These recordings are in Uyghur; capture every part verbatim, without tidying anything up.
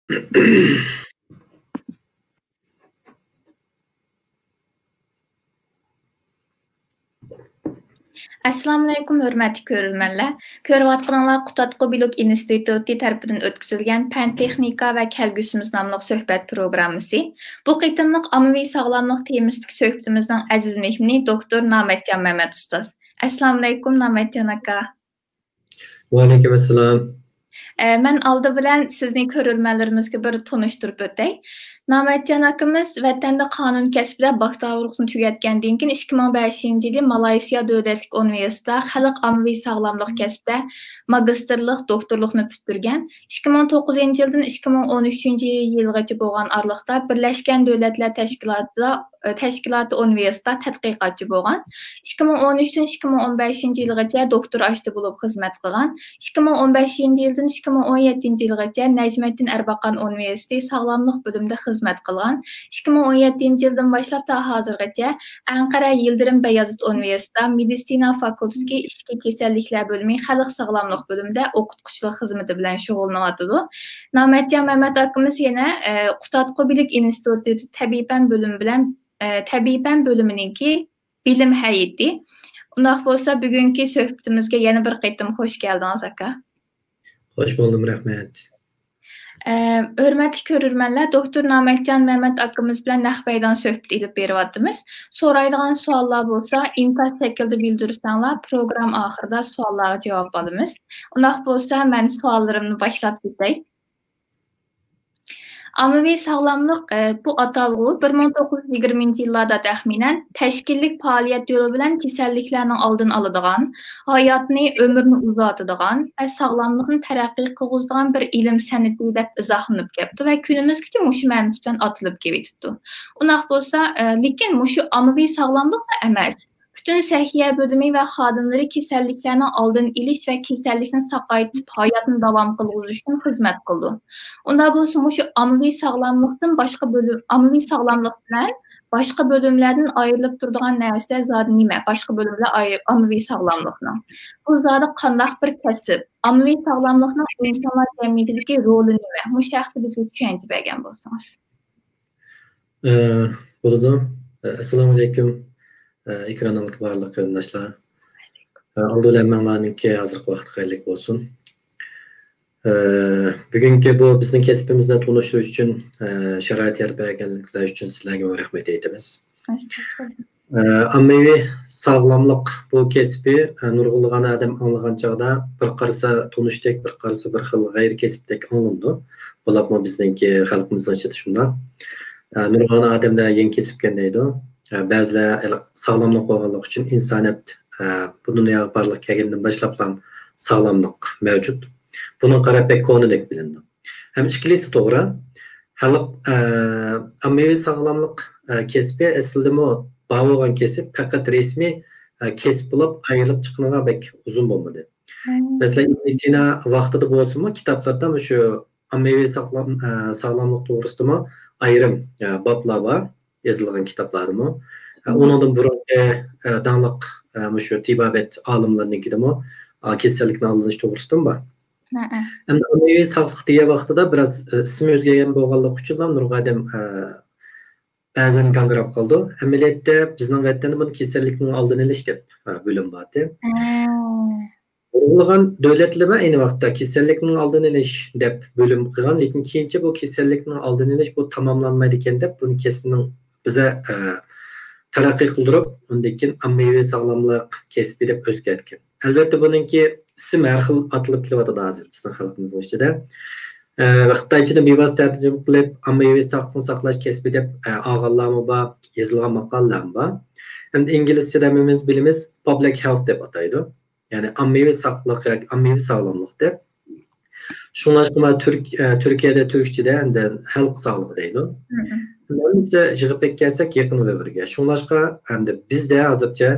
ئەسسالامۇئەلەيكۇم، ھۆرمەتلىك كۆرۈرمەنلەر. كۆرۈۋاتقىنىڭلار قۇتادغۇ بىلوك ئىنستىتۇتى تەرىپىدىن ئۆتكۈزۈلگەن پەن تېخنىكا ۋە كەلگۈسىمىز ناملىق سۆھبەت پروگراممىسى. بۇ قېتىملىق ئاممىۋى ساغلاملىق تېمىسىدىكى سۆھبىتىمىزنىڭ ئەزىز مېھمىنى دوكتور نامەتجان مەمەت ئۇستاز. ئەسسالامۇئەلەيكۇم، نامەتجان ئاكا. ۋەئەلەيكۇم ئەسسالام. ئە، مەن ئالدى بىلەن سىزنى كۆرۈرمەنلىرىمىزگە بىر تونۇشتۇرۇپ ئۆتەي. نامەتجان ئاكىمىز ۋەتەندە قانۇن كەسپىدە باكتالورلۇقنى تۈگەتكەندىن كېيىن، ئىككى مىڭ بەشىنچى يىلى مالايسىيا دۆلەتلىك ئۇنىۋېرسىتېتىدا خەلق ئاممىۋى ساغلاملىق كەسپىدە ماگىستىرلىق، دوكتورلۇقنى پۈتتۈرگەن. ئىككى مىڭ توققۇزىنچى يىلدىن ئىككى مىڭ ئون ئۈچىنچى يىلغىچە بولغان ئارىلىقتا بىرلەشكەن دۆلەتلەر تەشكىلاتىدا، ئە، تەشكىلاتى ئۇنىۋېرسىتېتتا تەتقىقاتچى بولغان. ئىككى مىڭ ئون ئۈچتىن ئىككى مىڭ ئون بەشىنچى يىلغىچە دوكتور ئاشتى بولۇپ خىزمەت قىلغان. ئىككى مىڭ ئون بەشىنچى يىلدىن ئىككى مىڭ ئون يەتتىنچى يىلغىچە نەجمەتتىن ئەرباقان ئۇنىۋېرسىتېتى ساغلاملىق بۆلۈمىدە خىزمەت قىلغان. ئىككى مىڭ ئون يەتتىنچى يىلدىن باشلاپ تا ھازىرغىچە ئەنقەرە يىلدىرىم بايازىت ئۇنىۋېرسىتېتىدا مېدىتسىنا فاكۇلتېتى ئىچكى كېسەللىكلەر بۆلۈمى خەلق ساغلاملىق بۆلۈمىدە ئوقۇتقۇچىلىق خىزمىتى بىلەن شۇغۇللىنىۋاتىدۇ. نامەتجان مەمەت ئاكىمىز يەنە، ئە، قۇتادغۇ بىلىك ئىنستىتۇتى تەبىئىي پەن بۆلۈمى بىلەن، ئە، تەبىئىي پەن بۆلۈمىنىڭكى بىلىم ھەيئىتى. ئۇنداق بولسا، بۈگۈنكى سۆھبىتىمىزگە يەنە بىر قېتىم خوش كەلدىڭىز، ئاكا. خوش بولدۇم، رەھمەت. ئە، ھۆرمەتلىك كۆرۈرمەنلەر، دوكتور نامەتجان مەمەت ئاكىمىز بىلەن نەق مەيدان سۆھبىتى ئېلىپ بېرىۋاتىمىز. سورايدىغان سوئاللار بولسا، ئىنكاس شەكلىدە بىلدۈرسەڭلار، پروگرامما ئاخىرىدا سوئاللارغا جاۋاب ئالىمىز. ئۇنداق بولسا، مەن سوئاللىرىمنى باشلاپ كېتەي. ئاممىۋى ساغلاملىق، ئە، بۇ ئاتالغۇ بىر مىڭ توققۇز يۈز يىگىرمىنچى يىللاردا تەخمىنەن تەشكىللىك پائالىيەت يولى بىلەن كېسەللىكلەرنىڭ ئالدىنى ئالىدىغان، ھاياتنى، ئۆمۈرنى ئۇزارتىدىغان ۋە ساغلاملىقنى تەرەققىي قىلغۇزىدىغان بىر ئىلىم سەنئىتى دەپ ئىزاھلىنىپ كەپتۇ ۋە كۈنىمىزگىچە مۇشۇ مەنىسى بىلەن ئاتىلىپ كېلىۋېتىپتۇ. ئۇنداق بولسا، ئە، لېكىن مۇشۇ ئاممىۋى ساغلاملىقلا ئەمەس، پۈتۈن سەھىيە بۆلۈمى ۋە خادىملىرى كېسەللىكلەرنىڭ ئالدىنى ئېلىش ۋە كېسەللىكنى ساقايتىپ، ھاياتنى داۋام قىلغۇزۇش ئۈچۈن خىزمەت قىلىدۇ. ئۇنداق بولسا، مۇشۇ ئاممىۋى ساغلاملىقتىن باشقا بۆلۈم، ئاممىۋى ساغلاملىق بىلەن باشقا بۆلۈملەردىن ئايرىلىپ تۇرىدىغان نەرسە زادى نېمە؟ باشقا بۆلۈملەر ئايرى-، ئاممىۋى ساغلاملىقنىڭ. بۇ زادى قانداق بىر كەسىپ؟ ئاممىۋى ساغلاملىقنىڭ ئىنسانلار جەمئىيىتىدىكى رولى نېمە؟ مۇشۇ ھەقتە بىزگە چۈشەنچە بەرگەن بولسىڭىز. ئە، بولىدۇ. ئە، ئەسسالامۇئەلەيكۇم، ئە، ئېكران ئالدىدىكى بارلىق قېرىنداشلار. ئە، ئالدى بىلەن ھەممىڭلارنىڭكى ھازىرقى ۋاقتى خەيرلىك بولسۇن. ئە، بۈگۈنكى بۇ بىزنىڭ كەسپىمىزنى تونۇشتۇرۇش ئۈچۈن، ئە، شارائىت يارىتىپ بەرگەنلىكلەر ئۈچۈن سىلەرگىمۇ رەھمەت ئېيتىمىز. ئە، ئاممىۋى ساغلاملىق بۇ كەسپى، ئە، نۇرغۇنلىغان ئادەم ئاڭلىغان چاغدا بىر قارىسا تونۇشتەك، بىر قارىسا بىر خىل غەيرىي كەسىپتەك ئاڭلىنىدۇ. بولۇپمۇ بىزنىڭكى خەلقىمىزنىڭ ئىچىدە شۇنداق. ئە، نۇرغۇنلىغان ئادەملەر يېڭى كەسىپكەن دەيدۇ. ئە، بەزىلەر ھېلى ساغلاملىق بولغانلىقى ئۈچۈن ئىنسانىيەت، ئە، بۇ دۇنياغا بارلىق كەلگەندىن باشلاپلا ساغلاملىق مەۋجۇت. بۇنىڭغا قاراپ بەك كونىدەك بىلىنىدۇ. ھەم ئىككىلىسى توغرا. خەلق، ئە، ئاممىۋى ساغلاملىق، ئە، كەسپى ئەسلىدىمۇ بار بولغان كەسىپ، پەقەت رەسمىي، ئە، كەسىپ بولۇپ ئايرىلىپ چىققىنىغا بەك ئۇزۇن بولمىدى. مەسىلەن، ئىبن سىنا ۋاقتىدا بولسىمۇ كىتابلاردا مۇشۇ ئاممىۋى ساغلام-، ئە، ساغلاملىق توغرىسىدىمۇ ئايرىم، ئە، بابلار بار يېزىلغان كىتابلاردىمۇ. ئە، ئۇنىڭدىن بۇرۇنقى، ئە، داڭلىق، ئە، مۇشۇ تېبابەت ئالىملىرىنىڭكىدىمۇ، ئا، كېسەللىكنى ئالدىنىش توغرىسىدىمۇ بار. ئەمدى ئاممىۋى ساغلىق دېگەن ۋاقتىدا بىراز، ئە، ئىسمى ئۆزگەرگەن بولغانلىقى ئۈچۈنلا نۇرغۇن ئادەم، ئە، بەزەن گاڭگىراپ قالىدۇ. ئەمەلىيەتتە بىزنىڭ ۋەتەندە بۇنى كېسەللىكنىڭ ئالدىنى ئېلىش دەپ، ئە، بۆلۈم بارتى. نۇرغۇنلىغان دۆلەتلەرمۇ ئەينى ۋاقىتتا كېسەللىكنىڭ ئالدىنى ئېلىش دەپ بۆلۈم قىلغان، لېكىن كېيىنچە بۇ كېسەللىكنىڭ ئالدىنى ئېلىش بۇ تاماملانمايدىكەن دەپ بۇنى كەسپىنىڭ بىزە، ئە، تەرەققىي قىلدۇرۇپ، ئۇندىن كېيىن ئاممىۋى ساغلاملىق كەسپى دەپ ئۆزگەرتكەن. ئەلۋەتتە، بۇنىڭكى ئىسىم ھەر خىل ئاتىلىپ كېلىۋاتىدۇ ھازىر بىزنىڭ خەلقىمىزنىڭ ئىچىدە. ئە، خىتايچىدىن بىۋاسىتە تەرجىمە قىلىپ، ئاممىۋى ساقلىقنى ساقلاش كەسپى دەپ، ئە، ئالغانلارمۇ بار، يېزىلغان ماقالىلەرمۇ بار. ھەمدە ئىنگلىزچىدە ھەممىمىز بىلىمىز، پابلىك ھېلت دەپ ئاتايدۇ. يەنى ئاممىۋى ساقلىق ياكى ئاممىۋى ساغلاملىق دەپ. شۇڭلاشقا مانا تۈرك-، ئە، تۈركىيەدە تۈركچىدە ئەمدى خەلق ساغلىقى دەيدۇ. ھەممىسى يىغىپ كەلسەك يېقىن بىر-بىرىگە. شۇڭلاشقا ئەمدى بىزدە ھازىرچە،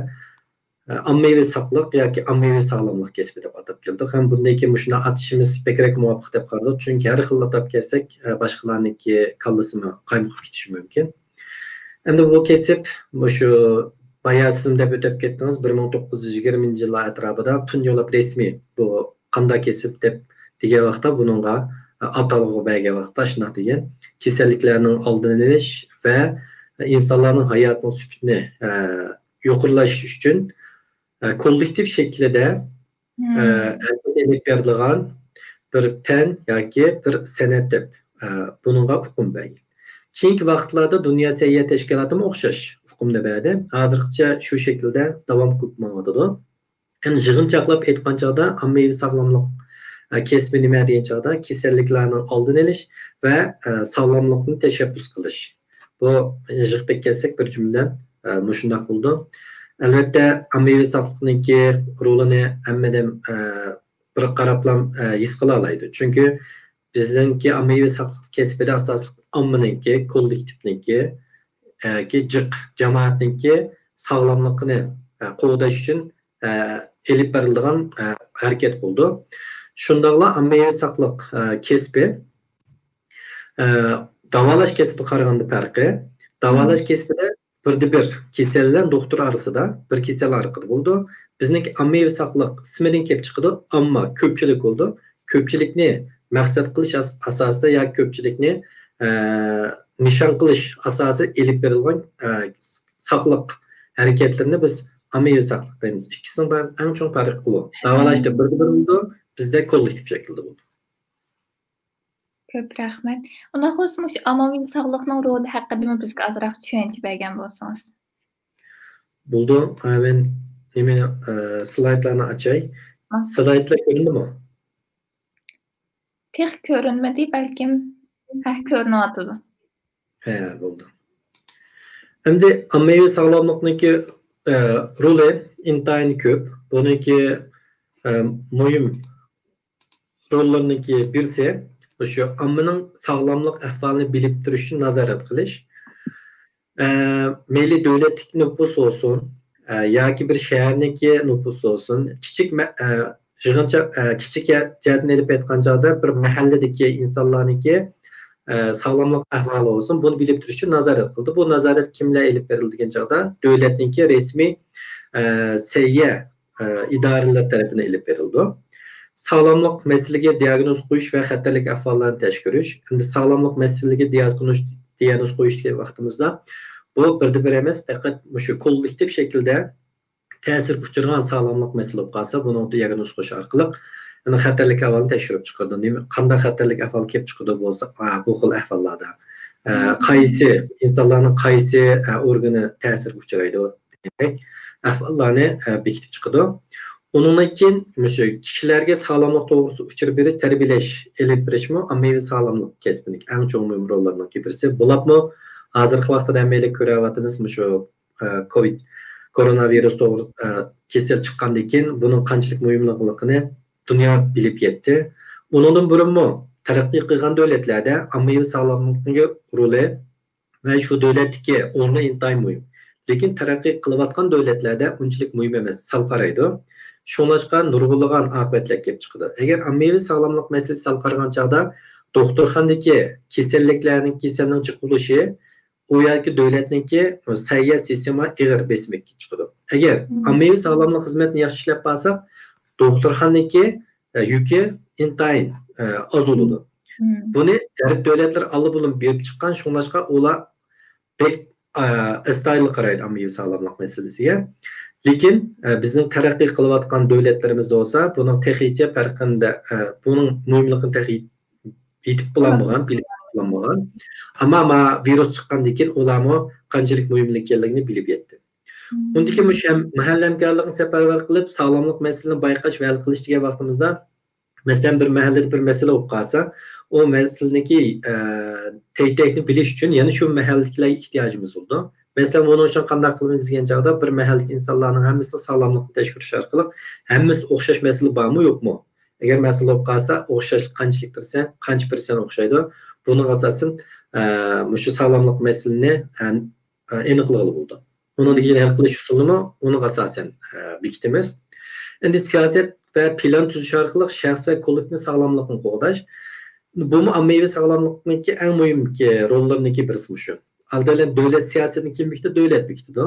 ئە، ئاممىۋى ساقلىق ياكى ئاممىۋى ساغلاملىق كەسپى دەپ ئاتاپ كەلدۇق. ھەم بۇندىن كېيىن مۇشۇنداق ئاتىشىمىز بەكرەك مۇۋاپىق دەپ قارىدۇق. چۈنكى ھەر خىل ئاتاپ كەلسەك، ئە، باشقىلارنىڭكى كاللىسىمۇ قايمۇقۇپ كېتىشى مۇمكىن. ئەمدى بۇ كەسىپ مۇشۇ بايا سىزمۇ دەپ ئۆتۈپ كەتتىڭىز، بىر مىڭ توققۇز يۈز يىگىرمىنچى يىللار ئەتراپىدا تۇنجى بولۇپ رەسمىي بۇ قانداق كەسىپ دەپ دېگەن ۋاقىتتا بۇنىڭغا، ئاتالغۇغا بەرگەن ۋاقىتتا شۇنداق دېگەن، كېسەللىكلەرنىڭ ئالدىنى ئېلىش ۋە ئىنسانلارنىڭ ھاياتىنىڭ سۈپىتىنى، ئە، يۇقىرىلاش ئۈچۈن، ئە، كوللېكتىپ شەكلىدە، ئە، ھەرىكەت ئېلىپ بېرىدىغان بىر پەن ياكى بىر سەنئەت دەپ، ئە، بۇنىڭغا ئۇقۇم بەرگەن. كېيىنكى ۋاقىتلاردا دۇنيا سەھىيە تەشكىلاتىمۇ ئوخشاش ئۇقۇمنى بەردى. ھازىرغىچە شۇ شەكىلدە داۋام قىلىپ ماڭىۋاتىدۇ. ئەمدى يىغىنچاقلاپ ئېيتقان چاغدا ئاممىۋى ساغلاملىق، ئە، كەسپى نېمە دېگەن چاغدا كېسەللىكلەرنىڭ ئالدىنى ئېلىش ۋە، ئە، ساغلاملىقنى تەشەببۇس قىلىش. بۇ يىغىپ كەلسەك بىر جۈملىدىن، ئە، مۇشۇنداق بولىدۇ. ئەلۋەتتە، ئاممىۋى ساغلىقنىڭكى رولىنى ھەممىدىن، ئە، بىر قاراپلا، ئە، ھېس قىلالايدۇ. چۈنكى بىزنىڭكى ئاممىۋى ساغلىق كەسپىدە ئاساسلىق ئاممىنىڭكى، كوللېكتىپنىڭكى، ئە، كى جىق جامائەتنىڭكى ساغلاملىقىنى، ئە، قوغداش ئۈچۈن، ئە، ئېلىپ بېرىلىدىغان، ئە، ھەرىكەت بولىدۇ. شۇنداقلا ئاممىۋى ساغلىق، ئە، كەسپى، ئە، داۋالاش كەسپىگە قارىغاندا پەرقى، داۋالاش كەسپىدە بىردە بىر كېسەل بىلەن دوختۇر ئارىسىدا بىر كېسەل ئارقىدا بولىدۇ. بىزنىڭكى ئاممىۋى ساغلىق ئىسمىدىن كېلىپ چىقىدۇ، ئەمما كۆپچىلىك بولىدۇ. كۆپچىلىكنى مەقسەت قىلىش ئاس-، ئاساسىدا ياكى كۆپچىلىكنى، ئە، نىشان قىلىش ئاساسىدا ئېلىپ بېرىلغان، ئە، ساغلىق ھەرىكەتلىرىنى بىز ئاممىۋى ساغلىق دەيمىز. ئىككىسىنىڭ بار-، ئەڭ چوڭ پەرقى بۇ. داۋالاشتا بىردە بىر بولىدۇ، بىزدە كوللېكتىپ شەكىلدە بولىدۇ. كۆپ رەھمەت. ئۇنداق بولسا مۇشۇ ئاممىۋى ساغلىقنىڭ رولى ھەققىدىمۇ بىزگە ئازراق چۈشەنچە بەرگەن بولسىڭىز. بولىدۇ. ئە، مەن نېمىنى، ئە، سلايدلارنى ئاچاي. سلايدلار كۆرۈندىمۇ؟ تېخى كۆرۈنمىدى، بەلكىم، ھە، كۆرۈنۈۋاتىدۇ. ھە، بولدى. ئەمدى ئاممىۋى ساغلاملىقنىڭكى، ئە، رولى ئىنتايىن كۆپ. بۇنىڭكى، ئە، مۇھىم روللىرىنىڭكى بىرسى مۇشۇ ئاممىنىڭ ساغلاملىق ئەھۋالىنى بىلىپ تۇرۇش ئۈچۈن نازارەت قىلىش. ئە، مەيلى دۆلەتلىك نوپۇس بولسۇن، ئە، ياكى بىر شەھەرنىڭكى نوپۇسى بولسۇن، كىچىك مە-، ئە، يىغىنچاق، ئە، كىچىك يە-، جەھەتتىن ئېلىپ ئېيتقان چاغدا بىر مەھەللىدىكى ئىنسانلارنىڭكى، ئە، ساغلاملىق ئەھۋالى بولسۇن، بۇنى بىلىپ تۇرۇش ئۈچۈن نازارەت قىلىدۇ. بۇ نازارەت كىملەر ئېلىپ بېرىلىدۇ دېگەن چاغدا، دۆلەتنىڭكى رەسمىي، ئە، سەھىيە ئىدارىلەر تەرىپىدىن ئېلىپ بېرىلىدۇ. ساغلاملىق مەسىلىگە دىئاگنوز قويۇش ۋە خەتەرلىك ئەھۋاللارنى تەكشۈرۈش. ئەمدى ساغلاملىق مەسىلىگە دىئاگنوز، دىئاگنوز قويۇش دېگەن ۋاقتىمىزدا، بۇ بىردە بىر ئەمەس، پەقەت مۇشۇ كوللېكتىپ شەكىلدە تەسىرگە ئۇچرىغان ساغلاملىق مەسىلە بولۇپ قالسا، بۇنىڭ دىئاگنوز قويۇش ئارقىلىق، يەنى خەتەرلىك ئەھۋالنى تەكشۈرۈپ چىقىرىدۇ. نېمە، قانداق خەتەرلىك ئەھۋال كېلىپ چىقىدۇ بولسا، ئا، بۇ خىل ئەھۋاللاردا، ئە، قايسى ئىنسانلارنىڭ قايسى، ئە، ئورگىنى تەسىرگە ئۇچرايدۇ دېگەندەك ئەھۋاللارنى، ئە، بېكىتىپ چىقىدۇ. ئۇنىڭدىن كېيىن مۇشۇ كىشىلەرگە ساغلاملىق توغرىسىدا ئۇچۇر بېرىش، تەربىيەلەش ئېلىپ بېرىشمۇ ئاممىۋى ساغلاملىق كەسپىنىڭ ئەڭ چوڭ مۇھىم روللىرىنىڭكى بىرسى. بولۇپمۇ ھازىرقى ۋاقىتتا ھەممەيلەن كۆرۈۋاتىمىز، مۇشۇ، ئە، كوۋىد، كورونا ۋىرۇس توغرا-، ئە، كېسەل چىققاندىن كېيىن بۇنىڭ قانچىلىك مۇھىملىقىنى دۇنيا بىلىپ يەتتى. ئۇنىڭدىن بۇرۇنمۇ تەرەققىي قىلغان دۆلەتلەردە ئاممىۋى ساغلاملىقنىڭ رولى ۋە شۇ دۆلەتتىكى ئورنى ئىنتايىن مۇھىم. لېكىن تەرەققىي قىلىۋاتقان دۆلەتلەردە ئۇنچىلىك مۇھىم ئەمەس، سەل قارايدۇ. شۇڭلاشقا نۇرغۇنلىغان ئاقىۋەتلەر كېلىپ چىقىدۇ. ئەگەر ئاممىۋى ساغلاملىق مەسىلىسى سەل قارىغان چاغدا دوختۇرخانىدىكى كېسەللىكلەرنىڭ، كېسەلنىڭ چىقىۋېلىشى ئۇ ياكى دۆلەتنىڭكى سەھىيە سىستېما ئېغىر بېسىمغا چىقىدۇ. ئەگەر ئاممىۋى ساغلاملىق خىزمەتنى ياخشى ئىشلەپ بارساق، دوختۇرخانىنىڭكى، ئە، يۈكى ئىنتايىن، ئە، ئاز بولىدۇ. بۇنى غەرب دۆلەتلىرى ئاللىبۇرۇن بېرىپ چىققان، شۇڭلاشقا ئۇلار بەك، ئە، ئەستايىدىل قارايدۇ ئاممىۋى ساغلاملىق مەسىلىسىگە. لېكىن، ئە، بىزنىڭ تەرەققىي قىلىۋاتقان دۆلەتلىرىمىز بولسا بۇنىڭ تېخىچە پەرقىندە، ئە، بۇنىڭ مۇھىملىقىنى تېخى يېتىپ بولالمىغان، بىلىپ بولالمىغان. ئەمما ما ۋىرۇس چىققاندىن كېيىن ئۇلارمۇ قانچىلىك مۇھىم ئىكەنلىكىنى بىلىپ يەتتى. ئۇندىن كېيىن مۇشۇ ھەم-، مەھەللە ھەمكارلىقىنى سەپەرۋەر قىلىپ، ساغلاملىق مەسىلىنى بايقاش ۋە ھەل قىلىش دېگەن ۋاقتىمىزدا، مەسىلەن، بىر مەھەللىدە بىر مەسىلە بولۇپ قالسا، ئۇ مەسىلىنىڭكى، ئە، تەي-، تەيتەكنى بىلىش ئۈچۈن يەنە شۇ مەھەللىدىكىلەرگە ئېھتىياجىمىز بولىدۇ. مەسىلەن، بۇنىڭ ئۈچۈن قانداق قىلىمىز دېگەن چاغدا، بىر مەھەللىدىكى ئىنسانلارنىڭ ھەممىسىنىڭ ساغلاملىقىنى تەكشۈرۈش ئارقىلىق، ھەممىسى ئوخشاش مەسىلە بارمۇ، يوقمۇ؟ ئەگەر مەسىلە بولۇپ قالسا، ئوخشاشلىق قانچىلىك پىرسەنت، قانچە پىرسەنت ئوخشايدۇ؟ بۇنىڭغا ئاساسەن، ئە، مۇشۇ ساغلاملىق مەسىلىنى، ئە، ئېنىقلىغىلى بولىدۇ. ئۇنىڭدىن كېيىن ھەل قىلىش ئۇسۇلىنىمۇ ئۇنىڭغا ئاساسەن، ئە، بېكىتىمىز. ئەمدى سىياسەت ۋە پىلان تۈزۈش ئارقىلىق شەخس ۋە كوللېكتىپ ساغلاملىقنى قوغداش. بۇمۇ ئاممىۋى ساغلاملىقنىڭكى ئەڭ مۇھىم، ئە، روللىرىنىڭكى بىرسى مۇشۇ. ئالدى بىلەن دۆلەت سىياسىتىنى كىم بېكىتىدۇ؟ دۆلەت بېكىتىدۇ.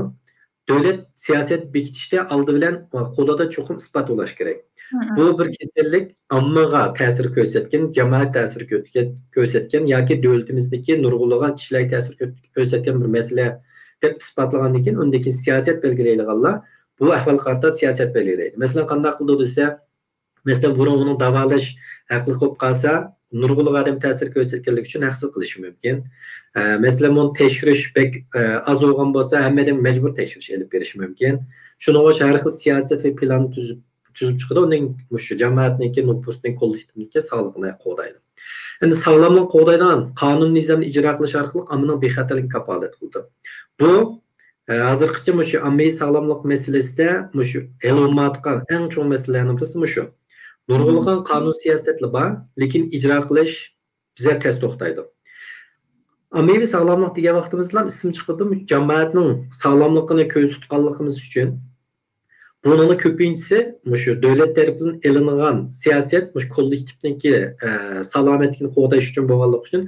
دۆلەت سىياسەت بېكىتىشتە ئالدى بىلەن قولىدا چوقۇم ئىسپات بولۇش كېرەك. بۇ بىر كېسەللىك ئاممىغا تەسىر كۆرسەتكەن، جامائەت تەسىر كۆرسەتكەن ياكى دۆلىتىمىزدىكى نۇرغۇنلىغان كىشىلەرگە تەسىر كۆرسەتكەن بىر مەسىلە دەپ ئىسپاتلىغاندىن كېيىن، ئۇندىن كېيىن سىياسەت بەلگىلەيدىغانلار بۇ ئەھۋالغا قارىتا سىياسەت بەلگىلەيدۇ. مەسىلەن، قانداق قىلىدۇ دېسە، مەسىلەن، بۇرۇن ئۇنىڭ داۋالاش ھەقلىق بولۇپ قالسا، نۇرغۇنلىغان ئادەم تەسىر كۆرسەتكەنلىكى ئۈچۈن ھەقسىز قىلىشى مۇمكىن. ئە، مەسىلەن، بۇنى تەكشۈرۈش بەك، ئە، ئاز بولغان بولسا، ھەممە ئادەم مەجبۇر تەكشۈرۈش ئېلىپ بېرىشى مۇمكىن. شۇنىڭغا ئوخشاش ھەر خىل سىياسەت ۋە پىلاننى تۈزۈپ، تۈزۈپ چىقىدۇ. ئۇنىڭ مۇشۇ جامائەتنىڭكى، نوپۇسنىڭ، كوللېكتىپنىڭكى ساغلىقىنى قوغدايدۇ. ئەمدى ساغلاملىقنى قوغدايدىغان قانۇن نىزامنى ئىجرا قىلىش ئارقىلىق ئاممىنىڭ بىخەتەرلىكىنى كاپالەت قىلىدۇ. بۇ، ئە، ھازىرغىچە مۇشۇ ئاممىۋى ساغلاملىق مەسىلىسىدە مۇشۇ ھەل بولمايۋاتقان ئەڭ چوڭ مەسىلىلەرنىڭ بىرسى مۇشۇ. نۇرغۇنلىغان قانۇن سىياسەتلەر بار، لېكىن ئىجرا قىلىش بىزدە تەس توختايدۇ. ئاممىۋى ساغلاملىق دېگەن ۋاقتىمىزدا ئىسىم چىقىدۇ، جامائەتنىڭ ساغلاملىقىنى كۆزدە تۇتقانلىقىمىز ئۈچۈن، بۇنىڭ كۆپىنچىسى مۇشۇ دۆلەت تەرىپىدىن ئېلىنغان سىياسەت مۇشۇ كوللېكتىپنىڭكى، ئە، سالامەتلىكىنى قوغداش ئۈچۈن بولغانلىقى ئۈچۈن،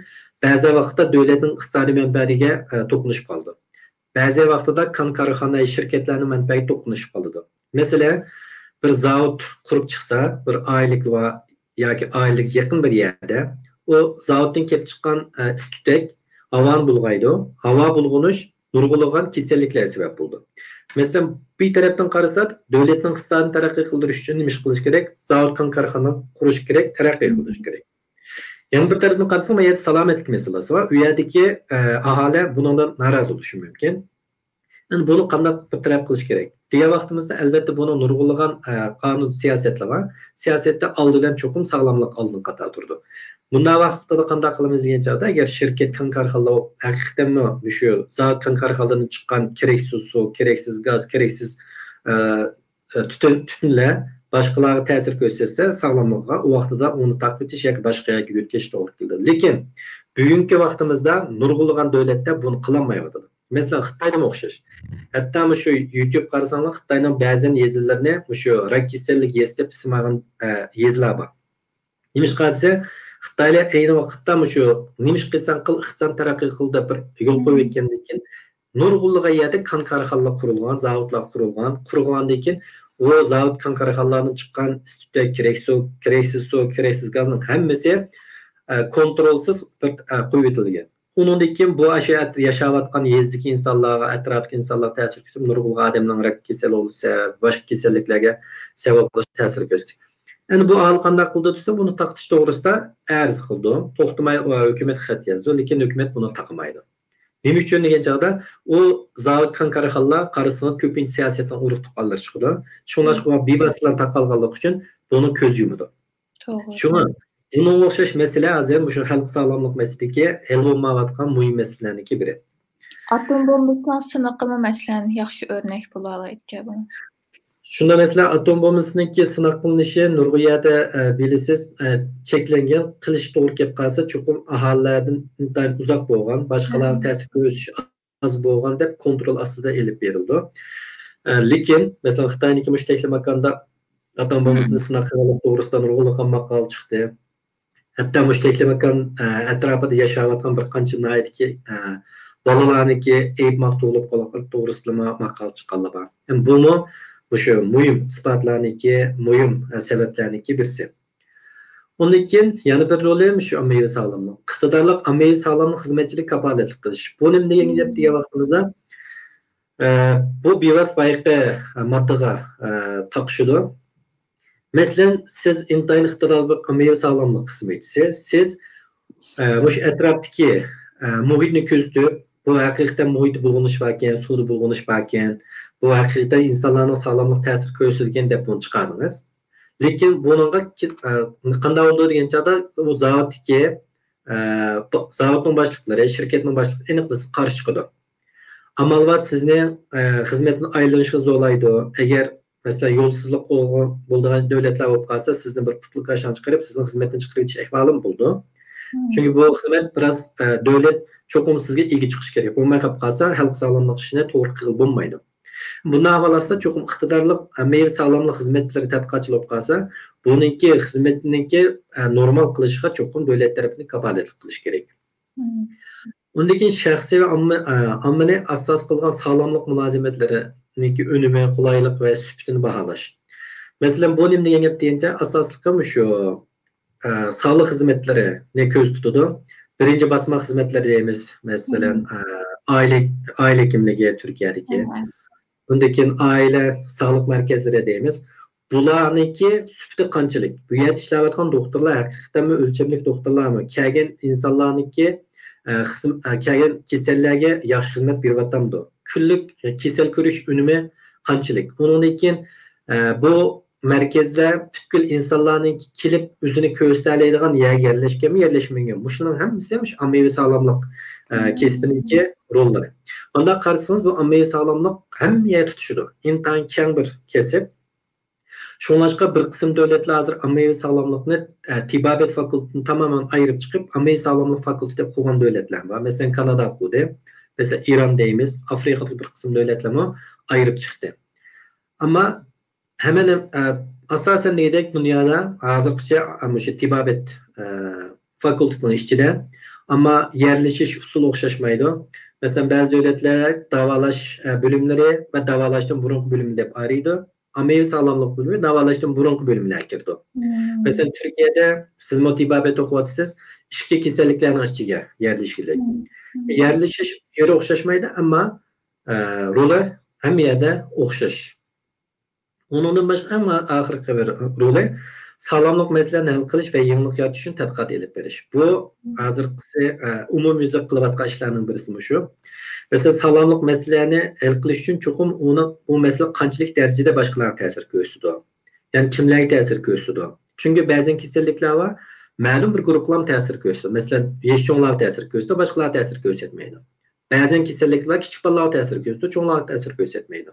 بەزى ۋاقىتتا دۆلەتنىڭ ئىقتىسادىي مەنپەئەتىگە، ئە، توقۇنۇشۇپ قالىدۇ. بەزى ۋاقتىدا كان كارخانا، شىركەتلەرنىڭ مەنپەئەتىگە توقۇنۇشۇپ قالىدۇ. مەسىلەن، بىر زاۋۇت قۇرۇپ چىقسا، بىر ئائىلىلىك ۋە ياكى ئائىلىگە يېقىن بىر يەردە، ئۇ زاۋۇتتىن كېلىپ چىققان، ئە، ئىس-تۈتەك ھاۋانى بۇلغايدۇ. ھاۋا بۇلغىنىش نۇرغۇنلىغان كېسەللىكلەرگە سەۋەب بولىدۇ. مەسىلەن، بىر تەرەپتىن قارىساق، دۆلەتنىڭ ئىقتىسادىنى تەرەققىي قىلدۇرۇش ئۈچۈن نېمە ئىش قىلىش كېرەك؟ زاۋۇت، كان كارخانا قۇرۇش كېرەك، تەرەققىي قىلدۇرۇش كېرەك. يەنە بىر تەرەپتىن قارىساق، مانا يەردە سالامەتلىك مەسىلىسى بار. ئۇ يەردىكى، ئە، ئاھالە بۇنىڭدىن نارازى بولۇشى مۇمكىن. ئەمدى بۇنى قانداق بىر تەرەپ قىلىش كېرەك؟ دېگەن ۋاقتىمىزدا، ئەلۋەتتە، بۇنىڭ نۇرغۇنلىغان، ئە، قانۇن، سىياسەتلەر بار. سىياسەتتە ئالدى بىلەن چوقۇم ساغلاملىق ئالدىنقى قاتاردا تۇرىدۇ. بۇنداق ۋاقىتتا قانداق قىلىمىز دېگەن چاغدا، ئەگەر شىركەت، كان كارخانىلار ھەقىقەتەنمۇ مۇشۇ زاۋۇت، كان كارخانىلاردىن چىققان كېرەكسىز سۇ، كېرەكسىز گاز، كېرەكسىز، ئە، ئە، تۈتۈن، تۈتۈنلەر باشقىلارغا تەسىر كۆرسەتسە، ساغلاملىقىغا ئۇ ۋاقتىدا ئۇنى تارقىتىش ياكى باشقا يەرگە يۆتكەش توغرا كېلىدۇ. لېكىن بۈگۈنكى ۋاقتىمىزدا نۇرغۇنلىغان دۆلەتلەر بۇنى قىلالمايۋاتىدۇ. مەسىلەن، خىتايدىمۇ ئوخشاش. ھەتتا مۇشۇ يۇتيۇب قارىساڭلار، خىتاينىڭ بەزەن يېزىلىرىنى مۇشۇ راك كېسەللىكى يېزا دەپ ئىسىم ئالغان، ئە، يېزىلار بار. نېمىشقا دېسە، خىتايلار ئەينى ۋاقىتتا مۇشۇ نېمە ئىش قىلساڭ قىل، ئىقتىساد تەرەققىي قىل دەپ بىر يول قويۇۋەتكەندىن كېيىن، نۇرغۇنلىغان يەردە كان كارخانىلار قۇرۇلغان، زاۋۇتلار قۇرۇلغان. قۇرۇلغاندىن كېيىن، ئۇ زاۋۇت، كان كارخانىلاردىن چىققان ئىس-تۈتەك، كېرەكسىز سۇ، كېرەكسىز گازنىڭ ھەممىسى، ئە، كونترولسىز بىر، ئە، قويۇۋېتىلگەن. ئۇنىڭدىن كېيىن بۇ ئاشۇ ئەت-، ياشاۋاتقان يېزىدىكى ئىنسانلارغا، ئەتراپتىكى ئىنسانلارغا تەسىر كۆرسىتىپ، نۇرغۇنلىغان ئادەمنىڭ راك كېسەل بولسا، باشقا كېسەللىكلەرگە سەۋەب بولۇش تەسىر كۆرسىتىپ. ئەمدى بۇ ئاھالە قانداق قىلىدۇ دېسە، بۇنى تارقىتىش توغرىسىدا ئەرز قىلىدۇ. توختىماي، ئە، ھۆكۈمەتكە خەت يازىدۇ، لېكىن ھۆكۈمەت بۇنى تاقىمايدۇ. نېمە ئۈچۈن دېگەن چاغدا، ئۇ زاۋۇت، كان كارخانىلار قارىسىڭىز كۆپىنچە سىياسەتنىڭ ئۇرۇق تۇغقانلىرى چىقىدۇ. شۇڭلاشقا ئۇلار بىۋاسىتە بىلەن تاقالغانلىقى ئۈچۈن بۇنى كۆز يۇمىدۇ. توغرا. شۇڭا بۇنىڭغا ئوخشاش مەسىلە ھازىر مۇشۇ خەلق ساغلاملىق مەسىلىسىدىكى ھەل بولمايۋاتقان مۇھىم مەسىلىلەرنىڭكى بىرى. ئاتوم بومبىسىنىڭ سىنىقىمۇ، مەسىلەن، ياخشى ئۆرنەك بولالايدىكەن بۇ. شۇنداق، مەسىلەن، ئاتوم بومبىسىنىڭكى سىناق قىلىنىشى نۇرغۇن يەردە، ئە، بىلىسىز، ئە، چەكلەنگەن، قىلىش توغرا كېلىپ قالسا، چوقۇم ئاھالىلەردىن ئىنتايىن ئۇزاق بولغان، باشقىلارغا تەسىر كۆرسىتىش ئاز بولغان دەپ كونترول ئاستىدا ئېلىپ بېرىلىدۇ. ئە، لېكىن، مەسىلەن، خىتاينىڭكى مۇشۇ تەكلىماكاندا ئاتوم بومبىسىنى سىناق قىلغانلىق توغرىسىدا نۇرغۇنلىغان ماقالە چىقتى. ھەتتا مۇشۇ تەكلىماكان، ئە، ئەتراپىدا ياشاۋاتقان بىر قانچە ناھىيەدىكى، ئە، بالىلارنىڭكى ئەيىب ماقتا بولۇپ قالغانلىقى توغرىسىدىمۇ ماقالە چىققانلار بار. ھەم بۇمۇ مۇشۇ مۇھىم ئىسپاتلارنىڭكى، مۇھىم، ئە، سەۋەبلەرنىڭكى بىرسى. ئۇندىن كېيىن يەنە بىر رولى مۇشۇ ئاممىۋى ساغلاملىق. ئىقتىدارلىق ئاممىۋى ساغلاملىق خىزمەتچىلىك كاپالەتلىك قىلىش. بۇ نېمە دېگەن گەپ دېگەن ۋاقتىمىزدا، ئە، بۇ بىۋاسىتە بايىقى، ئە، ماددىغا، ئە، تاقىشىدۇ. مەسىلەن، سىز ئىنتايىن ئىقتىدارلىق بىر ئاممىۋى ساغلاملىق خىزمەتچىسى. سىز، ئە، مۇشۇ ئەتراپتىكى، ئە، مۇھىتنى كۆزىتىپ، بۇ ھەقىقەتەن مۇھىتتا بۇلغىنىش باركەن، سۇدا بۇلغىنىش باركەن، بۇ ھەقىقەتەن ئىنسانلارنىڭ ساغلاملىقىغا تەسىر كۆرسىتىدىكەن دەپ بۇنى چىقاردىڭىز. لېكىن بۇنىڭغا كى-، ئە، قانداق بولىدۇ دېگەن چاغدا، ئۇ زاۋۇتتىكى، ئە، ب-، زاۋۇتنىڭ باشلىقلىرى، شىركەتنىڭ باشلىقى ئېنىق بىلسە قارشى چىقىدۇ. ئامال بار سىزنى، ئە، خىزمەتتىن ئايرىلىشقا زورلايدۇ. ئەگەر، مەسىلەن، يولسىزلىق بولغان، بولىدىغان دۆلەتلەر بولۇپ قالسا، سىزنى بىر پۇتلىكاشاڭ چىقىرىپ، سىزنى خىزمەتتىن چىقىرىۋېتىش ئەھۋالىمۇ بولىدۇ. چۈنكى بۇ خىزمەت بىراز، ئە، دۆلەت چوقۇم سىزگە ئىگە چىقىشى كېرەك. بولماي قېلىپ قالسا، خەلق ساغلاملىق ئىشىنى توغرا قىلغىلى بولمايدۇ. بۇنداق ئەھۋال ئاستىدا چوقۇم ئىقتىدارلىق، ئە، ئاممىۋى ساغلاملىق خىزمەتچىلىرى تەتقىقاتچىلار بولۇپ قالسا، بۇنىڭكى خىزمىتىنىڭكى، ئە، نورمال قىلىشىغا چوقۇم دۆلەت تەرىپىدىن كاپالەتلىك قىلىش كېرەك. ئۇندىن كېيىن شەخسىي ۋە ئامما-، ئە، ئاممىنى ئاساس قىلغان ساغلاملىق مۇلازىمەتلىرى، ئۈنۈمى، قولايلىق ۋە سۈپىتىنى باھالاش. مەسىلەن، بۇ نېمە دېگەن گەپ دېگەنچە، ئاساسلىقى مۇشۇ، ئە، ساغلىق خىزمەتلىرىنى كۆزىتىدۇ. بىرىنچى باسما خىزمەتلىرى دەيمىز، مەسىلەن، ئە، ئائىلە، ئائىلە ھېكىملىكى تۈركىيەدىكى. ئۇندىن كېيىن ئائىلە ساغلىق مەركەزلىرى دەيمىز. بۇلارنىڭكى سۈپىتى قانچىلىك؟ بۇ يەردە ئىشلەۋاتقان دوختۇرلار ھەقىقەتەنمۇ ئۆلچەملىك دوختۇرلارمۇ؟ كەلگەن ئىنسانلارنىڭكى، ئە، خىزم-، ئە، كەلگەن كېسەللەرگە ياخشى خىزمەت بېرىۋاتامدۇ؟ كۈنلۈك، ئە، كېسەل كۆرۈش ئۈنۈمى قانچىلىك؟ ئۇنىڭدىن كېيىن، ئە، بۇ مەركەزلەر پۈتكۈل ئىنسانلارنىڭ كېلىپ ئۆزىنى كۆرسىتەلەيدىغان يەرگە يەرلەشكەنمۇ، يەرلەشمىگەنمۇ؟ مۇشۇلارنىڭ ھەممىسى مۇشۇ ئاممىۋى ساغلاملىق، ئە، كەسپىنىڭكى روللىرى. مۇنداق قارىسىڭىز، بۇ ئاممىۋى ساغلاملىق ھەممە يەردە تۇتىشىدۇ. ئىنتايىن كەڭ بىر كەسىپ. شۇڭلاشقا بىر قىسىم دۆلەتلەر ھازىر ئاممىۋى ساغلاملىقنى، ئە، تېبابەت فاكۇلتېتىنى تامامەن ئايرىپ چىقىپ، ئاممىۋى ساغلاملىق فاكۇلتېتى دەپ قۇرغان دۆلەتلەر بار. مەسىلەن، كانادا قۇردى. مەسىلەن، ئىران دەيمىز، ئافرىقىدا بىر قىسىم دۆلەتلەرمۇ ئايرىپ چىقتى. ئەمما ھەممە نەم-، ئە، ئاساسەن دېگۈدەك دۇنيادا ھازىرغىچە، ئە، مۇشۇ تېبابەت، ئە، فاكۇلتېتىنىڭ ئىچىدە، ئەمما يەرلىشىش ئۇسۇلى ئوخشاشمايدۇ. مەسىلەن، بەزى دۆلەتلەر داۋالاش، ئە، بۆلۈملىرى ۋە داۋالاشتىن بۇرۇنقى بۆلۈمى دەپ ئايرىيدۇ. ئاممىۋى ساغلاملىق بۆلۈمى داۋالاشتىن بۇرۇنقى بۆلۈملەرگە كىرىدۇ. مەسىلەن، تۈركىيەدە سىزمۇ تېبابەت ئوقۇۋاتىسىز، ئىچكى كېسەللىكلەرنىڭ ئىچىگە يەرلىشكىلى. يەرلىشىش يېرى ئوخشاشمايدۇ، ئەمما، ئە، رولى ھەممە يەردە ئوخشاش. ئۇنىڭدىن باشقا ئەڭ ئاخىرقى بىر رولى ساغلاملىق مەسىلىلەرنى ھەل قىلىش ۋە يېڭىلىق يارىتىش ئۈچۈن تەتقىقات ئېلىپ بېرىش. بۇ ھازىرقىسى، ئە، ئومۇميۈزلۈك قىلىۋاتقان ئىشلارنىڭ بىرسى مۇشۇ. مەسىلەن، ساغلاملىق مەسىلىلەرنى ھەل قىلىش ئۈچۈن چوقۇم ئۇنى، ئۇ مەسىلە قانچىلىك دەرىجىدە باشقىلارغا تەسىر كۆرسىتىدۇ؟ يەنى كىملەرگە تەسىر كۆرسىتىدۇ؟ چۈنكى بەزەن كېسەللىكلەر بار، مەلۇم بىر گۇرۇپپىلارغا تەسىر كۆرسىتىدۇ. مەسىلەن، ياش چوڭلارغا تەسىر كۆرسىتىدۇ، باشقىلارغا تەسىر كۆرسەتمەيدۇ. بەزەن كېسەللىكلەر كىچىك بالىلارغا تەسىر كۆرسىتىدۇ، چوڭلارغا تەسىر كۆرسەتمەيدۇ.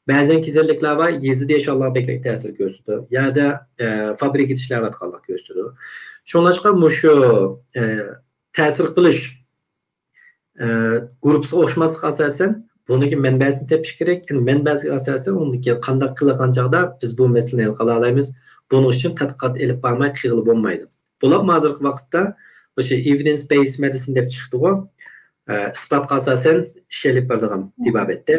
بەزەن كېسەللىكلەر بار، يېزىدا ياشىغانلارغا بەكرەك تەسىر كۆرسىتىدۇ، يەردە، ئە، فابرىكىدا ئىشلەۋاتقانلارغا كۆرسىتىدۇ. شۇڭلاشقا مۇشۇ، ئە، تەسىر قىلىش، ئە، گۇرۇپپىسىغا ئوخشىماسلىققا ئاساسەن، بۇنىڭكى مەنبەسىنى تېپىش كېرەك. يەنى مەنبەسىگە ئاساسەن، ئۇنىڭدىن كېيىن قانداق قىلغان چاغدا بىز بۇ مەسىلىنى ھەل قىلالايمىز؟ بۇنىڭ ئۈچۈن تەتقىقات ئېلىپ بارماي قىلغىلى بولمايدۇ. بولۇپمۇ ھازىرقى ۋاقىتتا مۇشۇ evidence based medicine دەپ چىقتىغۇ، ئە، ئىسپاتقا ئاساسەن ئىش ئېلىپ بارىدىغان تېبابەتتە.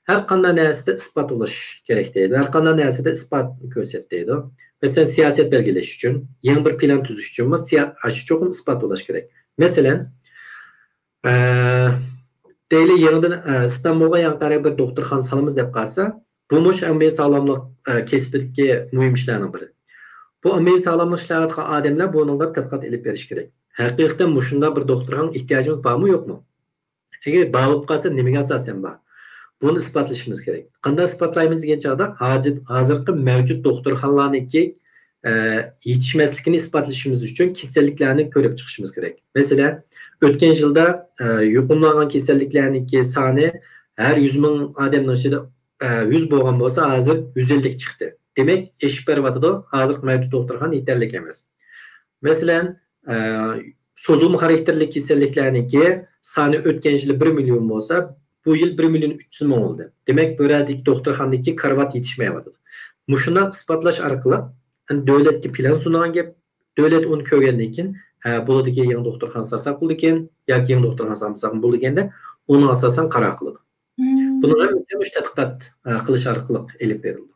ھەر قانداق نەرسىدە ئىسپات بولۇش كېرەك دەيدۇ. ھەر قانداق نەرسىدە ئىسپات كۆرسەت دەيدۇ. مەسىلەن، سىياسەت بەلگىلەش ئۈچۈن، يېڭى بىر پىلان تۈزۈش ئۈچۈنمۇ سىيا-، ئاشۇ چوقۇم ئىسپات بولۇش كېرەك. مەسىلەن، ئە، دەيلى يېڭىدىن، ئە، ئىستانبۇلغا يېڭى قەرەپ بىر دوختۇرخانا سالىمىز دەپ قالسا، بۇمۇ شۇ ئاممىۋى ساغلاملىق، ئە، كەسپىدىكى مۇھىم ئىشلارنىڭ بىرى. بۇ ئاممىۋى ساغلاملىق ئىشلەۋاتقان ئادەملەر بۇنىڭغا دىققەت ئېلىپ بېرىش كېرەك. ھەقىقەتەن مۇشۇنداق بىر دوختۇرخانىغا ئېھتىياجىمىز بارمۇ، يوقمۇ؟ ئەگەر بار بولۇپ قالسا، نېمىگە ئاساسەن بار؟ بۇنى ئىسپاتلىشىمىز كېرەك. قانداق ئىسپاتلايمىز دېگەن چاغدا، ھاجەت، ھازىرقى مەۋجۇت دوختۇرخانىلارنىڭكى، ئە، يېتىشمەسلىكىنى ئىسپاتلىشىمىز ئۈچۈن كېسەللىكلەرنى كۆرۈپ چىقىشىمىز كېرەك. مەسىلەن، ئۆتكەن يىلدا، ئە، يۇقۇملانغان كېسەللىكلەرنىڭكى سانى ھەر يۈز مىڭ ئادەمنىڭ ئىچىدە، ئە، يۈز بولغان بولسا، ھازىر يۈز ئەللىككە چىقتى. دېمەك، ئېشىپ بېرىۋاتىدۇ. ھازىرقى مەۋجۇت دوختۇرخانا يېتەرلىك ئەمەس. مەسىلەن، ئە، سوزۇلما خاراكتېرلىك كېسەللىكلەرنىڭكى سانى ئۆتكەن يىلى بىر مىليون بولسا، بۇ يىل بىر مىليون ئۈچ يۈز مىڭ بولدى. دېمەك، بۇ يەردىكى دوختۇرخانىدىكى كارىۋات يېتىشمەيۋاتىدۇ. مۇشۇنداق ئىسپاتلاش ئارقىلىق، يەنى دۆلەتكە پىلان سۇنغان گەپ، دۆلەت ئۇنى كۆرگەندىن كېيىن، ھە، بولىدىكەن، يېڭى دوختۇرخانا سالساق بولىدىكەن، ياكى يېڭى دوختۇرخانا سالمىساقمۇ بولىدىكەن دەپ، ئۇنىڭغا ئاساسەن قارار قىلىدۇ. بۇنىڭ ھەممىسى مۇشۇ تەتقىقات، ئە، قىلىش ئارقىلىق ئېلىپ بېرىلىدۇ.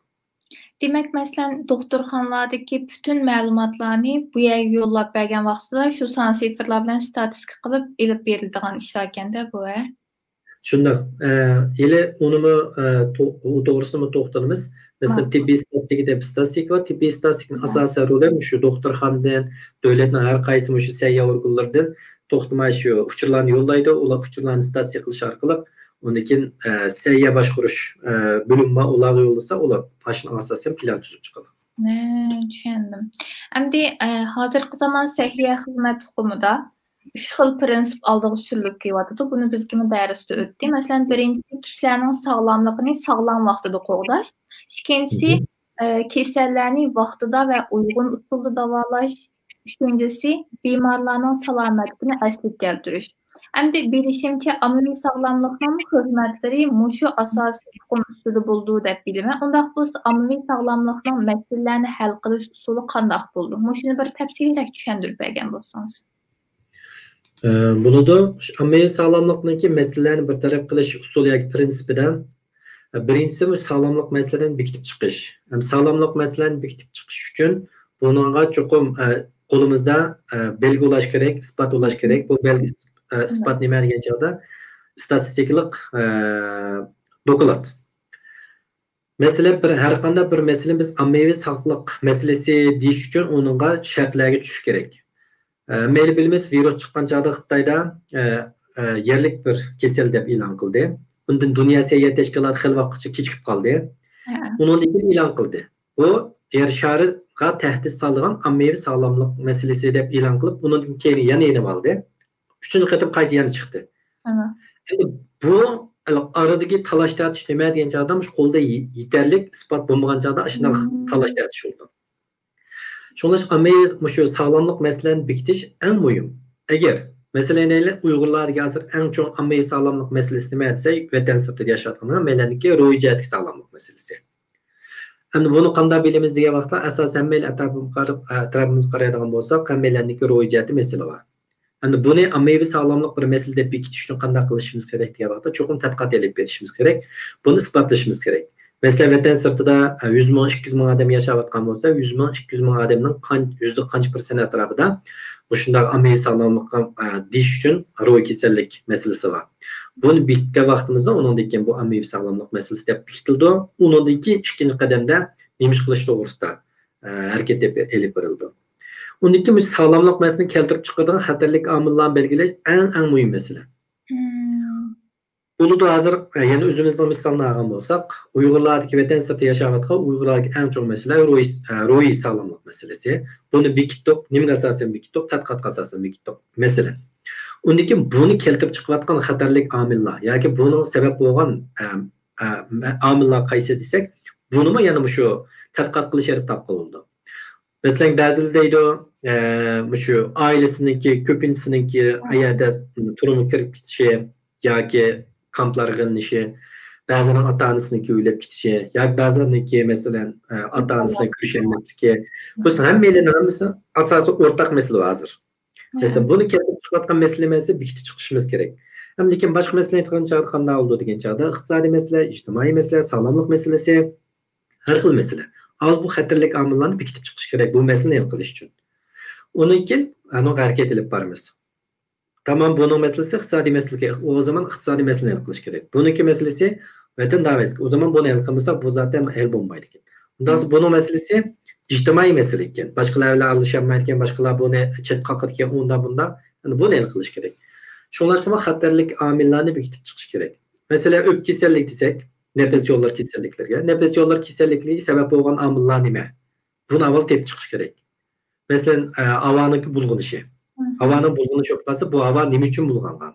دېمەك، مەسىلەن، دوختۇرخانىلاردىكى پۈتۈن مەلۇماتلارنى بۇ يەرگە يوللاپ بەرگەن ۋاقتىدا شۇ سان سىفىرلار بىلەن ستاتىستىكا قىلىپ ئېلىپ بېرىلىدىغان ئىشلاركەن-دە بۇ، ھە؟ شۇنداق. ئە، ھېلى ئۇنىمۇ، ئە، تو-، ئۇ توغرىسىدىمۇ توختىلىمىز. مەسىلەن، تېببىي ستاتىستىكا دەپ ستاتىستىكا بار. تېببىي ستاتىستىكىنىڭ ئاساسىي رولى مۇشۇ دوختۇرخانىدىن، دۆلەتنىڭ ھەر قايسى مۇشۇ سەھىيە ئورگانلىرىدىن توختىماي شۇ ئۇچۇرلارنى يوللايدۇ. ئۇلار ئۇچۇرلارنى ستاتىستىكا قىلىش ئارقىلىق ئۇنىڭدىن كېيىن، ئە، سەھىيە باشقۇرۇش، ئە، بۆلۈمى بار، ئۇلارغا يوللىسا، ئۇلار ئاشۇنىڭ ئاساسىي پىلان تۈزۈپ چىقىدۇ. ھە، چۈشەندىم. ئەمدى، ئە، ھازىرقى زامان سەھىيە خىزمەت ئۇقۇمىدا ئۈچ خىل پىرىنسىپ ئالدىغا سۈرۈلۈپ كېلىۋاتىدۇ. بۇنى بىزگىمۇ دەرستە ئۆتتى. مەسىلەن، بىرىنچىسى، كىشىلەرنىڭ ساغلاملىقىنى ساغلام ۋاقتىدا قوغداش. ئىككىنچىسى، ئە، كېسەللەرنى ۋاقتىدا ۋە ئۇيغۇن ئۇسۇلدا داۋالاش. ئۈچىنچىسى، بىمارلارنىڭ سالامەتلىكىنى ئەسلىگە كەلتۈرۈش. ئەمدى بىلىشىمچە، ئاممىۋى ساغلاملىقنىڭ خىزمەتلىرى مۇشۇ ئاساسىي ئۇقۇم ئۈستىدە بولىدۇ دەپ بىلىمەن. ئۇنداق بولسا، ئاممىۋى ساغلاملىقنىڭ مەسىلىلەرنى ھەل قىلىش ئۇسۇلى قانداق بولىدۇ؟ مۇشۇنى بىر تەپسىلىيرەك چۈشەندۈرۈپ بەرگەن بولسىڭىز. ئە، بولىدۇ. شۇ ئاممىۋى ساغلاملىقنىڭكى مەسىلىلەرنى بىر تەرەپ قىلىش ئۇسۇلى ياكى پىرىنسىپىدا، بىرىنچىسى، بۇ ساغلاملىق مەسىلىلىرىنى بېكىتىپ چىقىش. ھەم ساغلاملىق مەسىلىلىرىنى بېكىتىپ چىقىش ئۈچۈن بۇنىڭغا چوقۇم، ئە، قولىمىزدا، ئە، بەلگە بولاش كېرەك، ئىسپات بولاش كېرەك. بۇ بەلگە، ئىس-، ئە، ئىسپات نېمە دېگەن چاغدا، ئىستاتىستىكىلىق، ئە، دوكلات. مەسىلەن، بىر، ھەر قانداق بىر مەسىلىنى بىز ئاممىۋى ساغلىق مەسىلىسى دېيىش ئۈچۈن ئۇنىڭغا شەرتلەرگە چۈشۈش كېرەك. ئە، مەيلى بىلىمىز، ۋىرۇس چىققان چاغدا خىتايدا، ئە، ئە، يەرلىك بىر كېسەل دەپ ئېلان قىلدى. ئۇندىن دۇنيا سەھىيە تەشكىلاتى خېلى ۋاقىتقىچە كېچىكىپ قالدى. ھە. ئۇنىڭدىن كېيىن ئېلان قىلدى. بۇ يەر شارىغا تەھدىت سالىدىغان ئاممىۋى ساغلاملىق مەسىلىسى دەپ ئېلان قىلىپ، ئۇنىڭدىن كېيىن يەنە يېنىۋالدى. ئۈچىنچى قېتىم قايتا يەنە چىقتى. ئەمما بۇ ئارىدىكى تالاش تارتىش نېمە دېگەن چاغدا، مۇشۇ قولدا يېتەرلىك ئىسپات بولمىغان چاغدا ئاشۇنداق تالاش تارتىش بولىدۇ. شۇڭلاشقا ئاممىۋى مۇشۇ ساغلاملىق مەسىلىلىرىنى بېكىتىش ئەڭ مۇھىم. ئەگەر، مەسىلەن، ئەيلى، ئۇيغۇرلاردىكى ھازىر ئەڭ چوڭ ئاممىۋى ساغلاملىق مەسىلىسى نېمە دېسە، ۋەتەن سىرتىدا ياشاۋاتقان ھەممەيلەننىڭكى روھىي جەھەتتىكى ساغلاملىق مەسىلىسى. ئەمدى بۇنى قانداق بىلىمىز دېگەن ۋاقىتتا، ئاساسەن ھەممەيلەن ئەتراپىمىزغا قاراپ، ئەتراپىمىزغا قارايدىغان بولساق، ھەممەيلەننىڭكى روھىي جەھەتتە مەسىلە بار. ئەمدى بۇنى ئاممىۋى ساغلاملىق بىر مەسىلە دەپ بېكىتىش ئۈچۈن قانداق قىلىشىمىز كېرەك دېگەن ۋاقىتتا، چوقۇم تەتقىقات ئېلىپ بېرىشىمىز كېرەك. بۇنى ئىسپاتلىشىمىز كېرەك. مەسىلەن، ۋەتەن سىرتىدا، ئە، يۈز مىڭ، ئىككى يۈز مىڭ ئادەم ياشاۋاتقان بولسا، يۈز مىڭ، ئىككى يۈز مىڭ ئادەمنىڭ قان-، يۈزدە قانچە پىرسەنت ئەتراپىدا مۇشۇنداق ئاممىۋى ساغلاملىققا، ئە، دېيىش ئۈچۈن روھىي كېسەللىك مەسىلىسى بار. بۇنى بېكىتكەن ۋاقتىمىزدا، ئۇنىڭدىن كېيىن بۇ ئاممىۋى ساغلاملىق مەسىلىسى دەپ بېكىتىلىدۇ. ئۇنىڭدىن كېيىن ئىككىنچى قەدەمدە نېمە ئىش قىلىش توغرىسىدا، ئە، ھەرىكەت ئېلىپ، ئېلىپ بېرىلىدۇ. ئۇندىن كېيىن مۇشۇ ساغلاملىق مەسىلىسىنى كەلتۈرۈپ چىقىرىدىغان خەتەرلىك ئامىللارنى بەلگىلەش ئەڭ، ئەڭ مۇھىم مەسىلە. مم. بولىدۇ، ھازىر، ئە، يەنە ئۆزىمىزنىڭ مىسالىنى ئالغان بولساق، ئۇيغۇرلاردىكى، ۋەتەن سىرتىدا ياشاۋاتقان ئۇيغۇرلاردىكى ئەڭ چوڭ مەسىلە روھىي، ئە، روھىي ساغلاملىق مەسىلىسى. بۇنى بېكىتتۇق. نېمىگە ئاساسەن بېكىتتۇق؟ تەتقىقاتقا ئاساسەن بېكىتتۇق. مەسىلەن، ئۇندىن كېيىن بۇنى كەلتۈرۈپ چىقىۋاتقان خەتەرلىك ئامىللار ياكى بۇنىڭ سەۋەب بولغان، ئە، ئە، ئامىللار قايسى دېسەك، بۇنىمۇ يەنە مۇشۇ تەتقىقات قىلىش ئېلىپ تاپقىلى بولىدۇ. مەسىلەن، بەزىلەر دەيدۇ، ئە، مۇشۇ ئائىلىسىنىڭكى، كۆپىنچىسىنىڭكى ئەيەردە تۈرمىگە كىرىپ كېتىشى ياكى كامپلارغا ئېلىنىشى، بەزىنىڭ ئاتا-ئانىسىنىڭكى ئۆلۈپ كېتىشى ياكى بەزىلەرنىڭكى، مەسىلەن، ئە، ئاتا-ئانىسى بىلەن كۆرۈشەلمەسلىكى. بۇ ھەممىنىڭ ھەممىسى ئاساسىي ئورتاق مەسىلە ھازىر. مەسىلەن، بۇنى كەلتۈرۈپ چىقىۋاتقان مەسىلە، مەسىلە بېكىتىپ چىقىشىمىز كېرەك. ھەم لېكىن باشقا مەسىلە ئېيتقان چاغدا قانداق بولىدۇ دېگەن چاغدا، ئىقتىسادىي مەسىلە، ئىجتىمائىي مەسىلە، ساغلاملىق مەسىلىسى، ھەر خىل مەسىلە. ھازىر بۇ خەتەرلىك ئامىللارنى بېكىتىپ چىقىش كېرەك، بۇ مەسىلىنى ھەل قىلىش ئۈچۈن. ئۇنىڭ كېيىن ئانىڭغا ھەرىكەت ئېلىپ بارىمىز. تامام، بۇنىڭ مەسىلىسى ئىقتىسادىي مەسىلىكەن. ئۇ زامان ئىقتىسادىي مەسىلىنى ھەل قىلىش كېرەك. بۇنىڭكى مەسىلىسى ۋەتەن داۋاسى. ئۇ زامان بۇنى ھەل قىلمىساق، بۇ زاتەن ھەل بولمايدىكەن. ئۇنداق بولسا بۇنىڭ مەسىلىسى ئىجتىمائىي مەسىلە ئىكەن. باشقىلار بىلەن ئارىلىشالمايدىكەن، باشقىلار بۇنى چەت قاقىدىكەن، ئۇنداق بۇنداق. يەنى بۇنى ھەل قىلىش كېرەك. شۇڭلاشقا بۇ خەتەرلىك ئامىللارنى بېكىتىپ چىقىش كېرەك. مەسىلەن، ئۆپكە كېسەللىك دېسەك، نەپەس يوللىرى كېسەللىكلىرىگە. نەپەس يوللىرى كېسەللىكلىرىگە سەۋەب بولغان ئامىللار نېمە؟ بۇنى ئاۋۋال تېپىپ چىقىش كېرەك. مەسىلەن، ئە، ھاۋانىڭكى بۇلغىنىشى. ھاۋانىڭ بۇلغىنىشى بولۇپ قالسا، بۇ ھاۋا نېمە ئۈچۈن بۇلغانغان؟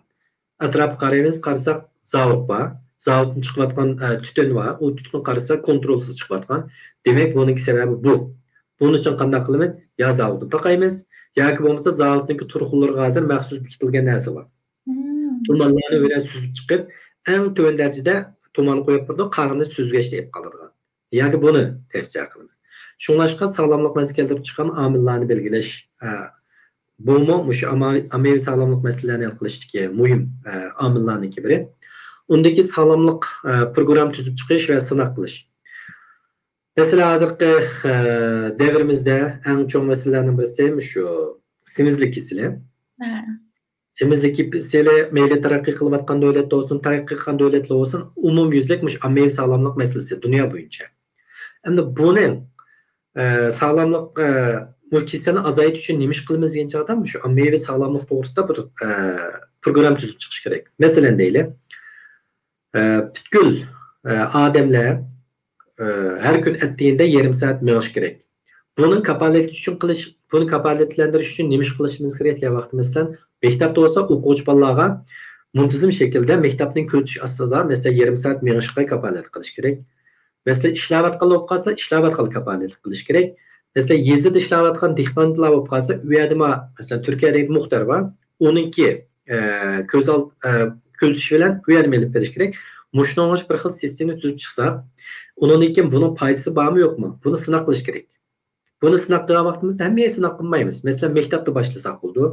ئەتراپقا قارايمىز، قارىساق، زاۋۇت بار. زاۋۇتتىن چىقىۋاتقان، ئە، تۈتۈن بار. ئۇ تۈتۈن قارىسا، كونترولسىز چىقىۋاتقان. دېمەك، بۇنىڭكى سەۋەبى بۇ. بۇنىڭ ئۈچۈن قانداق قىلىمىز؟ يا زاۋۇتنى تاقايمىز، ياكى بولمىسا زاۋۇتنىڭكى تۇرقۇملىرىغا ھازىر مەخسۇس بېكىتىلگەن نەرسە بار. تۇمانلارنى بىلەن سۈزۈپ چىقىپ، ئەڭ تۆۋەن دەرىجىدە تۇمان قويۇپ بېرىدۇ، قالغىنىنى سۈزگەچتە ئېلىپ قالىدىغان. ياكى بۇنى تەۋسىيە قىلىمەن. شۇڭلاشقا ساغلاملىق مەسىلىسى كەلتۈرۈپ چىققان ئامىللارنى بەلگىلەش، ئە، بۇمۇ مۇشۇ ئاما-، ئاممىۋى ساغلاملىق مەسىلىلەرنى ھەل قىلىشتىكى مۇھىم، ئە، ئامىللارنىڭكى بىرى. ئۇندىكى ساغلاملىق، ئە، پروگرامما تۈزۈپ چىقىش ۋە سىناق قىلىش. مەسىلەن، ھازىرقى، ئە، دەۋرىمىزدە ئەڭ چوڭ مەسىلىلەرنىڭ بىرسى مۇشۇ سېمىزلىك كېسىلى. ھە. سېمىزلىك كېسىلى مەيلى تەرەققىي قىلىۋاتقان دۆلەتتە بولسۇن، تەرەققىي قىلغان دۆلەتلەر بولسۇن، ئومۇميۈزلۈك مۇشۇ ئاممىۋى ساغلاملىق مەسىلىسى دۇنيا بويىچە. ئەمدى بۇنىڭ، ئە، ساغلاملىق، ئە، بۇ كېسەلنى ئازايتىش ئۈچۈن نېمە ئىش قىلىمىز دېگەن چاغدا، مۇشۇ ئاممىۋى ساغلاملىق توغرىسىدا بىر، ئە، پروگرامما تۈزۈپ چىقىش كېرەك. مەسىلەن، دەيلى، ئە، پۈتكۈل، ئە، ئادەملەر، ئە، ھەر كۈن ئەتىگەندە يېرىم سائەت مېڭىش كېرەك. بۇنىڭ كاپالەتلىك ئۈچۈن قىلىش، بۇنى كاپالەتلەندۈرۈش ئۈچۈن نېمە ئىش قىلىشىمىز كېرەك دېگەن ۋاقىتتا، مەسىلەن، مەكتەپتە بولسا ئوقۇغۇچى بالىلارغا مۇنتىزىم شەكىلدە مەكتەپنىڭ كۆزىتىش ئاستىدا، مەسىلەن، يېرىم سائەت مېڭىشقا كاپالەتلىك قىلىش كېرەك. مەسىلەن، ئىشلەۋاتقانلار بولۇپ قالسا، ئىشلەۋاتقانلارغا كاپالەتلىك قىلىش كېرەك. مەسىلەن، يېزىدا ئىشلەۋاتقان دېھقانلار بولۇپ قالسا، ئۇ يەردىمۇ، مەسىلەن، تۈركىيەدىكى مۇختەر بار، ئۇنىڭكى، ئە، كۆز ئال-، ئە، كۆزىتىشى بىلەن ئۇ يەردىمۇ ئېلىپ بېرىش كېرەك. مۇشۇنىڭغا بىر خىل سىستېما تۈزۈپ چىقساق، ئۇنىڭدىن كېيىن بۇنىڭ پايدىسى بارمۇ، يوقمۇ؟ بۇنى سىناق قىلىش كېرەك. بۇنى سىناق قىلغان ۋاقتىمىزدا ھەممە يەرگە سىناق قىلمايمىز. مەسىلەن، مەكتەپتە باشلىساق بولىدۇ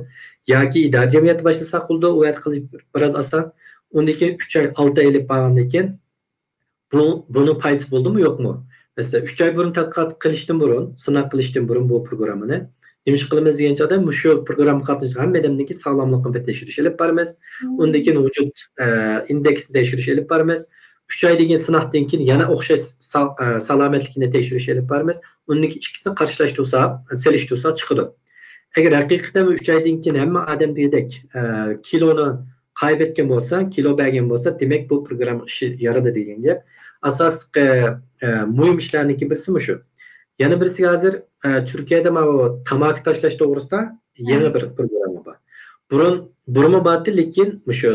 ياكى ئىدارە جەمئىيەتتە باشلىساق بولىدۇ، ئۇ يەردە قىلىش بىراز ئاسان. ئۇندىن كېيىن ئۈچ ئاي، ئالتە ئاي ئېلىپ بارغاندىن كېيىن، بۇ، بۇنىڭ پايدىسى بولدىمۇ، يوقمۇ؟ مەسىلەن، ئۈچ ئاي بۇرۇن تەتقىقات قىلىشتىن بۇرۇن، سىناق قىلىشتىن بۇرۇن بۇ پروگراممىنى نېمە ئىش قىلىمىز دېگەن چاغدا، مۇشۇ پروگراممىغا قاتنىشىدىغان ھەممە ئادەمنىڭكى ساغلاملىقىنى بىر تەكشۈرۈش ئېلىپ بارىمىز. ئۇندىن كېيىن ۋۇجۇد، ئە، ئىندېكسىنى تەكشۈرۈش ئېلىپ بارىمىز. ئۈچ ئاي دېگەن سىناقتىن كېيىن يەنە ئوخشاش سا-، ئە، سالامەتلىكىنى تەكشۈرۈش ئېلىپ بارىمىز. ئۇندىن كېيىن ئىككىسىنى قارشىلاشتۇرساق، سېلىشتۇرساق چىقىدۇ. ئەگەر ھەقىقەتەن ئۈچ ئايدىن كېيىن ھەممە ئادەم دېگۈدەك، ئە، كىلونى قايبەتكەن بولسا، كىلو بەرگەن بولسا، دېمەك، بۇ پروگرامما ئىشى يارىدى دېگەن گەپ. ئاساسلىقى، ئە، مۇھىم ئىشلارنىڭكى بىرسى مۇشۇ. يەنە بىرسى ھازىر، ئە، تۈركىيەدە ماۋۇ تاماكا تاشلاش توغرىسىدا يېڭى بىر پروگرامما بار. بۇرۇن، بۇرۇنمۇ بارتى، لېكىن مۇشۇ،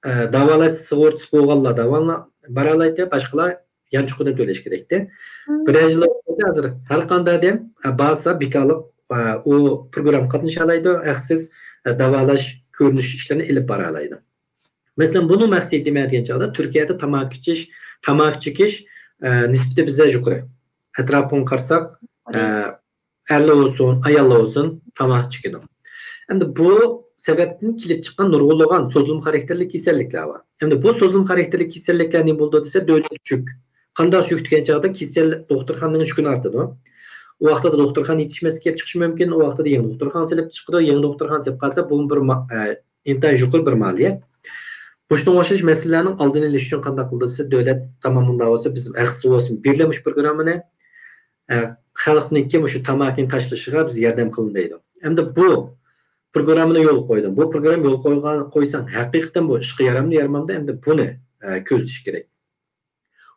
ئە، داۋالاش سۇغۇرتىسى بولغانلار داۋالا-، بارالايتتى، باشقىلار يانچۇقىدىن تۆلەش كېرەكتى. بىرەر يىل ئۆتتى، ھازىر ھەر قانداق ئادەم، ئە، بارسا بىكارلىق، ئە، ئۇ پروگراممىغا قاتنىشالايدۇ، ھەقسىز، ئە، داۋالاش، كۆرۈنۈش ئىشلىرىنى ئېلىپ بارالايدۇ. مەسىلەن، بۇنىڭ مەقسىتى نېمە دېگەن چاغدا، تۈركىيەدە تاماكا ئىچىش، تاماكا چېكىش، ئە، نىسبىتى بىزدە يۇقىرى. ئەتراپىغا قارىساق، ئە، ئەرلەر بولسۇن، ئاياللار بولسۇن، تاماكا چېكىدۇ. ئەمدى بۇ سەۋەبتىن كېلىپ چىققان نۇرغۇنلىغان سوزۇلما خاراكتېرلىك كېسەللىكلەر بار. ئەمدى بۇ سوزۇلما خاراكتېرلىك كېسەللىكلەر نېمە بولىدۇ دېسە، دۆلەت يۈك. قانداق يۈك دېگەن چاغدا كېسەل دوختۇرخانىنىڭ يۈكىنى ئارتىدۇ. ئۇ ۋاقتىدا دوختۇرخانا يېتىشمەسلىك كېلىپ چىقىشى مۇمكىن. ئۇ ۋاقتىدا يېڭى دوختۇرخانا سېلىپ چىقىدۇ. يېڭى دوختۇرخانا سېلىپ قالسا، بۇ بىر ما-، ئە، ئىنتايىن يۇقىرى بىر مالىيە. مۇشۇنىڭغا ئوخشاش مەسىلىلەرنىڭ ئالدىنى ئېلىش ئۈچۈن قانداق قىلىدۇ دېسە، دۆلەت تامام مۇنداق بولسا، بىز ھەقسىز بولسۇن، بېرىلە مۇشۇ پروگراممىنى، ئە، خەلقنىڭكى مۇشۇ تاماكىنى تاشلىشىغا بىز ياردەم قىلىمىز دەيدۇ. ئەمدى بۇ پروگراممىنى يولغا قويدۇم. بۇ پروگرامما يولغا قويغان، قويساڭ، ھەقىقەتەن بۇ ئىشقا يارامدۇ، يارىمامدۇ، ئەمدى بۇنى، ئە، كۆزىتىش كېرەك.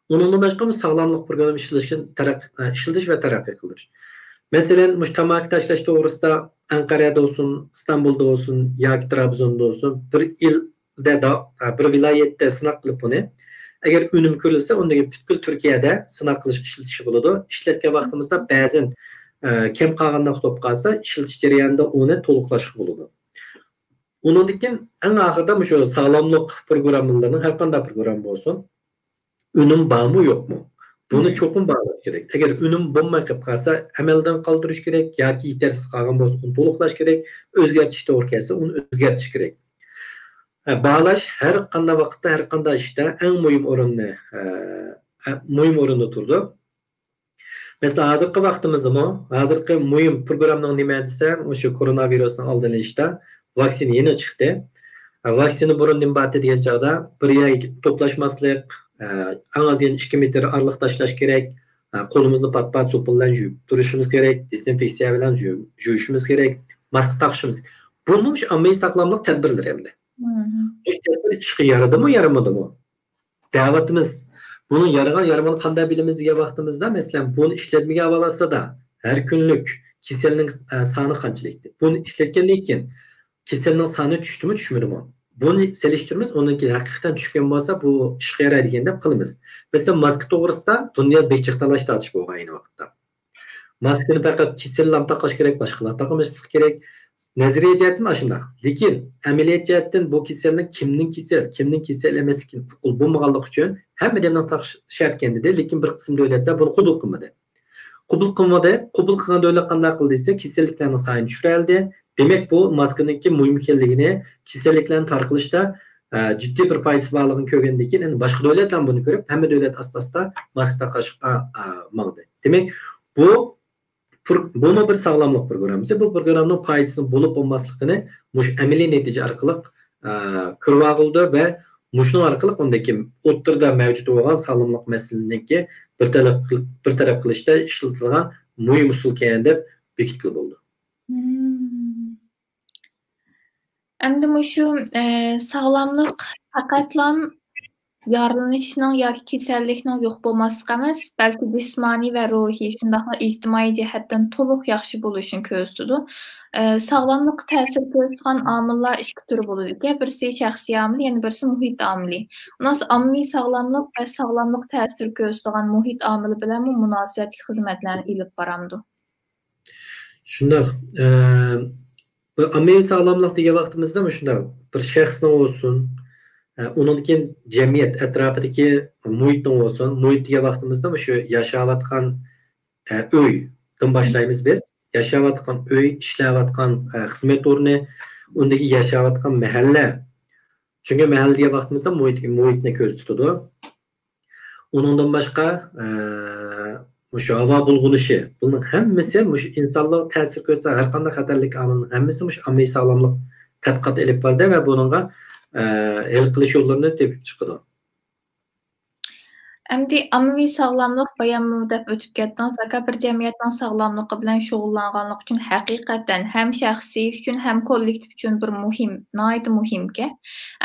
ئۇنىڭدىن باشقا، بۇ ساغلاملىق پروگرامما ئىشلىتىشكە تەرەققىي، ئىشلىتىش ۋە تەرەققىي قىلدۇرۇش. مەسىلەن، مۇشۇ تاماكا تاشلاش توغرىسىدا ئەنقەرەدە بولسۇن، ئىستانبۇلدا بولسۇن ياكى ترابزوندا بولسۇن، بىر ئىلدە دا-، بىر ۋىلايەتتە سىناق قىلىپ بۇنى، ئەگەر ئۈنۈم كۆرۈلسە، ئۇندىن كېيىن پۈتكۈل تۈركىيەدە سىناق قىلىش، ئىشلىتىشكە بولىدۇ. ئىشلەتكەن ۋاقتىمىزدا بەزەن، ئە، كەم قالغاندەك بولۇپ قالسا، ئىشلىتىش جەريانىدا ئۇنى تولۇقلاشقا بولىدۇ. ئۇنىڭدىن كېيىن ئەڭ ئاخىرىدا مۇشۇ ساغلاملىق پروگراممىلىرىنىڭ، ھەر قانداق پروگرامما بولسۇن، ئۈنۈم بارمۇ، يوقمۇ؟ بۇنى چوقۇم باھالاش كېرەك. ئەگەر ئۈنۈم بولماي قېلىپ قالسا، ئەمەلدىن قالدۇرۇش كېرەك ياكى يېتەرسىز قالغان بولسا، ئۇنى تولۇقلاش كېرەك. ئۆزگەرتىش توغرا كەلسە، ئۇنى ئۆزگەرتىش كېرەك. ھە، باھالاش ھەر قانداق ۋاقىتتا، ھەر قانداق ئىشتا ئەڭ مۇھىم ئورۇننى، ھە، ھە، مۇھىم ئورۇندا تۇرىدۇ. مەسىلەن، ھازىرقى ۋاقتىمىزدىمۇ، ھازىرقى مۇھىم پروگراممىنىڭ نېمە دېسە، مۇشۇ كورونا ۋىرۇسنىڭ ئالدىنى ئېلىشتا ۋاكسىنا يېڭى چىقتى. ۋاكسىنا بۇرۇن نېمە بارتى دېگەن چاغدا، بىر يەرگە توپلاشماسلىق، ئەڭ ئاز يەنە ئىككى مېتىر ئارىلىق تاشلاش كېرەك، قولىمىزنى پات-پات سوپۇن بىلەن يۇيۇپ تۇرۇشىمىز كېرەك، دېزىنفېكسىيە بىلەن يۇ-، يۇيۇشىمىز كېرەك، ماسكا تاقىشىمىز كېرەك. بۇمۇ مۇشۇ ئاممىۋى ساغلاملىق تەدبىرلىرى ئەمدى. مۇشۇ تەدبىر ئىشقا يارىدىمۇ، يارىمىدىمۇ؟ دەۋاتىمىز. بۇنىڭ يارىغان يارىمىغىنى قانداق بىلىمىز دېگەن ۋاقتىمىزدا، مەسىلەن، بۇنى ئىشلەتمىگەن ھالىسىدا ھەر كۈنلۈك كېسەلنىڭ، ئە، سانى قانچىلىكتى؟ بۇنى ئىشلەتكەندىن كېيىن كېسەلنىڭ سانى چۈشتىمۇ، چۈشمىدىمۇ؟ بۇنى سېلىشتۇرىمىز، ئۇنىڭ كېيىن ھەقىقەتەن چۈشكەن بولسا، بۇ ئىشقا يارايدىغان دەپ قىلىمىز. مەسىلەن، ماسكا توغرىسىدا دۇنيا بەك جىق تالاش-تارتىش بولغان ئەينى ۋاقىتتا. ماسكىنى پەقەت كېسەللەرمۇ تاقاش كېرەك، باشقىلار تاقىماسلىق كېرەك. نەزەرىيە جەھەتتىن ئاشۇنداق. لېكىن ئەمەلىيەت جەھەتتىن بۇ كېسەلنىڭ كىمنىڭ كېسەل، كىمنىڭ كېسەل ئەمەسلىكىنى ئۇققىلى بولمىغانلىقى ئۈچۈن ھەممە ئادەمنىڭ تاقىشى شەرتكەن دېدى، لېكىن بىر قىسىم دۆلەتلەر بۇنى قوبۇل قىلمىدى. قوبۇل قىلمىدى. قوبۇل قىلغان دۆلەت قانداق قىلدى دېسە، كېسەللىكلەرنىڭ سانىنى چۈشۈرەلىدى. دېمەك، بۇ ماسكىنىڭكى مۇھىم ئىكەنلىكىنى، كېسەللىكلەرنى تارقىلىشتا، ئە، جىددىي بىر پايدىسى بارلىقىنى كۆرگەندىن كېيىن، ئەمدى باشقا دۆلەتلەرمۇ بۇنى كۆرۈپ، ھەممە دۆلەت ئاستا-ئاستا ماسكا تاقاشقا، ئە، ماڭدى. دېمەك، بۇ پر-، بۇمۇ بىر ساغلاملىق پروگراممىسى. بۇ پروگراممىنىڭ پايدىسىنىڭ بولۇپ بولماسلىقىنى مۇشۇ ئەمەلىي نەتىجە ئارقىلىق، ئە، كۆرۈۋالغىلى بولىدۇ ۋە مۇشۇنىڭ ئارقىلىق ئۇندىن كېيىن ئوتتۇرىدا مەۋجۇت بولغان ساغلاملىق مەسىلىنىڭكى بىر تەرەپ قىل-، بىر تەرەپ قىلىشتا ئىشلىتىلىدىغان مۇھىم ئۇسۇلكەن دەپ بېكىتكىلى بولىدۇ. مم. ئەمدى مۇشۇ، ئە، ساغلاملىق پەقەتلام يارىلىنىشنىڭ ياكى كېسەللىكنىڭ يوق بولماسلىقى ئەمەس، بەلكى جىسمانىي ۋە روھىي، شۇنداقلا ئىجتىمائىي جەھەتتىن تولۇق ياخشى بولۇشىنى كۆرسىتىدۇ. ئە، ساغلاملىققا تەسىر كۆرسىتىدىغان ئامىللار ئىككى تۈر بولىدىكەن، بىرسى شەخسىي ئامىل، يەنە بىرسى مۇھىت ئامىلى. ئۇنىڭ ئاممىۋى ساغلاملىق ۋە ساغلاملىققا تەسىر كۆرسىتىدىغان مۇھىت ئامىلى بىلەنمۇ مۇناسىۋەتلىك خىزمەتلەرنى ئېلىپ بارامدۇ؟ شۇنداق. ئە، بۇ ئاممىۋى ساغلاملىق دېگەن ۋاقتىمىزدا مۇشۇنداق، بىر شەخسنىڭ بولسۇن، ئە، ئۇنىڭدىن كېيىن جەمئىيەت ئەتراپىدىكى مۇھىتنىڭ بولسۇن، مۇھىت دېگەن ۋاقتىمىزدا مۇشۇ ياشاۋاتقان، ئە، ئۆيدىن باشلايمىز بىز. ياشاۋاتقان ئۆي، ئىشلەۋاتقان، ئە، خىزمەت ئورنى، ئۇندىكى ياشاۋاتقان مەھەللە. چۈنكى مەھەللە دېگەن ۋاقتىمىزدا مۇھىت، مۇھىتنى كۆرسىتىدۇ. ئۇنىڭدىن باشقا، ئە، مۇشۇ ھاۋا بۇلغىنىشى، بۇنىڭ ھەممىسى مۇشۇ ئىنسانلارغا تەسىر كۆرسىتىدىغان ھەر قانداق خەتەرلىك ئامىلنىڭ ھەممىسى مۇشۇ ئاممىۋى ساغلاملىق تەتقىقات ئېلىپ بارىدۇ ۋە بۇنىڭغا، ئە، ھەل قىلىش يوللىرىنى تېپىپ چىقىدۇ. ئەمدى ئاممىۋى ساغلاملىق بايانمۇ دەپ ئۆتۈپ كەتتىڭىز. ئاكا، بىر جەمئىيەتنىڭ ساغلاملىقى بىلەن شۇغۇللانغانلىقى ئۈچۈن ھەقىقەتەن ھەم شەخسى ئۈچۈن، ھەم كوللېكتىپ ئۈچۈن بىر مۇھىم، ناھايىتى مۇھىمكەن.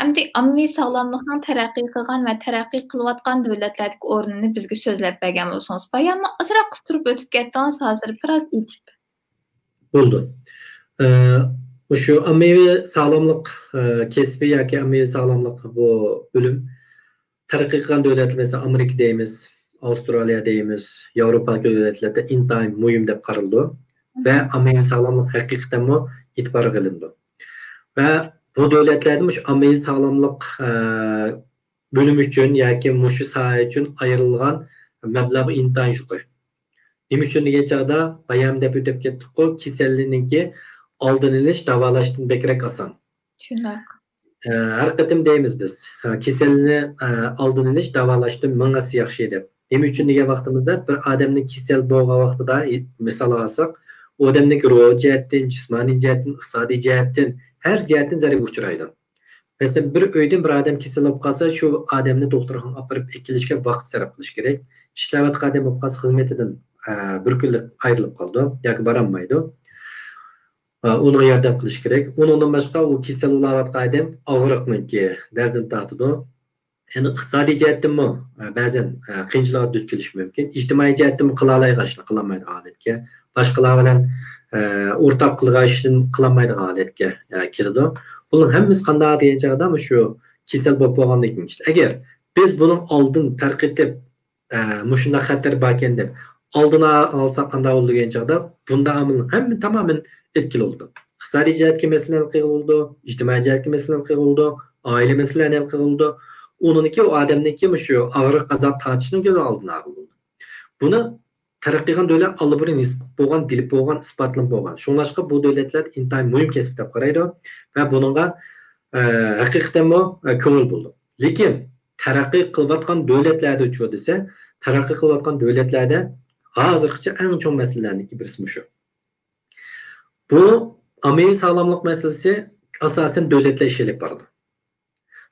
ئەمدى ئاممىۋى ساغلاملىقنىڭ تەرەققىي قىلغان ۋە تەرەققىي قىلىۋاتقان دۆلەتلەردىكى ئورنىنى بىزگە سۆزلەپ بەرگەن بولسىڭىز. بايانمۇ ئازراق قىستۇرۇپ ئۆتۈپ كەتتىڭىز، ھازىر بىراز ئېچىپ. بولدى. ئە، مۇشۇ ئاممىۋى ساغلاملىق، ئە، كەسپى ياكى ئاممىۋى ساغلاملىق بۇ بۆلۈم تەرەققىي قىلغان دۆلەتلەر، مەسىلەن، ئامېرىكا دەيمىز، ئاۋسترالىيە دەيمىز، ياۋروپا دۆلەتلەردە ئىنتايىن مۇھىم دەپ قارىلىدۇ ۋە ئاممىۋى ساغلاملىق ھەقىقەتەنمۇ ئېتىبارغا ئېلىنىدۇ. ۋە بۇ دۆلەتلەردە مۇشۇ ئاممىۋى ساغلاملىق، ئە، بۆلۈم ئۈچۈن ياكى مۇشۇ ساھە ئۈچۈن ئايرىلغان مەبلەغ ئىنتايىن يۇقىرى. نېمە ئۈچۈن دېگەن چاغدا، بايام دەپ ئۆتۈپ كەتتۇققۇ، كېسەلنىڭكى ئالدىنى ئېلىش داۋالاشتىن بەكرەك ئاسان. شۇنداق. ئە، ھەر قېتىم دەيمىز بىز، ئە، كېسەلنى، ئە، ئالدىنى ئېلىش داۋالاشتىن مىڭ ھەسسە ياخشى دەپ. نېمە ئۈچۈن دېگەن ۋاقتىمىزدا، بىر ئادەمنىڭ كېسەل بولغان ۋاقتىدا، ئى، مىسال ئالساق، ئۇ ئادەمنىڭكى روھىي جەھەتتىن، جىسمانىي جەھەتتىن، ئىقتىسادىي جەھەتتىن، ھەر جەھەتتىن زەرەرگە ئۇچرايدۇ. مەسىلەن، بىر ئۆيدىن بىر ئادەم كېسەل بولۇپ قالسا، شۇ ئادەمنى دوختۇرخانىغا ئاپىرىپ ئەكېلىشكە ۋاقىت سەرپ قىلىش كېرەك. ئىشلەۋاتقان ئادەم بولۇپ قالسا، خىزمىتىدىن، ئە، بىر كۈنلۈك ئايرىلىپ قالىدۇ ياكى بارالمايدۇ. ئە، ئۇنىڭغا ياردەم قىلىش كېرەك. ئۇنىڭدىن باشقا ئۇ كېسەل بولۇۋاتقان ئادەم ئاغرىقنىڭكى دەردىنى تارتىدۇ. يەنى ئىقتىسادىي جەھەتتىنمۇ، ئە، بەزەن، ئە، قىيىنچىلىققا دۇچ كېلىشى مۇمكىن. ئىجتىمائىي جەھەتتىنمۇ قىلالايدىغان ئىشنى قىلالمايدىغان ھالەتكە، باشقىلار بىلەن، ئە، ئورتاق قىلغان ئىشنى قىلالمايدىغان ھالەتكە، ئە، كېلىدۇ. بۇنىڭ ھەممىسى قانداق دېگەن چاغدا مۇشۇ كېسەل بولۇپ بولغاندىن كېيىن ئىشتە. ئەگەر بىز بۇنىڭ ئالدىن تەرقىتىپ، ئە، مۇشۇنداق خەتەر باركەن دەپ ئالدىنى ئالساق قانداق بولىدۇ دېگەن چاغدا، بۇنداق ئامىلنىڭ ھەممە تامامەن ئەتكىلى بولىدۇ. ئىقتىسادىي جەھەتتىكى مەسىلىنى ھەل قىلغىلى بولىدۇ، ئىجتىمائىي جەھەتتىكى مەسىلىنى ھەل قىلغىلى بولىدۇ، ئائىلە مەسىلىلەرنى ھەل قىلغىلى بولىدۇ. ئۇنىڭدىكى ئۇ ئادەمنىڭكى مۇشۇ ئاغرىق ئازاب تارتىشنىڭكى ئالدىنى ئالغىلى بولىدۇ. بۇنى تەرەققىي قىلغان دۆلەت ئاللىبۇرۇن ھېس بولغان، بىلىپ بولغان، ئىسپاتلىنىپ بولغان. شۇڭلاشقا بۇ دۆلەتلەر ئىنتايىن مۇھىم كەسىپ دەپ قارايدۇ ۋە بۇنىڭغا، ئە، ھەقىقەتەنمۇ، ئە، كۆڭۈل بۆلىدۇ. لېكىن تەرەققىي قىلىۋاتقان دۆلەتلەردىچۇ دېسە، تەرەققىي قىلىۋاتقان دۆلەتلەردە ھازىرغىچە ئەڭ چوڭ مەسىلىلەرنىڭكى بىرسى مۇشۇ. بۇ ئاممىۋى ساغلاملىق مەسىلىسى ئاساسەن دۆلەتلەر ئىش ئېلىپ بارىدۇ.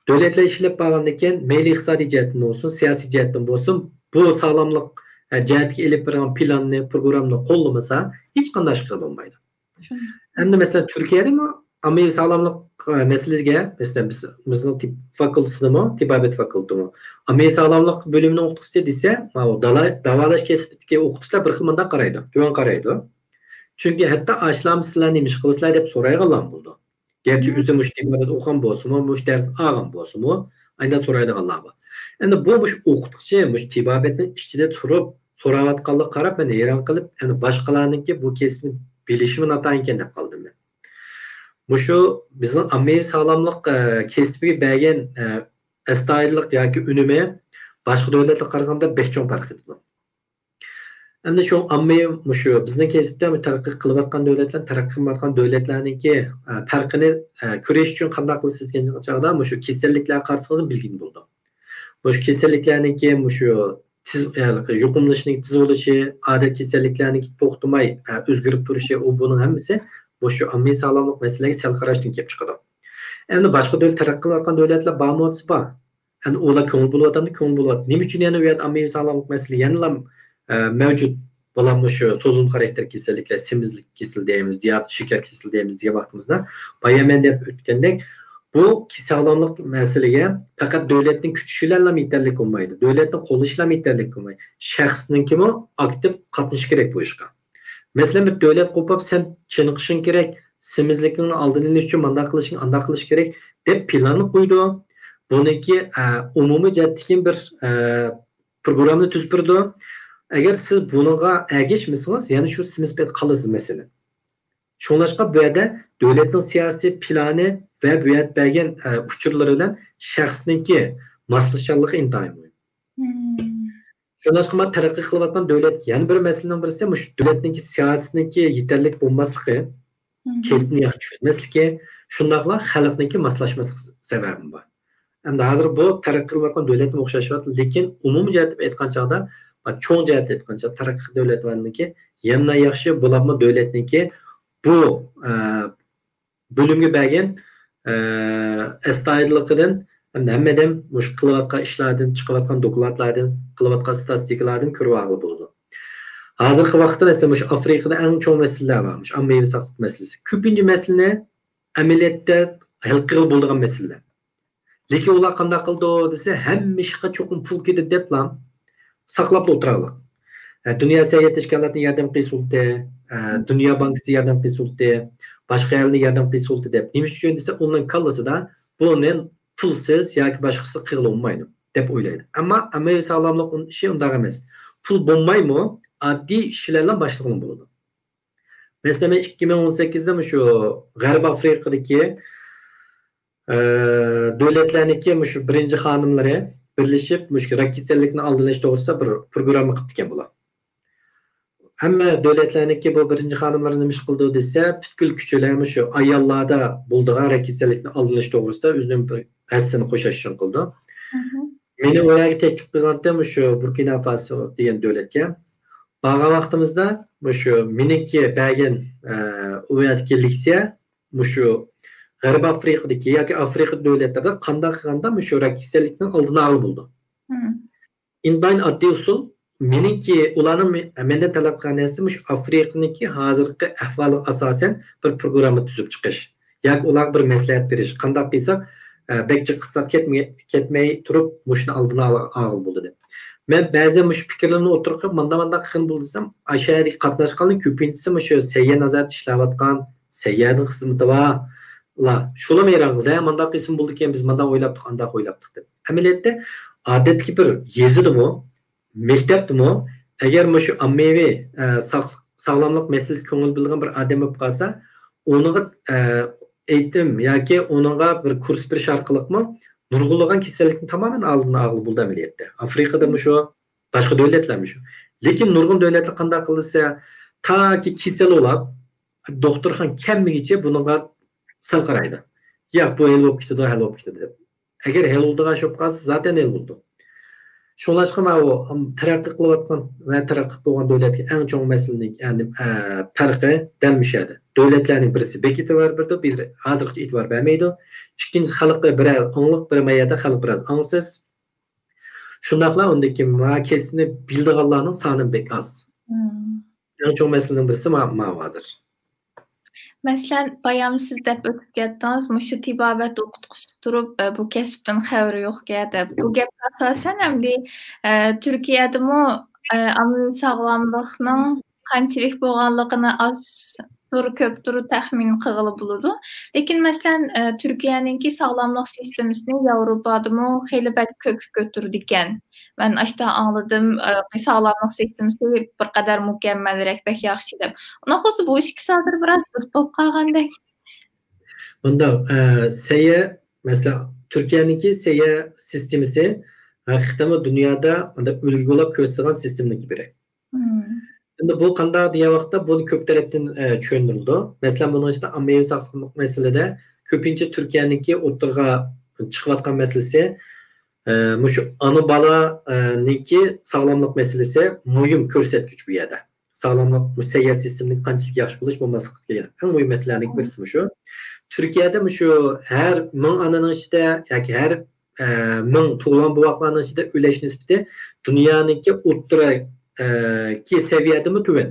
دۆلەتلەر ئىش ئېلىپ بارغاندىن كېيىن، مەيلى ئىقتىسادىي جەھەتتىن بولسۇن، سىياسىي جەھەتتىن بولسۇن، بۇ ساغلاملىق، ئە، جەھەتتىكى ئېلىپ بېرىلغان پىلاننى، پروگراممىنى قوللىمىسا، ھېچقانداق ئىش قىلالمايدۇ. ئەمدى مەسىلەن، تۈركىيەدىمۇ ئاممىۋى ساغلاملىق، ئە، مەسىلىسىگە، مەسىلەن، بىز، بىزنىڭ تېب فاكۇلتېتىدىمۇ، تېبابەت فاكۇلتېتىمۇ ئاممىۋى ساغلاملىق بۆلۈمىنىڭ ئوقۇتقۇچىسى دېسە، ماۋۇ دالا-، داۋالاش كەسپىدىكى ئوقۇتقۇچىلار بىر خىل مۇنداق قارايدۇ، تۆۋەن قارايدۇ. چۈنكى ھەتتا ئاشۇلارمۇ سىلەر نېمە ئىش قىلىسىلەر دەپ سورايدىغانلارمۇ بولىدۇ. گەرچە ئۆزى مۇشۇ تېبابەت ئوقۇغان بولسىمۇ، مۇشۇ دەرس ئالغان بولسىمۇ، ئانداق سورايدىغانلار بار. ئەمدى بۇ مۇشۇ ئوقۇتقۇچى مۇشۇ تېبابەتنىڭ ئىچىدە تۇرۇپ سوراۋاتقانلىقىغا قاراپ، مەن ھەيران قېلىپ، ئەمدى باشقىلارنىڭكى بۇ كەسىپنى بىلىشىمۇ ناتايىنكەن دەپ قالدىم مەن. مۇشۇ بىزنىڭ ئاممىۋى ساغلاملىق، ئە، كەسپىگە بەرگەن، ئە، ئەستايىدىللىق ياكى ئۈنۈمى باشقا دۆلەتلەرگە قارىغاندا بەك چوڭ پەرق ئېتىدۇ. ئەمدى شۇ ئاممىۋى مۇشۇ بىزنىڭ كەسىپتە تەرەققىي قىلىۋاتقان دۆلەتلەر، تەرەققىي قىلمايۋاتقان دۆلەتلەرنىڭكى، ئە، پەرقىنى، ئە، كۆرۈش ئۈچۈن قانداق قىلىسىز دېگەن چاغدا مۇشۇ كېسەللىكلەرگە قارىسىڭىز بىلگىلى بولىدۇ. مۇشۇ كېسەللىكلەرنىڭكى مۇشۇ تېز، ھېلىقى يۇقۇملىنىشنىڭ تېز بولۇشى، ئادەت كېسەللىكلەرنىڭكى توختىماي، ئە، ئۆزگىرىپ تۇرۇشى، ئۇ بۇنىڭ ھەممىسى مۇشۇ ئاممىۋى ساغلاملىق مەسىلىلىرىگە سەل قاراشتىن كېلىپ چىقىدۇ. ئەمدى باشقا دۆلەت، تەرەققىي قىلىۋاتقان دۆلەتلەر بارمۇ دېسە بار. ئەمدى ئۇلار كۆڭۈل بۆلۈۋاتامدۇ؟ كۆڭۈل بۆلۈۋاتىدۇ. نېمە ئۈچۈن يەنە ئۇ يەردە ئاممىۋى ساغلاملىق مەسىلىسى يەنىلا، ئە، مەۋجۇت؟ بۇلار مۇشۇ سوزۇلما خاراكتېر كېسەللىكلەر، سېمىزلىك كېسىلى دەيمىز، دىيابېت، شېكەر كېسىلى دەيمىز دېگەن ۋاقتىمىزدا، بايا مەن دەپ ئۆتكەندەك، بۇ ساغلاملىق مەسىلىگە پەقەت دۆلەتنىڭ كۈچى بىلەنلا يېتەرلىك بولمايدۇ، دۆلەتنىڭ قوللىشى بىلەن يېتەرلىك بولمايدۇ. شەخسنىڭكىمۇ ئاكتىپ قاتنىشىشى كېرەك بۇ ئىشقا. مەسىلەن، بىر دۆلەت قوپۇپ، سەن چېنىقىشىڭ كېرەك، سېمىزلىكىڭنىڭ ئالدىنى ئېلىش ئۈچۈن مانداق قىلىشىڭ، ئانداق قىلىش كېرەك، دەپ پىلاننى قويىدۇ. بۇنىڭكى، ئە، ئومۇمىي جەھەتتىكى بىر، ئە، پروگراممىنى تۈزۈپ بېرىدۇ. ئەگەر سىز بۇنىڭغا ئەگەشمىسىڭىز، يەنە شۇ سېمىز پەيتتە قالىسىز، مەسىلەن. شۇڭلاشقا بۇ يەردە دۆلەتنىڭ سىياسىي پىلانى ۋە بۇ يەردە بەرگەن، ئە، ئۇچۇرلىرى بىلەن شەخسنىڭكى ماسلىشاللىقى ئىنتايىن مۇھىم. شۇڭلاشقا مانا تەرەققىي قىلىۋاتقان دۆلەت يەنە بىر مەسىلىنىڭ بىرسى مۇشۇ دۆلەتنىڭكى سىياسىتىنىڭكى يېتەرلىك بولماسلىقى، كەسىپنى ياخشى چۈشەنمەسلىكى، شۇنداقلا خەلقنىڭكى ماسلاشماسلىق سەۋەبى بار. ئەمدى ھازىر بۇ تەرەققىي قىلىۋاتقان دۆلەتنى ئوخشاش، لېكىن ئومۇمىي جەھەتتىن ئېيتقان چاغدا، چوڭ جەھەتتىن ئېيتقان چاغدا تەرەققىي قىلغان دۆلەتلەرنىڭكى يەنىلا ياخشى، بولۇپمۇ دۆلەتنىڭكى بۇ، ئە، بۆلۈمگە بەرگەن، ئە، ئەستايىدىللىقىدىن ھەمدە ھەممە ئادەم مۇشۇ قىلىۋاتقان ئىشلاردىن، چىقىۋاتقان دوكلاتلاردىن، قىلىۋاتقان ستاتىستىكىلاردىن كۆرۈۋالغىلى بولىدۇ. ھازىرقى ۋاقىتتا مەسىلەن، مۇشۇ ئافرىقىدا ئەڭ چوڭ مەسىلىلەر بار، مۇشۇ ئاممىۋى ساقلىق مەسىلىسى. كۆپىنچە مەسىلىنى ئەمەلىيەتتە ھەل قىلغىلى بولىدىغان مەسىلىلەر. لېكىن ئۇلار قانداق قىلىدۇ دېسە، ھەممە ئىشقا چوقۇم پۇل كېتىدۇ دەپلا ساقلاپلا ئولتۇرالىق. ئە، دۇنيا سەھىيە تەشكىلاتىنىڭ ياردەم قىلىش سۇلتى، ئە، دۇنيا بانكىسى ياردەم قىلىش سۇلتى، باشقا ئەلنى ياردەم قىلىش سۇلتى دەپ. نېمە ئۈچۈن دېسە، ئۇنىڭ كاللىسىدا بۇنى پۇلسىز ياكى باشقىسى قىلغىلى بولمايدۇ دەپ ئويلايدۇ. ئەمما ئەمەلىي ساغلاملىق ئىشى ئۇنداق ئەمەس. پۇل بولمايمۇ، ئاددىي ئىش بىلەنلا باشلىغىلى بولىدۇ. مەسىلەن، مەن ئىككى مىڭ ئون سەككىزدە مۇشۇ غەربىي ئافرىقىدىكى، ئە، دۆلەتلەرنىڭكى مۇشۇ بىرىنچى خانىملىرى بىرلىشىپ مۇشۇ راك كېسەللىكىنى ئالدىنى ئېلىش توغرىسىدا بىر پروگرامما قىپتىكەن بۇلار. ھەممە دۆلەتلەرنىڭكى بۇ بىرىنچى خانىملىرى نېمە ئىش قىلىدۇ دېسە، پۈتكۈل كۈچى بىلەن مۇشۇ ئاياللاردا بولىدىغان راك كېسەللىكنى ئالدىنى ئېلىش توغرىسىدا ئۆزىنىڭ بىر ھەسسىسىنى قوشۇش ئۈچۈن قىلىدۇ. مېنى ئۇ يەرگە تەكلىپ قىلغانتى مۇشۇ بۇركىنا فاسو دېگەن دۆلەتكە. بارغان ۋاقتىمىزدا مۇشۇ مېنىڭكى بەرگەن، ئە، ئۇ يەردىكى لېكسىيە مۇشۇ غەربىي ئافرىقىدىكى ياكى ئافرىقا دۆلەتلىرىدە قانداق قىلغاندا مۇشۇ راك كېسەللىكنىڭ ئالدىنى ئالغىلى بولىدۇ. مم. ئىنتايىن ئاددىي ئۇسۇل. مېنىڭكى، ئۇلارنىڭ مې-، مەندىن تەلەپ قىلغان نەرسىسى مۇشۇ ئافرىقىنىڭكى ھازىرقى ئەھۋالىغا ئاساسەن بىر پروگرامما تۈزۈپ چىقىش ياكى ئۇلارغا بىر مەسلىھەت بېرىش، قانداق قىلساق، ئە، بەك جىق قىستاپ كەتمە-، كەتمەي تۇرۇپ مۇشۇنى ئالدىنى ئال-، ئالغىلى بولىدۇ دەپ. مەن بەزەن مۇشۇ پىكىرلىرىمنى ئوتتۇرىغا قويۇپ، مانداق-مانداق قىلغىلى بولىدۇ دېسەم، ئاشۇ يەردىكى قاتناشقانلار كۆپىنچىسى مۇشۇ سەھىيە نازارىتىدە ئىشلەۋاتقان، سەھىيەنىڭ خىزمىتى بار، لا، شۇلارمۇ ھەيران قالدى، ھە، مانداق قىلسىمۇ بولىدىكەن، بىز مانداق ئويلاپتۇق، ئانداق ئويلاپتۇق دەپ. ئەمەلىيەتتە، ئادەتتىكى بىر يېزىدىمۇ، مەكتەپتىمۇ، ئەگەر مۇشۇ ئاممىۋى، ئە، ساق-، ساغلاملىق مەسىلىسىگە كۆڭۈل بۆلىدىغان بىر ئادەم بولۇپ قالسا، ئۇنىڭغا، ئە، ئېيتىم ياكى ئۇنىڭغا بىر كۇرس بېرىش ئارقىلىقمۇ نۇرغۇنلىغان كېسەللىكنى تامامەن ئالدىنى ئالغىلى بولىدۇ ئەمەلىيەتتە. ئافرىقىدا مۇشۇ، باشقا دۆلەتلەرمۇ شۇ. لېكىن نۇرغۇن دۆلەتلەر قانداق قىلسا، تاكى كېسەل بولاپ، دوختۇرخانىغا كەلمىگىچە بۇنىڭغا سەل قارايدۇ. ياق، بۇ ھەل بولۇپ كېتىدۇ، ھەل بولۇپ كېتىدۇ دەپ. ئەگەر ھەل بولىدىغان ئىش بولۇپ قالسا، زاتەن ھەل بولىدۇ. شۇڭلاشقا ماۋۇ، ئام، تەرەققىي قىلىۋاتقان ۋە تەرەققىي قىلىپ بولغان دۆلەتكە ئەڭ چوڭ مەسىلىنىڭ، يەنى، ئە، پەرقى دەل مۇشۇ يەردە. دۆلەتلەرنىڭ بىرسى بەك ئېتىبار بېرىدۇ، بىرى ھازىرغىچە ئېتىبار بەرمەيدۇ. ئىككىنچىسى، خەلقتە بىرەر ئاڭلىق، بىر ما يەردە خەلق بىراز ئاڭسىز. شۇنداقلا ئۇندىن كېيىن ما كەسىپنى بىلىدىغانلارنىڭ سانى بەك ئاز. مم. ئەڭ چوڭ مەسىلىنىڭ بىرسى ما-، ماۋۇ ھازىر. مەسىلەن، بايام سىز دەپ ئۆتۈپ كەتتىڭىز، مۇشۇ تېبابەت ئوقۇتقۇچىسى تۇرۇپ، ئە، بۇ كەسىپتىن خەۋىرى يوقكەن دەپ. بۇ گەپكە ئاساسەن، ئەمدى، ئە، تۈركىيەدىمۇ، ئە، ئاممىۋى ساغلاملىقنىڭ قانچىلىك بولغانلىقىنى ئازدۇر كۆپتۇر تەخمىن قىلغىلى بولىدۇ. لېكىن، مەسىلەن، ئە، تۈركىيەنىڭكى ساغلاملىق سىستېمىسىنى ياۋروپادىمۇ خېلى بەك كۆككە كۆتۈرىدىكەن. مەن ئاشتا ئاڭلىدىم، ئە، ساغلاملىق سىستېمىسى بىر قەدەر مۇكەممەلرەك، بەك ياخشى دەپ. ئۇنداق بولسا، بۇ ئىككىسى ھازىر بىراز زىت بولۇپ قالغاندەك. مۇنداق، ئە، سەييە، مەسىلەن، تۈركىيەنىڭكى سەييە سىستېمىسى ھەقىقەتەنمۇ دۇنيادا مۇنداق ئۈلگە بولاپ كۆرسىتىدىغان سىستېمىنىڭكى بىرى. مم. ئەمدى بۇ قانداق دېگەن ۋاقىتتا بۇنى كۆپ تەرەپتىن، ئە، چۈشەندۈرۈلىدۇ. مەسىلەن، بۇنىڭ ئىچىدە ئاممىۋى ساقلىق مەسىلىدە كۆپىنچە تۈركىيەنىڭكى ئوتتۇرىغا چىقىۋاتقان مەسىلىسى، ئە، مۇشۇ ئانا بالا، ئە، نىڭكى ساغلاملىق مەسىلىسى مۇھىم كۆرسەتكۈچ بۇ يەردە. ساغلاملىق، بۇ سەييە سىستېمىنىڭ قانچىلىك ياخشى بولۇش، بولماسلىقى دېگەن ئەڭ مۇھىم مەسىلىلەرنىڭ بىرسى مۇشۇ. تۈركىيەدە مۇشۇ ھەر مىڭ ئانىنىڭ ئىچىدە ياكى ھەر، ئە، مىڭ تۇغۇلغان بوۋاقلارنىڭ ئىچىدە ئۆلۈش نىسبىتى دۇنيانىڭكى ئوتتۇرا، ئە، كى سەۋىيەدىنمۇ تۆۋەن.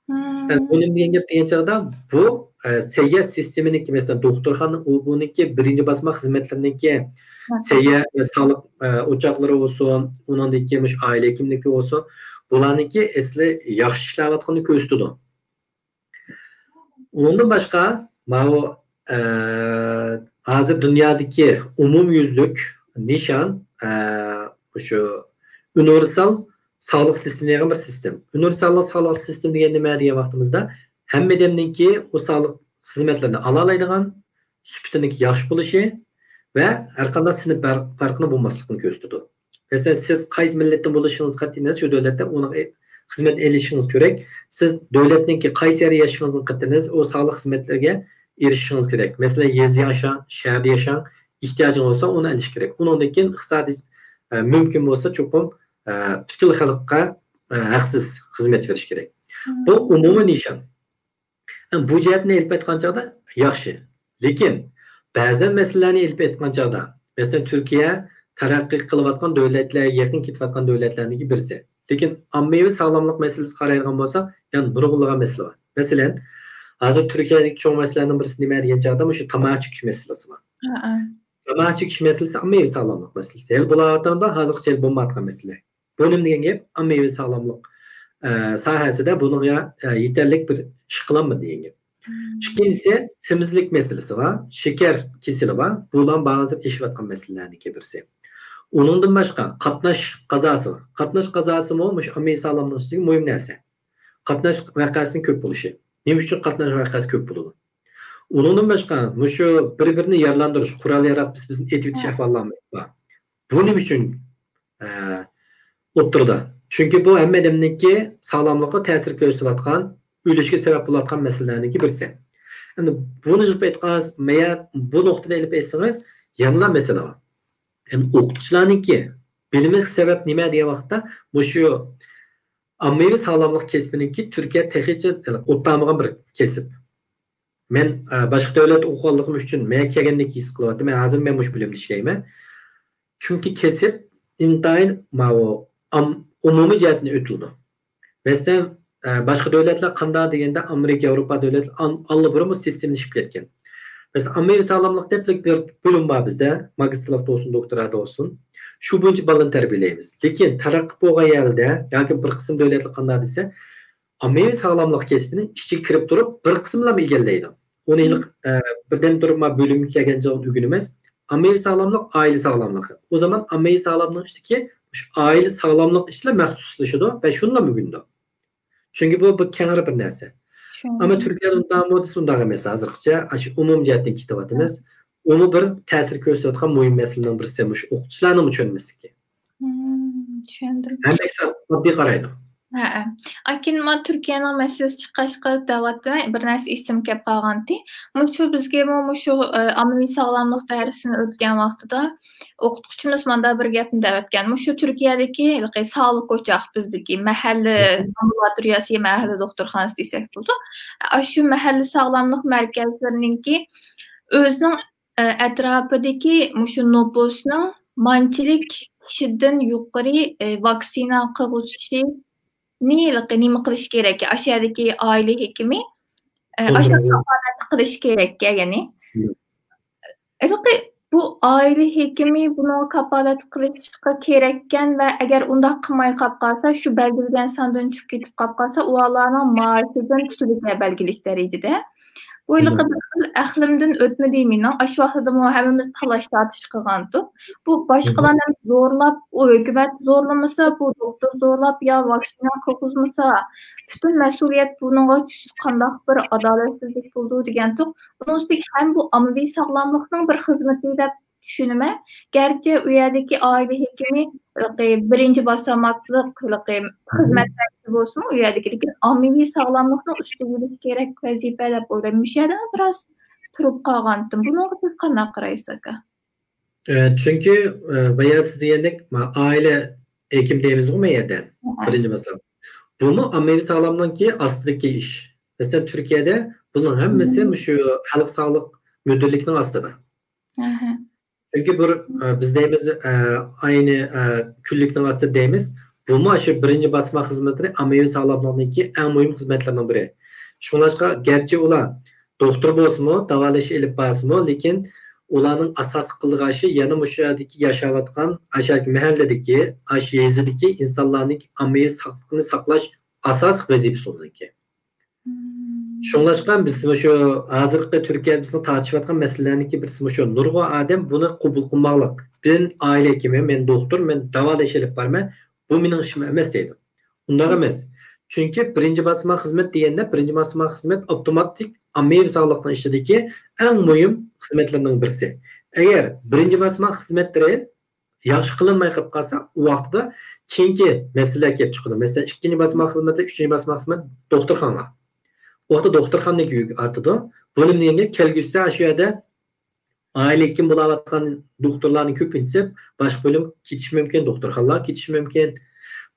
مم. يەنى بۇ نېمە دېگەن گەپ دېگەن چاغدا، بۇ، ئە، سەييە سىستېمىنىڭكى، مەسىلەن، دوختۇرخانا، ئۇ بۇنىڭكى بىرىنچى باسما خىزمەتلىرىنىڭكى، مم، سەييە ۋە ساغلىق، ئە، ئوچاقلىرى بولسۇن، ئۇنىڭدىن كېيىن مۇشۇ ئائىلە ھېكىملىكى بولسۇن، بۇلارنىڭكى ئەسلى ياخشى ئىشلەۋاتقىنىنى كۆرسىتىدۇ. ئۇنىڭدىن باشقا، ماۋۇ، ئە، ھازىر دۇنيادىكى ئومۇميۈزلۈك نىشان، ئە، مۇشۇ ئۇنىۋېرسال ساغلىق سىستېمى دېگەن بىر سىستېما. ئۇنىۋېرسال ساغلىق سىستېمى دېگەن نېمە دېگەن ۋاقتىمىزدا، ھەممە ئادەمنىڭكى ئۇ ساغلىق خىزمەتلىرىنى ئالالايدىغان، سۈپىتىنىڭ ياخشى بولۇشى ۋە ھەرقانداق سىنىپ پەر-، پەرقىنىڭ بولماسلىقىنى كۆرسىتىدۇ. مەسىلەن، سىز قايسى مىللەتتىن بولۇشىڭىزغا قەتئىينەزەر، شۇ دۆلەتتە ئۇنىڭ خىزمەت ئېلىشىڭىز كېرەك. سىز دۆلەتنىڭكى قايسى يەردە ياشىشىڭىزغا قەتئىينەزەر، ئۇ ساغلىق خىزمەتلىرىگە ئېرىشىشىڭىز كېرەك. مەسىلەن، يېزىدا ياشاڭ، شەھەردە ياشاڭ، ئېھتىياجىڭ بولسا ئۇنى ئېلىش كېرەك. ئۇنىڭدىن كېيىن ئىقتىسادىي، ئە، مۇمكىن بولسا چوقۇم، ئە، پۈتكۈل خەلققە، ئە، ھەقسىز خىزمەت بېرىش كېرەك. بۇ ئومۇمىي نىشان. بۇ جەھەتتىن ئېلىپ ئېيتقان چاغدا ياخشى. لېكىن بەزەن مەسىلىلەرنى ئېلىپ ئېيتقان چاغدا، مەسىلەن، تۈركىيە تەرەققىي قىلىۋاتقان دۆلەتلەرگە يېقىن كېتىۋاتقان دۆلەتلەرنىڭكى بىرسى. لېكىن ئاممىۋى ساغلاملىق مەسىلىسىگە قارايدىغان بولساق، يەنە نۇرغۇنلىغان مەسىلە بار. مەسىلەن، ھازىر تۈركىيەدىكى چوڭ مەسىلىلەرنىڭ بىرسى نېمە دېگەن چاغدا، مۇشۇ تاماكا چېكىش مەسىلىسى بار. تاماكا چېكىش مەسىلىسى ئاممىۋى ساغلاملىق مەسىلىسى. ھېلى بولۇۋاتقاندا، ھازىرغىچە ھېلى بولمايۋاتقان مەسىلە. بۇ نېمە دېگەن گەپ؟ ئاممىۋى ساغلاملىق، ئە، ساھەسىدە بۇنىڭغا، ئە، يېتەرلىك بىر ئىش قىلالمىدى دېگەن گەپ. ئىككىنچىسى، سېمىزلىك مەسىلىسى بار، شېكەر كېسىلى بار. بۇلار ھازىر ئېشىۋاتقان مەسىلىلەرنىڭكى بىرسى. ئۇنىڭدىن باشقا قاتناش قازاسى بار. قاتناش قازاسىمۇ مۇشۇ ئاممىۋى ساغلاملىق ئىچىدىكى مۇھىم نەرسە. قاتناش ۋەقەسىنىڭ كۆپ بولۇشى. نېمە ئۈچۈن قاتناش ۋەقەسى كۆپ بولىدۇ؟ ئۇنىڭدىن باشقا مۇشۇ بىر-بىرىنى يارىلاندۇرۇش، قورال-ياراغ بىز-بىرسىنى ئېتىۋېتىش ئەھۋاللارمۇ بار. بۇ نېمە ئۈچۈن، ئە، ئوتتۇرىدا؟ چۈنكى بۇ ھەممە ئادەمنىڭكى ساغلاملىقىغا تەسىر كۆرسىتىۋاتقان، ئۆلۈشكە سەۋەب بولۇۋاتقان مەسىلىلەرنىڭكى بىرسى. ئەمدى بۇنى ئېلىپ ئېيتقان، مەيە-، بۇ نۇقتىنى ئېلىپ ئېيتسىڭىز، يەنىلا مەسىلە بار. ئەمدى ئوقۇتقۇچىلارنىڭكى بىلىمىزگە سەۋەب نېمە دېگەن ۋاقىتتا، مۇشۇ ئاممىۋى ساغلاملىق كەسپىنىڭكى تۈركىيە تېخىچە ئوتتۇرالمىغان بىر كەسىپ. مەن، ئە، باشقا دۆلەتتە ئوقۇغانلىقىم ئۈچۈن مەن كەلگەندەك ھېس قىلىۋاتىمەن. مەن ھازىر مەن مۇشۇ بۆلۈمدە ئىشلەيمەن. چۈنكى كەسىپ ئىنتايىن ماۋۇ ئام-، ئومۇمىي جەھەتتىن ئۆتۈلىدۇ. مەسىلەن، ئە، باشقا دۆلەتلەر قانداق دېگەندە، ئامېرىكا، ياۋروپا دۆلەتلىرى ئان-، ئاللىبۇرۇن بۇ سىستېمىلىشىپ كەتكەن. مەسىلەن، ئاممىۋى ساغلاملىق دەپ بىر بۆلۈم بار بىزدە، ماگىستىرلىقتا بولسۇن، دوكتورادا بولسۇن. شۇ بويىچە بالىنى تەربىيەلەيمىز. لېكىن تەرەققىي بولغان يەردە ياكى بىر قىسىم دۆلەتلەر قانداق دېسە، ئاممىۋى ساغلاملىق كەسپىنىڭ ئىچىگە كىرىپ تۇرۇپ، بىر قىسىملارمۇ ئىگىلەيدۇ. ئۇنى ھېلى، ئە، بىردەم تۇرۇپ، ما بۆلۈمگە كەلگەن چاغدا ئۆگىنىمىز. ئاممىۋى ساغلاملىق، ئائىلە ساغلاملىقى. ئۇ زامان ئاممىۋى ساغلاملىقنىڭ ئىچىدىكى مۇشۇ ئائىلە ساغلاملىق ئىچىدە مەخسۇسلىشىدۇ ۋە شۇنىلا ئۆگىنىدۇ. چۈنكى بۇ بىر كەڭرى بىر نەرسە. ئەمما تۈركىيەدە ئۇنداقمۇ دېسە، ئۇنداق ئەمەس. ھازىرغىچە ئاشۇ ئومۇمىي جەھەتتىن كېتىۋاتىمىز. ئۇمۇ بىر تەسىر كۆرسىتىۋاتقان مۇھىم مەسىلىنىڭ بىرسى، مۇشۇ ئوقۇتقۇچىلارنىڭمۇ چۈشەنمەسلىكى. ھەممە ئىشقا ئاددىي قارايدۇ. ھەئە. ئاكىن، ما تۈركىيەنىڭ مەسىلىسى چىققاچقا دەۋاتىمەن، بىر نەرسە ئېسىمگە كەپ قالغانتى. مۇشۇ بىزگىمۇ مۇشۇ، ئە، ئاممىۋى ساغلاملىق دەرسىنى ئۆتكەن ۋاقتىدا ئوقۇتقۇچىمىز مانداق بىر گەپنى دەۋەتكەن. مۇشۇ تۈركىيەدىكى ھېلىقى ساغلىق ئوچاق، بىزدىكى مەھەللە ئامبۇلاتورىيەسى، مەھەللە دوختۇرخانىسى دېسەك بولىدۇ. ئاشۇ مەھەللە ساغلاملىق مەركەزلىرىنىڭكى ئۆزىنىڭ، ئە، ئەتراپىدىكى مۇشۇ نوپۇسنىڭ مانچىلىك كىشىدىن يۇقىرى، ئە، ۋاكسىنا قىلغۇچىنى ھېلىقى نېمە قىلىش كېرەك؟ ئاشۇ يەردىكى ئائىلە ھېكىمى، ئە، ئاشۇ كاپالەت قىلىش كېرەككەن، يەنى. ھېلىقى بۇ ئائىلە ھېكىمى بۇنىڭغا كاپالەت قىلىشقا كېرەككەن ۋە ئەگەر ئۇنداق قىلماي قاپ قالسا، شۇ بەلگىلىگەن ساندىن چۈشۈپ كېتىپ قاپ قالسا، ئۇ ئاياللارنىڭ مائاشىدىن تۇتۇلىدىكەن بەلگىلىك دەرىجىدە. بۇ ھېلىقى بىر خىل ئەقلىمدىن ئۆتمىدى مېنىڭ. ئاشۇ ۋاقتىدىمۇ ھەممىمىز تالاش تارتىش قىلغانتۇق. بۇ باشقىلارنى زورلاپ، ئۇ ھۆكۈمەت زورلىمىسا، بۇ دوختۇر زورلاپ يا ۋاكسىنا قىلغۇزمىسا، پۈتۈن مەسئۇلىيەت بۇنىڭغا چۈشسە قانداق بىر ئادالەتسىزلىك بولىدۇ دېگەنتۇق. بۇنىڭ ئۈستىگە ھەم بۇ ئاممىۋى ساغلاملىقنىڭ بىر خىزمىتى دەپ چۈشىنىمەن. گەرچە ئۇ يەردىكى ئائىلە ھېكىمى ھېلىقى بىرىنچى باساماقلىق ھېلىقى خىزمەتتە بولسىمۇ، ئۇ يەردىكى، لېكىن ئاممىۋى ساغلاملىقنىڭ ئۈستىگە ئېلىش كېرەك ۋەزىپە دەپ ئويلايمەن. مۇشۇ يەردە بىراز تۇرۇپ قالغانتىم. بۇنىڭغا سىز قانداق قارايسىز، ئاكا؟ ئە، چۈنكى، ئە، بايا سىز دېگەندەك، ما-، ئائىلە ھېكىم دەيمىزغۇ ما يەردە، بىرىنچى مەسىلە. بۇمۇ ئاممىۋى ساغلاملىقنىڭكى ئاستىدىكى ئىش. مەسىلەن، تۈركىيەدە بۇنىڭ ھەممىسى مۇشۇ خەلق ساغلىق مۇدىرلىكىنىڭ ئاستىدا. چۈنكى بىر، ئە، بىز دەيمىز، ئە، ئاينى، ئە، كۈنلۈكنىڭ ئاستىدا دەيمىز. بۇمۇ شۇ بىرىنچى باسما خىزمەتلىرى ئاممىۋى ساغلاملىقنىڭكى ئەڭ مۇھىم خىزمەتلىرىنىڭ بىرى. شۇڭلاشقا، گەرچە ئۇلار دوختۇر بولسىمۇ، داۋالاش ئېلىپ بارسىمۇ، لېكىن ئۇلارنىڭ ئاساسلىق قىلىدىغان ئىشى يەنە مۇشۇ يەردىكى ياشاۋاتقان، ئاشۇ مەھەللىدىكى، ئاشۇ يېزىدىكى ئىنسانلارنىڭ ئاممىۋى ساغلىقىنى ساقلاش ئاساسلىق ۋەزىپىسى ئۇنىڭكى. شۇڭلاشقا بىز مۇشۇ ھازىرقى تۈركىيەدە بىزنىڭ تارتىشىۋاتقان مەسىلىلەرنىڭكى بىرسى مۇشۇ. نۇرغۇن ئادەم بۇنى قوبۇل قىلماقلىق. مەن ئائىلە ھېكىمى، مەن دوختۇر، مەن داۋالاش ئېلىپ بارىمەن، بۇ مېنىڭ ئىشىم ئەمەس دەيدۇ. ئۇنداق ئەمەس. چۈنكى بىرىنچى باسما خىزمەت دېگەندە، بىرىنچى باسما خىزمەت ئاپتوماتىك ئاممىۋى ساغلىقنىڭ ئىچىدىكى ئەڭ مۇھىم خىزمەتلىرىنىڭ بىرسى. ئەگەر بىرىنچى باسما خىزمەتلىرى ياخشى قىلىنماي قېلىپ قالسا، ئۇ ۋاقتىدا كېيىنكى مەسىلىلەر كېلىپ چىقىدۇ. مەسىلەن، ئىككىنچى باسما خىزمەتلەر، ئۈچىنچى باسما خىزمەت دوختۇرخانا. ئۇ ۋاقىتتا دوختۇرخانىنىڭكى يۈكى ئارتىدۇ. بۇ نېمە دېگەن گەپ؟ كەلگۈسىدە شۇ يەردە ئائىلە ھېكىم بولاۋاتقان دوختۇرلارنىڭ كۆپىنچىسى باشقا بۆلۈمگە كېتىشى مۇمكىن، دوختۇرخانىلارغا كېتىشى مۇمكىن.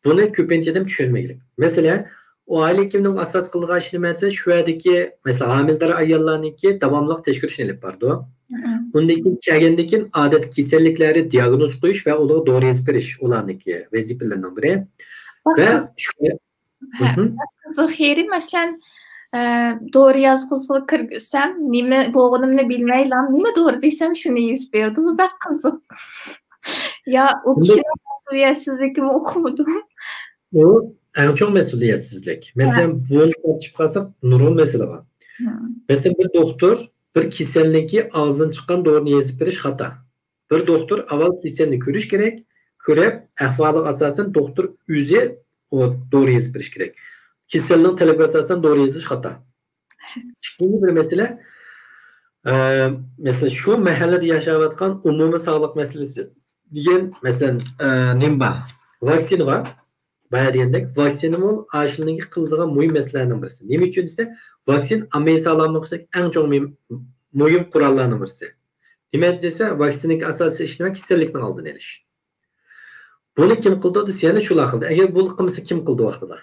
بۇنى كۆپىنچە ئادەم چۈشەنمەيدۇ. مەسىلەن، ئۇ ئائىلە ھېكىمىنىڭ ئاساس قىلىدىغان ئىشى نېمە دېسە، شۇ يەردىكى، مەسىلەن، ھامىلىدار ئاياللارنىڭكى داۋاملىق تەكشۈرۈشنى ئېلىپ بارىدۇ. مم. ئۇندىن كېيىن كەلگەندىن كېيىن ئادەتتە كېسەللىكلەرنى دىياگنوز قويۇش ۋە ئۇلارغا دورا يېزىپ بېرىش ئۇلارنىڭكى ۋەزىپىلىرىنىڭ بىرى. ۋە شۇ ھە، مهم. قىزىق يېرى، مەسىلەن، ئە، دورا يازغۇزغىلى كىرگۈزسەم، نېمە بولغىنىمنى بىلمەيلا، نېمە دورا دېسەم، شۇنى يېزىپ بېرىدۇ. بۇ بەك قىزىق. يا ئۇ بۇنداق كىشىنىڭ مەسئۇلىيەتسىزلىكىمۇ ئۇقمىدىم. بۇ ئەڭ چوڭ مەسئۇلىيەتسىزلىك. ھە. مەسىلەن، بۇنى تارتىپ قالساق، نۇرغۇن مەسىلە بار. ھە. مەسىلەن، بىر دوختۇر بىر كېسەلنىڭكى ئاغزىدىن چىققان دورىنى يېزىپ بېرىش خاتا. بىر دوختۇر ئاۋۋال كېسەلنى كۆرۈش كېرەك، كۆرۈپ، ئەھۋالىغا ئاساسەن دوختۇر ئۆزى ئۇ دورا يېزىپ بېرىش كېرەك. كېسەلنىڭ تەلىپىگە ئاساسەن دورا يېزىش خاتا. ئىككىنچى بىر مەسىلە، ئە، مەسىلەن، شۇ مەھەللىدە ياشاۋاتقان ئومۇمىي ساغلىق مەسىلىسى دېگەن، مەسىلەن، ئە، نېمە بار؟ ۋاكسىنا بار. بايا دېگەندەك، ۋاكسىنىمۇ ئاشۇنىڭكى قىلىدىغان مۇھىم مەسىلىلەرنىڭ بىرسى. نېمە ئۈچۈن دېسە، ۋاكسىنا ئاممىۋى ساغلاملىق ئۈچۈن ئەڭ چوڭ مۇھىم، مۇھىم قوراللارنىڭ بىرسى. نېمە دېسە، ۋاكسىنىدىكى ئاساسىي ئىش نېمە؟ كېسەللىكنىڭ ئالدىنى ئېلىش. بۇنى كىم قىلىدۇ دېسە، يەنە شۇلار قىلىدۇ. ئەگەر بۇ قىلمىسا، كىم قىلىدۇ ۋاقتىدا؟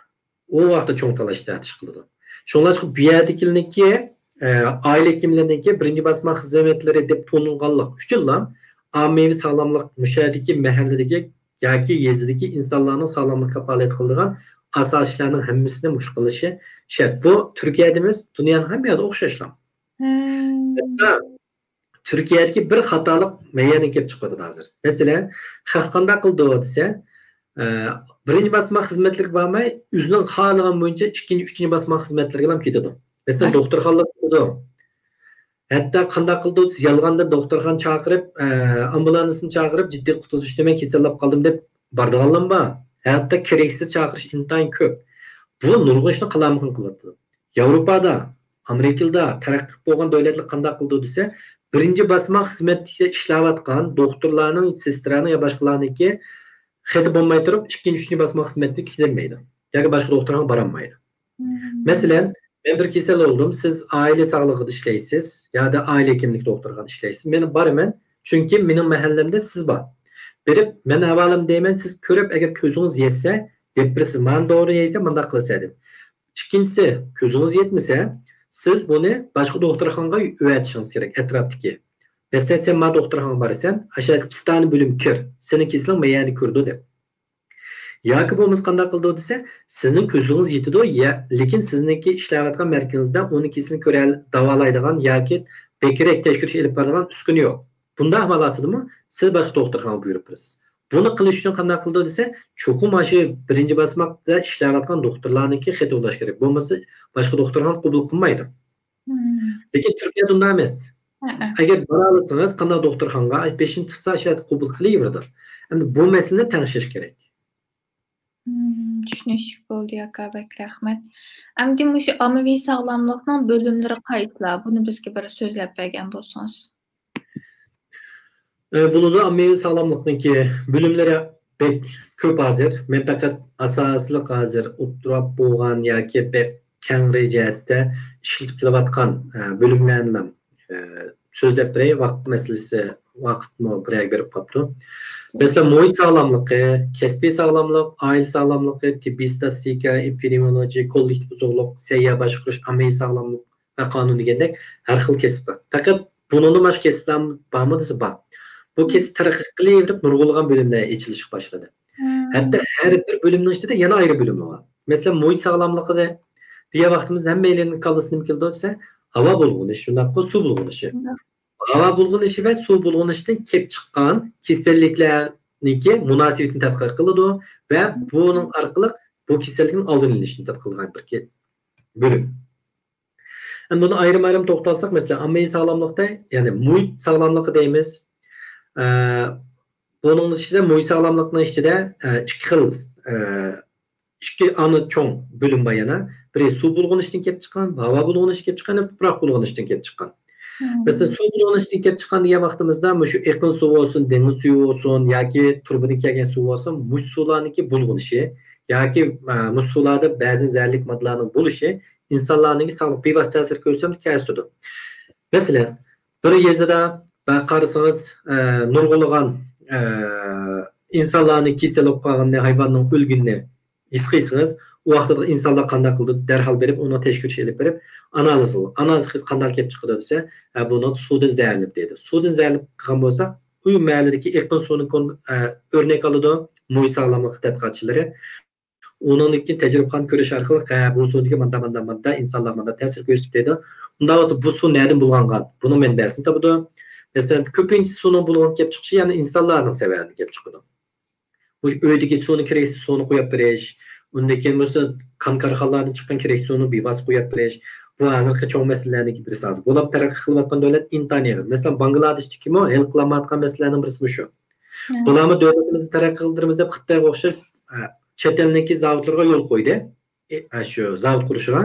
ئۇ ۋاقىتتا چوڭ تالاش تارتىش قىلىدۇ. شۇڭلاشقا بۇ يەردىكىلىنىڭكى، ئە، ئائىلە ھېكىملىرىنىڭكى بىرىنچى باسما خىزمەتلىرى دەپ تونۇلغانلىق ئۈچۈنلا ئاممىۋى ساغلاملىق مۇشۇ يەردىكى مەھەللىدىكى ياكى يېزىدىكى ئىنسانلارنىڭ ساغلاملىقىنى كاپالەت قىلىدىغان ئاساسىي ئىشلارنىڭ ھەممىسىنى مۇشۇ قىلىشى شەرت. بۇ تۈركىيەدە ئەمەس، دۇنيانىڭ ھەممە يەردە ئوخشاشلا. مم. ھەتتا تۈركىيەدىكى بىر خاتالىق مەيەردىن كېلىپ چىقىۋاتىدۇ ھازىر. مەسىلەن، خەق قانداق قىلىدۇ دېسە، ئە، بىرىنچى باسما خىزمەتلىرىگە بارماي، ئۆزىنىڭ خالىغان بويىچە ئىككىنچى، ئۈچىنچى باسما خىزمەتلىرىگە ھەم كېتىدۇ. مەسىلەن، دوختۇرخانىلارغا كېتىدۇ. ھەتتا قانداق قىلىدۇ دېسە، يالغاندىن دوختۇرخانا چاقىرىپ، ئە، ئامبۇلانسنى چاقىرىپ، جىددىي قۇتقۇزۇش، مەن كېسەللەپ قالدىم دەپ بارىدىغانلارمۇ بار. ھەتتا كېرەكسىز چاقىرىش ئىنتايىن كۆپ. بۇ نۇرغۇن ئىشنى قىلالمىغان قىلىۋاتىدۇ. ياۋروپادا، ئامېرىكىدا تەرەققىي قىلىپ بولغان دۆلەتلەر قانداق قىلىدۇ دېسە، بىرىنچى باسما خىزمەتتە ئىشلەۋاتقان دوختۇرلارنىڭ، سېسترانىڭ يا باشقىلارنىڭكى خېتى بولماي تۇرۇپ، ئىككىنچى، ئۈچىنچى باسما خىزمەتكە كېتەلمەيدۇ. ياكى باشقا دوختۇرخانىغا بارالمايدۇ. مم. مەسىلەن، مەن بىر كېسەل بولدۇم، سىز ئائىلە ساغلىقىدا ئىشلەيسىز، يادا ئائىلە ھېكىملىك دوختۇرخانىدا ئىشلەيسىز. مەن بارىمەن، چۈنكى مېنىڭ مەھەللەمدە سىز بار. بېرىپ، مەن ھاۋالىمنى دەيمەن، سىز كۆرۈپ، ئەگەر كۆزىڭىز يەتسە، دەپ بېرىسىز، مانا دورا يەيسەن، مانداق قىلىسەن دەپ. ئىككىنچىسى، كۆزىڭىز يەتمىسە، سىز بۇنى باشقا دوختۇرخانىغا ئەۋەتىشىڭىز كېرەك، ئەتراپتىكى. مەسىلەن، سەن مانا دوختۇرخانىغا بارىسەن، ئاشۇ پىستانى بۆلۈم كىر، سېنىڭ كېسىلىڭ مەيەردە كۆرىدۇ دەپ. ياكى بولمىسا قانداق قىلىدۇ دېسە، سىزنىڭ كۆزىڭىز يېتىدۇ، يا، لېكىن سىزنىڭكى ئىشلەۋاتقان مەركىزىڭىزدە ئۇنىڭ كېسىلىنى كۆرە، داۋالايدىغان ياكى بەكرەك تەكشۈرۈش ئېلىپ بارىدىغان ئۈسكۈنە يوق. بۇنداق ئەھۋال ئاستىدىمۇ سىز باشقا دوختۇرخانىغا بۇيرۇپ بېرىسىز. بۇنى قىلىش ئۈچۈن قانداق قىلىدۇ دېسە، چوقۇم مانا شۇ بىرىنچى باسماقتا ئىشلەۋاتقان دوختۇرلارنىڭكى خېتى بولۇشى كېرەك. بولمىسا باشقا دوختۇرخانا قوبۇل قىلمايدۇ. مم. لېكىن تۈركىيەدە ئۇنداق ئەمەس. ھەئە. ئەگەر بارالىسىڭىز، قانداق دوختۇرخانىغا، بېشىنى تىقسا، شۇ يەردە قوبۇل قىلىۋېرىدۇ. ئەمدى بۇ مەسىلىنى تەڭشەش كېرەك. مم، چۈشىنىشلىك بولدى، ئاكا، بەك رەھمەت. ئەمدى مۇشۇ ئاممىۋى ساغلاملىقنىڭ بۆلۈملىرى قايسىلار؟ بۇنى بىزگە بىر سۆزلەپ بەرگەن بولسىڭىز. ئە، بولىدۇ، ئاممىۋى ساغلاملىقنىڭكى بۆلۈملىرى بەك كۆپ ھازىر. مەن پەقەت ئاساسلىق ھازىر ئوتتۇرا بولغان ياكى بەك كەڭرى جەھەتتە ئىشلىتىپ كېلىۋاتقان، ئە، بۆلۈملەرنىلا، ئە، سۆزلەپ بېرەي. ۋاقىت مەسىلىسى، ۋاقىتمۇ بىر يەرگە بېرىپ قاپتۇ. مەسىلەن، مۇھىت ساغلاملىقى، كەسپىي ساغلاملىق، ئائىلە ساغلاملىقى، تېببىي ستاتىستىكا، ئېپىدېمىيولوگىيە، كوللېكتىپ ئوزۇقلۇق، سەھىيە باشقۇرۇش، ئاممىۋى ساغلاملىق، ۋە قانۇن دېگەندەك ھەر خىل كەسىپ بار. پەقەت بۇنىڭدىن باشقا كەسىپلەر بارمۇ دېسە، بار. بۇ كەسىپ تەرەققىي قىلىۋېرىپ، نۇرغۇنلىغان بۆلۈملەر ئېچىلىشقا باشلىدى. مم. ھەتتا ھەر بىر بۆلۈمنىڭ ئىچىدە يەنە ئايرى بۆلۈملەر بار. مەسىلەن، مۇھىت ساغلاملىقى دە-، دېگەن ۋاقتىمىزدا ھەممەيلەننىڭ كاللىسىدا نېمە كېلىدۇ دېسە، ھاۋا بۇلغىنىشى، شۇنداققۇ سۇ بۇلغىنىشى. شۇنداق. ھاۋا بۇلغىنىشى ۋە سۇ بۇلغىنىشتىن كېلىپ چىققان كېسەللىكلەرنىڭكى مۇناسىۋىتىنى تەتقىق قىلىدۇ ۋە بۇنىڭ ئارقىلىق بۇ كېسەللىكنىڭ ئالدىنى ئېلىشنى تەتقىق قىلىدىغان بىر كە-، بۆلۈم. ئەمدى بۇنى ئايرىم-ئايرىم توختالساق، مەسىلەن، ئاممىۋى ساغلاملىقتا، يەنى مۇھىت ساغلاملىقى دەيمىز. ئە، بۇنىڭ ئىچىدە، مۇھىت ساغلاملىقنىڭ ئىچىدە، ئە، ئىككى خىل، ئە، ئىككى ئانا چوڭ بۆلۈم بار يەنە. بىرى سۇ بۇلغىنىشتىن كېلىپ چىققان، ھاۋا بۇلغىنىشى كېلىپ چىققان، تۇپراق بۇلغىنىشتىن كېلىپ چىققان. مم. مەسىلەن، سۇ بۇلغىنىشتىن كېلىپ چىققان دېگەن ۋاقتىمىزدا، مۇشۇ ئېقىن سۇ بولسۇن، دېڭىز سۈيى بولسۇن ياكى تۇرۇبىدىن كەلگەن سۇ بولسۇن، مۇشۇ سۇلارنىڭكى بۇلغىنىشى ياكى، ئە، مۇشۇ سۇلاردا بەزى زەھەرلىك ماددىلارنىڭ بولۇشى ئىنسانلارنىڭكى ساغلىقىغا بىۋاسىتە تەسىر كۆرسەتمە كەلتۈرىدۇ. مەسىلەن، بىر يېزىدا، ۋە قارىسىڭىز، ئە، نۇرغۇنلىغان، ئە، ئىنسانلارنىڭ كېسەل بولۇپ قالغىنىنى، ھايۋاننىڭ ئۆلگىنىنى ھېس قىلسىڭىز، ئۇ ۋاقىتتا ئىنسانلار قانداق قىلىدۇ؟ دەرھال بېرىپ، ئۇنىڭ تەكشۈرۈش ئېلىپ بېرىپ، ئانالىز قىلىدۇ. ئانالىز قىلسا قانداق كېلىپ چىقىدۇ دېسە، ھە، بۇنىڭ سۇدىن زەھەرلىنىپ دەيدۇ. سۇدىن زەھەرلىنىپ قالغان بولسا، ئۇ مەھەللىدىكى ئېقىن سۇنى كون-، ئە، ئۆرنەك ئالىدۇ، مۇھىت ساغلاملىقى تەتقىقاتچىلىرى. ئۇنىڭدىن كېيىن تەجرىبىخانا كۆرۈش ئارقىلىق، ھە، بۇ سۇدىكى ماندا، ماندا، ماندا ئىنسانلارغا ماندا تەسىر كۆرسىتىپ دەيدۇ. ئۇنداق بولسا، بۇ سۇ نەدىن بۇلغانغان؟ بۇنىڭ مەنبەسىنى تاپىدۇ. مەسىلەن، كۆپىنچە سۇنىڭ بۇلغىنىپ كېلىپ چىقىشى، يەنى ئىنسانلارنىڭ سەۋەبىدىن كېلىپ چىقىدۇ. بۇ ئۆيدىكى سۇنى، كېرەكسىز سۇنى قويۇپ بېرىش، ئۇندىن كېيىن بولسا كان كارخانىلاردىن چىققان كېرەكسىز سۇنى بىۋاسىتە قويۇپ بېرىش، بۇ ھازىرقى چوڭ مەسىلىلەرنىڭكى بىرسى ھازىر. بۇلار تەرەققىي قىلىۋاتقان دۆلەت ئىنتايىن ئېغىر. مەسىلەن، باڭگلادېشتىكىمۇ ھەل قىلالمايۋاتقان مەسىلىلەرنىڭ بىرسى مۇشۇ. بۇلارمۇ دۆلىتىمىزنى تەرەققىي قىلدۇرىمىز دەپ خىتايغا ئوخشاش، ئە، چەت ئەلنىڭكى زاۋۇتلىرىغا يول قويدى. ئە، شۇ زاۋۇت قۇرۇشىغا.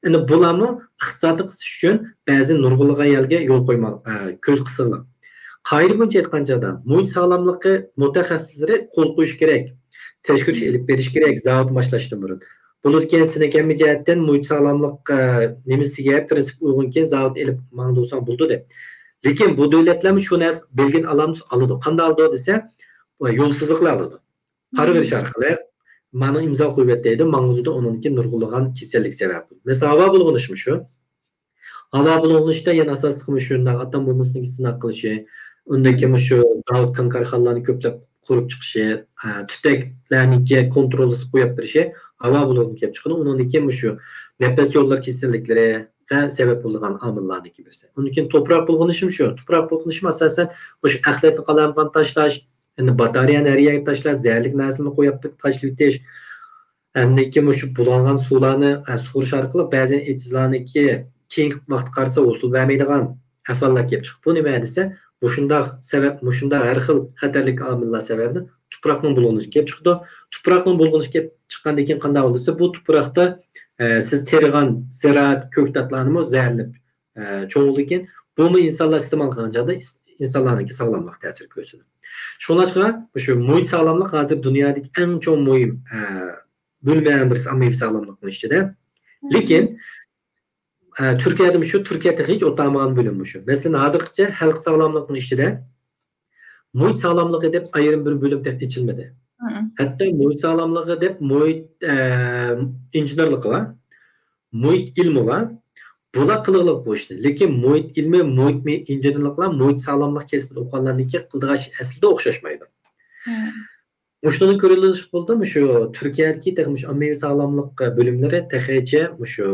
ئەمدى بۇلارمۇ ئىقتىسادنى قىسىش ئۈچۈن بەزى نۇرغۇنلىغان يەرگە يول قويما-، ئە، كۆز قىسىقلىق. قائىدە بويىچە ئېيتقان چاغدا، مۇھىت ساغلاملىقى مۇتەخەسسىسلىرى قول قويۇش كېرەك، تەكشۈرۈش ئېلىپ بېرىش كېرەك، زاۋۇت باشلاشتىن بۇرۇن. بولىدىكەن، سېنىڭ ھەممە جەھەتتىن مۇھىت ساغلاملىق، ئە، نېمىسىگە، پىرىنسىپقا ئۇيغۇنكەن زاۋۇت ئېلىپ ماڭدۇرساڭ بولىدۇ دەپ. لېكىن بۇ دۆلەتلەرمۇ شۇ نەرسە بەلگىلىنىپ ئالىدۇ. قانداق ئالىدۇ دېسە، يولسىزلىقلا ئالىدۇ. پارا بېرىش ئارقىلىق مانا ئىمزا قويۇۋەت دەيدۇ، ماڭغۇزىدۇ، ئۇنىڭدىن كېيىن نۇرغۇنلىغان كېسەللىك سەۋەب بولىدۇ. مەسىلەن، ھاۋا بۇلغىنىشمۇ شۇ. ھاۋا بۇلغىنىشتا يەنە ئاساسلىقى شۇنداق ئاتوم بومبىسىنىڭ سىناق قىلىشى، ئۇندىن كېيىن مۇشۇ زاۋۇت كان كارخانىلارنى كۆپلەپ قۇرۇپ چىقىشى، ئە، تۈتەكلەرنىڭكى كونترولسىز قويۇپ بېرىشى ھاۋا بۇلغىنى كېلىپ چىقىدۇ. ئۇنىڭدىن كېيىن مۇشۇ نەپەس يوللىرى كېسەللىكلىرىگە سەۋەب بولىدىغان ئامىللارنىڭكى بىرسى. ئۇندىن كېيىن توپراق بۇلغىنىشىمۇ شۇ. توپراق بۇلغىنىشىمۇ ئاساسەن مۇشۇ ئەخلەتنى قالايمىقان تاشلاش، ئەمدى باتارېيەنى ھەر يەرگە تاشلاش، زەھەرلىك نەرسىلەرنى قويۇپ تاشلىۋېتىش، ئاندىن كېيىن مۇشۇ بۇلانغان سۇلارنى، ئە، سۇغۇرۇش ئارقىلىق بەزى ئېتىزلارنىڭكى كېيىنكى ۋاقىتتا قارىسا ھوسۇل بەرمەيدىغان ئەھۋاللار كېلىپ چىقىپ، بۇ نېمە دېسە، مۇشۇنداق سەۋەب، مۇشۇنداق ھەر خىل خەتەرلىك ئامىللار سەۋەبىدىن تۇپراقنىڭ بۇلغىنىشى كېلىپ چىقىدۇ. تۇپراقنىڭ بۇلغىنىشى كېلىپ چىققاندىن كېيىن قانداق بولىدۇ دېسە، بۇ تۇپراقتا، ئە، سىز تېرىغان زىرائەت كۆكتاتلارنىمۇ زەھەرلىنىپ، ئە، چوڭ بولىدىكەن. بۇمۇ ئىنسانلار ئىستېمال قىلغان چاغدا ئىس-، ئىنسانلارنىڭكى ساغلاملىقىغا تەسىر كۆرسىتىدۇ. شۇڭلاشقا مۇشۇ مۇھىت ساغلاملىق ھازىر دۇنيادىكى ئەڭ چوڭ مۇھىم، ئە، بۆلۈملەرنىڭ بىرسى ئاممىۋى ساغلاملىقنىڭ ئىچىدە. لېكىن، ئە، تۈركىيەدە مۇشۇ، تۈركىيە تېخى ھېچ ئوتالمىغان بۆلۈم مۇشۇ. مەسىلەن، ھازىرغىچە خەلق ساغلاملىقنىڭ ئىچىدە مۇھىت ساغلاملىقى دەپ ئايرىم بىر بۆلۈم تېخى ئېچىلمىدى. ھەتتا مۇھىت ساغلاملىقى دەپ مۇھىت، ئە، ئىنژېنېرلىقى بار. مۇھىت ئىلمى بار. بۇلار قىلغۇلۇق بۇ ئىشنى. لېكىن مۇھىت ئىلمى، مۇھىت مې-، ئىنژېنېرلىقلار مۇھىت ساغلاملىق كەسپىدە ئوقۇغانلارنىڭكى قىلىدىغان ئىشى ئەسلىدە ئوخشاشمايدۇ. مۇشۇنىڭ كۆرۈلۈشى بولدى، مۇشۇ تۈركىيەدىكى تېخى مۇشۇ ئاممىۋى ساغلاملىق بۆلۈملىرى تېخىچە مۇشۇ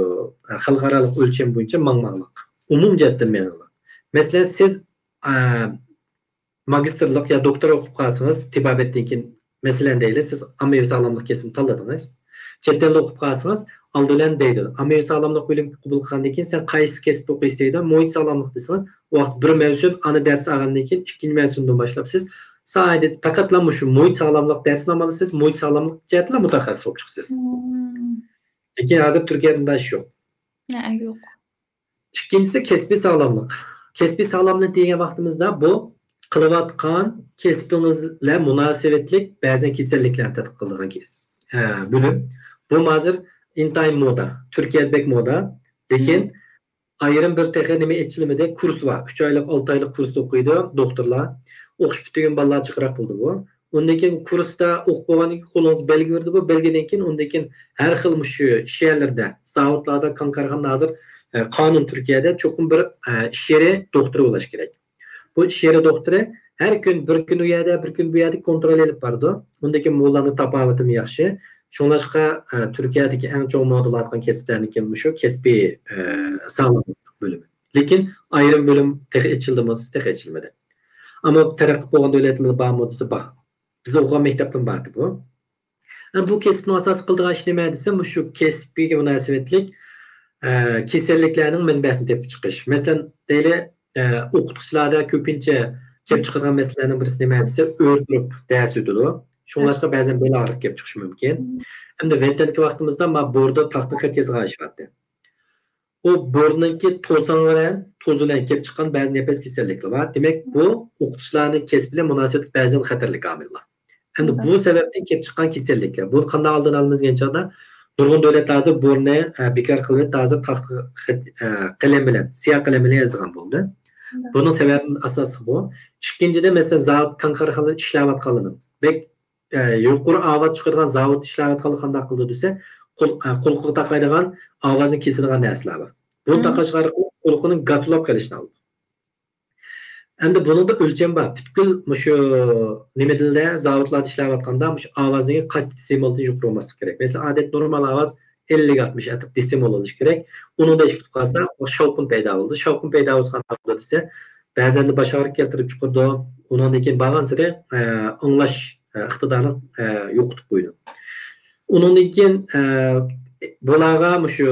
خەلقئارالىق ئۆلچەم بويىچە ماڭماقلىق. ئومۇم جەھەتتىن مېڭىڭلار. مەسىلەن، سىز، ئە، ماگىستىرلىق يا دوكتورا ئوقۇپ قالسىڭىز، تېبابەتتىن كېيىن، مەسىلەن دەيلى، سىز ئاممىۋى ساغلاملىق كەسپىنى تاللىدىڭىز. چەت ئەلدە ئوقۇپ قالسىڭىز، ئالدى بىلەن دەيدۇ، ئاممىۋى ساغلاملىق بۆلۈمىگە قوبۇل قىلغاندىن كېيىن، سەن قايسى كەسىپتە ئوقۇيسەن دەيدۇ، مۇھىت ساغلاملىق دېسىڭىز، ئۇ ۋاقىت بىر مەۋسۇم ئانا دەرس ئالغاندىن كېيىن، ئىككىنچى مەۋسۇمدىن باشلاپ سىز ساھەدە پەقەتلا مۇشۇ مۇھىت ساغلاملىق دەرسىنى ئالىسىز، مۇھىت ساغلاملىق جەھەتتىلا مۇتەخەسسىس بولۇپ چىقىسىز. لېكىن ھازىر تۈركىيەدە ئۇنداق ئىش يوق. ھە، يوق. ئىككىنچىسى كەسپىي ساغلاملىق. كەسپىي ساغلاملىق دېگەن ۋاقتىمىزدا بۇ قىلىۋاتقان كەسپىڭىز بىلەن مۇناسىۋەتلىك بەزى كېسەللىكلەرنى تەتقىق قىلىدىغان كەس-، ئە، بۆلۈم. بۇ ھازىر ئىنتايىن مودا. تۈركىيەدە بەك مودا. لېكىن ئايرىم بىر تېخى نېمە ئېچىلمىدى. كۇرس بار. ئۈچ ئايلىق، ئالتە ئايلىق كۇرس ئوقۇيدۇ دوختۇرلار. ئوقۇش پۈتتۈرگەن بالىلار جىقراق بولىدۇ بۇ. ئۇندىن كېيىن كۇرستا ئوقۇپ بولغاندىن كېيىن قولىڭىزغا بەلگە بېرىدۇ. بۇ بەلگىدىن كېيىن ئۇندىن كېيىن ھەر خىل مۇشۇ ئىش يەرلىرىدە، زاۋۇتلاردا، كان كارخانىدا ھازىر، ئە، قانۇن تۈركىيەدە چوقۇم بىر، ئە، ئىش يېرى دوختۇرى بولۇش كېرەك. بۇ ئىش يېرى دوختۇرى ھەر كۈن، بىر كۈن ئۇ يەردە، بىر كۈن بۇ يەردە كونترول ئېلىپ بارىدۇ. ئۇندىن كېيىن موللانىڭ تاپاۋىتىمۇ ياخشى. شۇڭلاشقا، ئە، تۈركىيەدىكى ئەڭ چوڭ مودا بولۇۋاتقان كەسىپلەرنىڭكى مۇشۇ كەسپىي، ئە، ساغلاملىق بۆلۈمى. لېكىن ئايرىم بۆلۈم تېخى ئېچىلدىمۇ دېسە، تېخى ئېچىلمىدى. ئەمما تەرەققىي بولغان دۆلەتلەردە بارمۇ دېسە، بار. بىز ئوقۇغان مەكتەپتىمۇ باردى بۇ. ئە، بۇ كەسىپنىڭ ئاساسىي قىلىدىغان ئىشى نېمە دېسە، مۇشۇ كەسپىي مۇناسىۋەتلىك، ئە، كېسەللىكلەرنىڭ مەنبەسىنى تېپىپ چىقىش. مەسىلەن، دەيلى، ئە، ئوقۇتقۇچىلاردا كۆپىنچە كېلىپ چىقىدىغان مەسىلىلەرنىڭ بىرسى نېمە دېسە، ئۆرە تۇرۇپ دەرس ئۆتىدۇ. شۇڭلاشقا بەزەن بەل ئاغرىق كېلىپ چىقىشى مۇمكىن. ئەمدى ۋەتەندىكى ۋاقتىمىزدا ما بوردا تاختا خەت يازغان ئىش بارتى. ئۇ بورنىڭكى توزان بىلەن، توزى بىلەن كېلىپ چىققان بەزى نەپەس كېسەللىكلىرى بار. دېمەك، بۇ ئوقۇتقۇچىلارنىڭ كەسپى بىلەن مۇناسىۋەتلىك بەزى خەتەرلىك ئامىللار. ئەمدى بۇ سەۋەبتىن كېلىپ چىققان كېسەللىكلەر. بۇنى قانداق ئالدىنى ئالىمىز دېگەن چاغدا، نۇرغۇن دۆلەتلەر ھازىر بورنى، ئە، بىكار قىلىۋېتىپ، ھازىر تاختا خەت، ئە، قەلەم بىلەن، سىياھ قەلەم بىلەن يازىدىغان بولدى. بۇنىڭ سەۋەبى ئاساسلىقى بۇ. ئىككىنچىدىن، مەسىلەن، زاۋۇت، كارخانىلاردا ئىشلەۋاتقانلىرىنىڭ بەك، ئە، يۇقىرى ئاۋاز چىقىدىغان زاۋۇتتا ئىشلەۋاتقانلار قانداق قىلىدۇ دېسە، قۇل-، ئە، قۇلىقىغا تاقايدىغان ئاۋازنى كېسىدىغان نەرسىلەر بار. بۇنى تاقاش ئارقىلىق قۇلىقىنىڭ گاسۇلاپ قېلىشىنى ئالىدۇ. ئەمدى بۇنىڭدا ئۆلچەم بار. پۈتكۈل مۇشۇ نېمىدىلە، زاۋۇتلاردا ئىشلەۋاتقاندا مۇشۇ ئاۋازنىڭ قانچە دېسىمولدىن يۇقىرى بولماسلىقى كېرەك. مەسىلەن، ئادەتتە نورمال ئاۋاز ئەللىك ئاتمىش ئەتراپ دېسىمول بولۇشى كېرەك. ئۇنىڭدىن ئېشىپ كېتىپ قالسا، ئۇ شاۋقۇن پەيدا بولىدۇ. شاۋقۇن پەيدا بولسا قانداق بولىدۇ دېسە، بەزەندە باش ئاغرىق كەلتۈرۈپ چىقىرىدۇ. ئۇنىڭدىن كېيىن بارغانسېرى، ئە، ئاڭلاش، ئە، ئىقتىدارىنى، ئە، يوقىتىپ قويىدۇ. ئۇنىڭدىن كېيىن، ئە، بۇلارغا مۇشۇ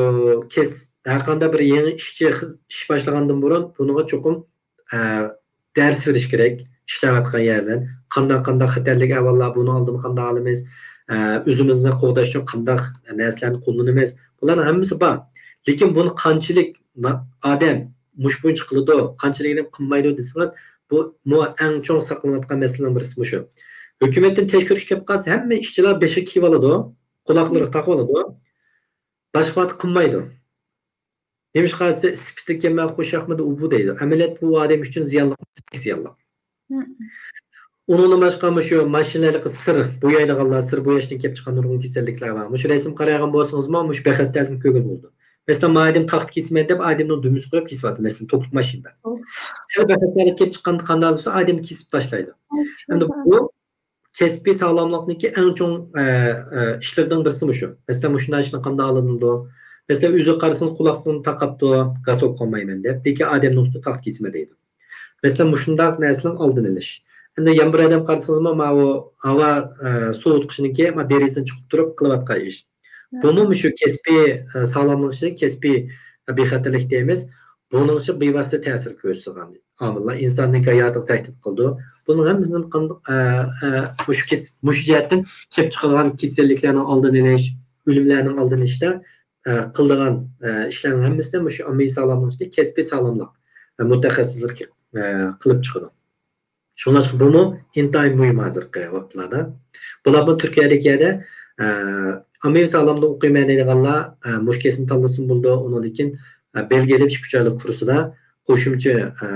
كەس-، ھەر قانداق بىر يېڭى ئىشچى خىز-، ئىش باشلىغاندىن بۇرۇن بۇنىڭغا چوقۇم، ئە، دەرس بېرىش كېرەك. ئىشلەۋاتقان يەردىن قانداق، قانداق خەتەرلىك ئەھۋاللار، بۇنىڭ ئالدىنى قانداق ئالىمىز، ئە، ئۆزىمىزنى قوغداش ئۈچۈن قانداق نەرسىلەرنى قوللىنىمىز، بۇلارنىڭ ھەممىسى بار. لېكىن بۇنى قانچىلىك نا-، ئادەم مۇشۇ بويىچە قىلىدۇ، قانچىلىك ئادەم قىلمايدۇ دېسىڭىز، بۇ، بۇ ئەڭ چوڭ ساقلىنىۋاتقان مەسىلىنىڭ بىرسى مۇشۇ. ھۆكۈمەتتىن تەكشۈرۈش كېلىپ قالسا، ھەممە ئىشچىلار بېشىغا كىيىۋالىدۇ، قۇلاقلىرىغا تاقىۋالىدۇ. باشقا قىلمايدۇ. نېمىشقا دېسە، ئىسپىتلىككەنمەن، خۇشياقمىدى، ئۇ بۇ دەيدۇ. ئەمەلىيەتتە بۇ ئادەم ئۈچۈن زىيانلىق، زىيانلىق. ئۇنىڭدىن باشقا مۇشۇ ماشىنىلەردىكى سىر بويايدىغانلار، سىر بوياشتىن كېلىپ چىققان نۇرغۇن كېسەللىكلەر بار. مۇشۇ رەسىمگە قارايدىغان بولسىڭىزمۇ، مۇشۇ بىخەستەلىكنى كۆرگىلى بولىدۇ. مەسىلەن، ما ئادەم تاختا كېسىمەن دەپ، ئادەمنىڭ دۈمبىسى قويۇپ كېسىۋاتىدۇ، مەسىلەن، توپلۇق ماشىنىدا. سەل بىخەستەلىك كېلىپ چىققاندا قانداق دېسە، ئادەمنى كېسىپ تاشلايدۇ. ئەمدى بۇ كەسپىي ساغلاملىقنىڭكى ئەڭ چوڭ، ئە، ئە، ئىشلىرىدىن بىرسى مۇشۇ. مەسىلەن، مۇشۇنداق ئىشنى قانداق ئالىدۇ؟ مەسىلەن، ئۆزى قارىسىڭىز، قۇلاقلىرىنى تاقاپتۇ، گاز بولۇپ قالمايمەن دەپ. لېكىن ئادەمنىڭ ئۈستىدە تاختا كېسىمە دەيدۇ. مەسىلەن، مۇشۇنداق نەرسىنىڭ ئالدىنى ئېلىش. ئەمدى يەنە بىر ئادەم قارىسىڭىزمۇ، ماۋۇ ھاۋا، ئە، سوۋۇتقۇچنىڭكى ما دېرىزىسىنى چىقىپ تۇرۇپ قىلىۋاتقان ئىش. بۇمۇ مۇشۇ كەسپىي، ئە، ساغلاملىق ئىچىدە كەسپىي، ئە، بىخەتەرلىك دەيمىز. بۇنىڭ ئىچىدە بىۋاسىتە تەسىر كۆرسىتىدىغان ئامىللار ئىنساننىڭ ھاياتىغا تەھدىت قىلىدۇ. بۇنىڭ ھەممىسىدىن قان-، ئە، ئە، مۇشۇ كېس-، مۇشۇ جەھەتتىن كېلىپ چىقىدىغان كېسەللىكلەرنىڭ ئالدىنى ئېلىش، ئۆلۈملەرنىڭ ئالدىنى ئېلىشتا، ئە، قىلىدىغان، ئە، ئىشلارنىڭ ھەممىسى مۇشۇ ئاممىۋى ساغلاملىق ئىچىدە كەسپىي ساغلاملىق، ئە، مۇتەخەسسىسلىرى، ئە، قىلىپ چىقىدۇ. شۇڭلاشقا بۇمۇ ئىنتايىن مۇھىم ھازىرقى ۋاقىتلاردا. بولۇپمۇ تۈركىيەدىكى يەردە، ئە، ئاممىۋى ساغلاملىق ئوقۇيمەن دەيدىغانلار، ئە، مۇشۇ كەسىپنى تاللىسىمۇ بولىدۇ. ئۇنىڭدىن كېيىن، ئە، بەلگىلەپ ئىككى، ئۈچ ئايلىق كۇرسىدا قوشۇمچە، ئە،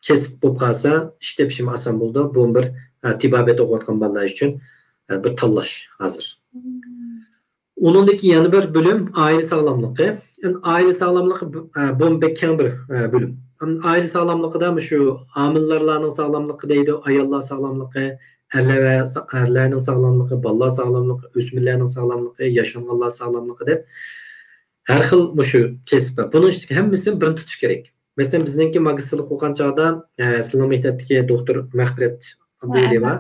كەسىپ بولۇپ قالسا، ئىش تېپىشىمۇ ئاسان بولىدۇ. بۇمۇ بىر، ئە، تېبابەت ئوقۇۋاتقان بالىلار ئۈچۈن، ئە، بىر تاللاش ھازىر. ئۇنىڭدىكى يەنە بىر بۆلۈم ئائىلە ساغلاملىقى. ئائىلە ساغلاملىقى بۇ، ئە، بۇمۇ بەك كەڭ بىر، ئە، بۆلۈم. ئائىلە ساغلاملىقىدا مۇشۇ ھامىلىدارلارنىڭ ساغلاملىقى دەيدۇ، ئاياللار ساغلاملىقى، ئەرلەر ۋە سا-، ئەرلەرنىڭ ساغلاملىقى، بالىلار ساغلاملىقى، ئۆسمۈرلەرنىڭ ساغلاملىقى، ياشانغانلار ساغلاملىقى دەپ ھەر خىل مۇشۇ كەسىپ بار. بۇنىڭ ئىچىدىكى ھەممىسىنى بىرنى تۇتۇش كېرەك. مەسىلەن، بىزنىڭكى ماگىستىرلىق ئوقۇغان چاغدا، ئە، سىلىنىڭ مەكتەپتىكى دوكتور مەغپىرەت ئابدۇلى بار.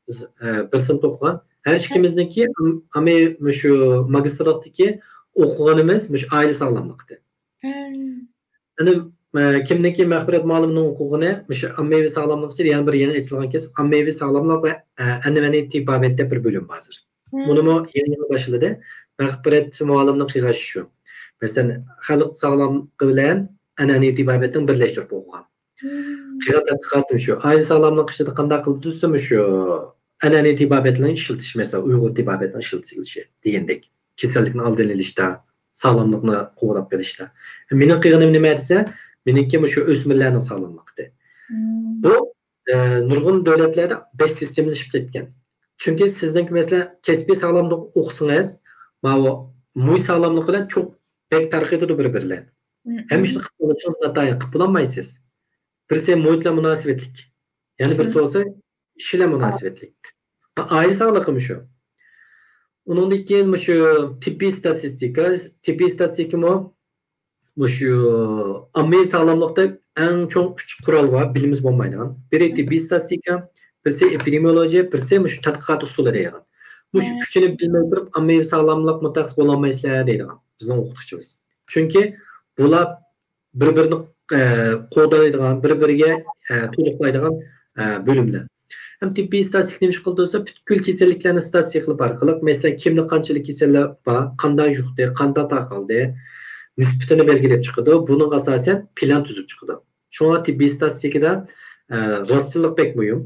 بىز، ئە، بىر سىنىپتا ئوقۇغان. ھەر ئىككىمىزنىڭكى ئام-، ئاممىۋى مۇشۇ ماگىستىرلىقتىكى ئوقۇغىنىمىز مۇشۇ ئائىلە ساغلاملىقى ئىدى. يەنى، ئە، كىمنىڭكى مەغپىرەت مۇئەللىمنىڭ ئوقۇغىنى مۇشۇ ئاممىۋى ساغلاملىق ئىچىدە يەنە بىر يېڭى ئېچىلغان كەسىپ، ئاممىۋى ساغلاملىق ۋە، ئە، ئەنئەنىۋى تېبابەت دەپ بىر بۆلۈم بار ھازىر. بۇنىمۇ يېڭى، يېڭى باشلىدى. مەغپىرەت مۇئەللىمنىڭ قىلغان ئىشى شۇ. مەسىلەن، خەلق ساغلاملىقى بىلەن ئەنئەنىۋى تېبابەتنى بىرلەشتۈرۈپ ئوقۇغان. قىلغان تەتقىقاتىم شۇ. ئائىلە ساغلاملىقى ئىچىدە قانداق قىلدى دېسە، مۇشۇ ئەنئەنىۋى تېبابەتلەرنى ئىشلىتىش، مەسىلەن، ئۇيغۇر تېبابەتنىڭ ئىشلىتىلىشى دېگەندەك. كېسەللىكنى ئالدىنى ئېلىشتا، ساغلاملىقنى قوغداپ قېلىشتا. مېنىڭ قىلغىنىم نېمە دېسە، مېنىڭكى مۇشۇ ئۆسمۈرلەرنىڭ ساغلاملىقى. بۇ، ئە، نۇرغۇن دۆلەتلەردە بەك سىستېمىلىشىپ كەتكەن. چۈنكى سىزنىڭكى، مەسىلەن، كەسپىي ساغلاملىق ئوقۇسىڭىز، ماۋۇ مۇي ساغلاملىقى بىلەن چوڭ بەك پەرق ئېتىدۇ بىر-بىرى بىلەن. ھەممە ئىشنى قىلىپ بولىدىغان زات قىلىپ بولالمايسىز. بىرسى مۇھىت بىلەن مۇناسىۋەتلىك. يەنە بىرسى بولسا ئىش بىلەن مۇناسىۋەتلىك. ئائىلە ساغلىقىمۇ شۇ. ئۇنىڭدىن كېيىن مۇشۇ تېببىي ستاتىستىكا، تېببىي ستاتىستىكىمۇ مۇشۇ ئاممىۋى ساغلاملىقتا ئەڭ چوڭ ئۈچ قورال بار، بىلمىسە بولمايدىغان. بىرى تېببىي ستاتىستىكا، بىرسى ئېپىدېمىيولوگىيە، بىرسى مۇشۇ تەتقىقات ئۇسۇلى دەيدىغان. مۇشۇ ئۈچىنى بىلمەي تۇرۇپ ئاممىۋى ساغلاملىق مۇتەخەسسىسى بولالمايسىلەر دەيدىغان بىزنىڭ ئوقۇتقۇچىمىز. چۈنكى بۇلار بىر-بىرىنى، ئە، قوغدايدىغان، بىر-بىرىگە، ئە، تولۇقلايدىغان، ئە، بۆلۈملەر. ھەم تېببىي ستاتىستىكا نېمە ئىش قىلىدۇ دېسە، پۈتكۈل كېسەللىكلەرنى ستاتىستىكا قىلىپ ئارقىلىق، مەسىلەن، كىمدە قانچىلىك كېسەللەر بار، قانداق يۇقتى، قانداق تارقالدى، نىسبىتىنى بەلگىلەپ چىقىدۇ. بۇنىڭغا ئاساسەن پىلان تۈزۈپ چىقىدۇ. شۇڭا تېببىي ستاتىستىكىدا، ئە، راستچىللىق بەك مۇھىم.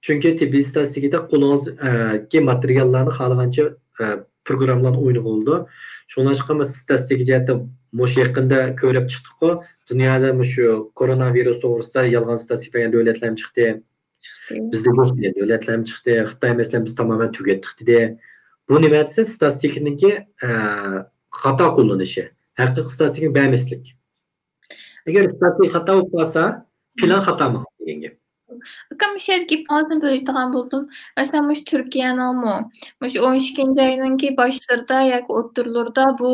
چۈنكى تېببىي ستاتىستىكىدا قولىڭىزدىكى ماتېرىياللارنى خالىغانچە، ئە، پروگراممىلارنى ئوينىغىلى بولىدۇ. شۇڭلاشقا، مۇشۇ ستاتىستىكا جەھەتتە مۇشۇ يېقىندا كۆرۈپ چىقتۇققۇ، دۇنيادا مۇشۇ كورونا ۋىرۇس توغرىسىدا يالغان ستاتىستىكا بەرگەن دۆلەتلەرمۇ چىقتى. بىزدە يوق دېگەن دۆلەتلەرمۇ چىقتى. خىتاي، مەسىلەن، بىز تامامەن تۈگەتتۇق دېدى. بۇ نېمە دېسە، ستاتىستىكىنىڭكى، ئە، خاتا قوللىنىشى. ھەقىقىي ستاتىستىكىنى بەرمەسلىك. ئەگەر ستاتىستىكا خاتا بولۇپ قالسا، پىلان خاتا ماڭىدۇ دېگەن گەپ. ئاكام، مۇشۇ يەردىكى گېپىڭىزنى بۆلۈۋېتىدىغان بولدۇم. مەسىلەن، مۇشۇ تۈركىيەنىڭمۇ، مۇشۇ ئون ئىككىنچى ئاينىڭكى باشلىرىدا ياكى ئوتتۇرىلىرىدا بۇ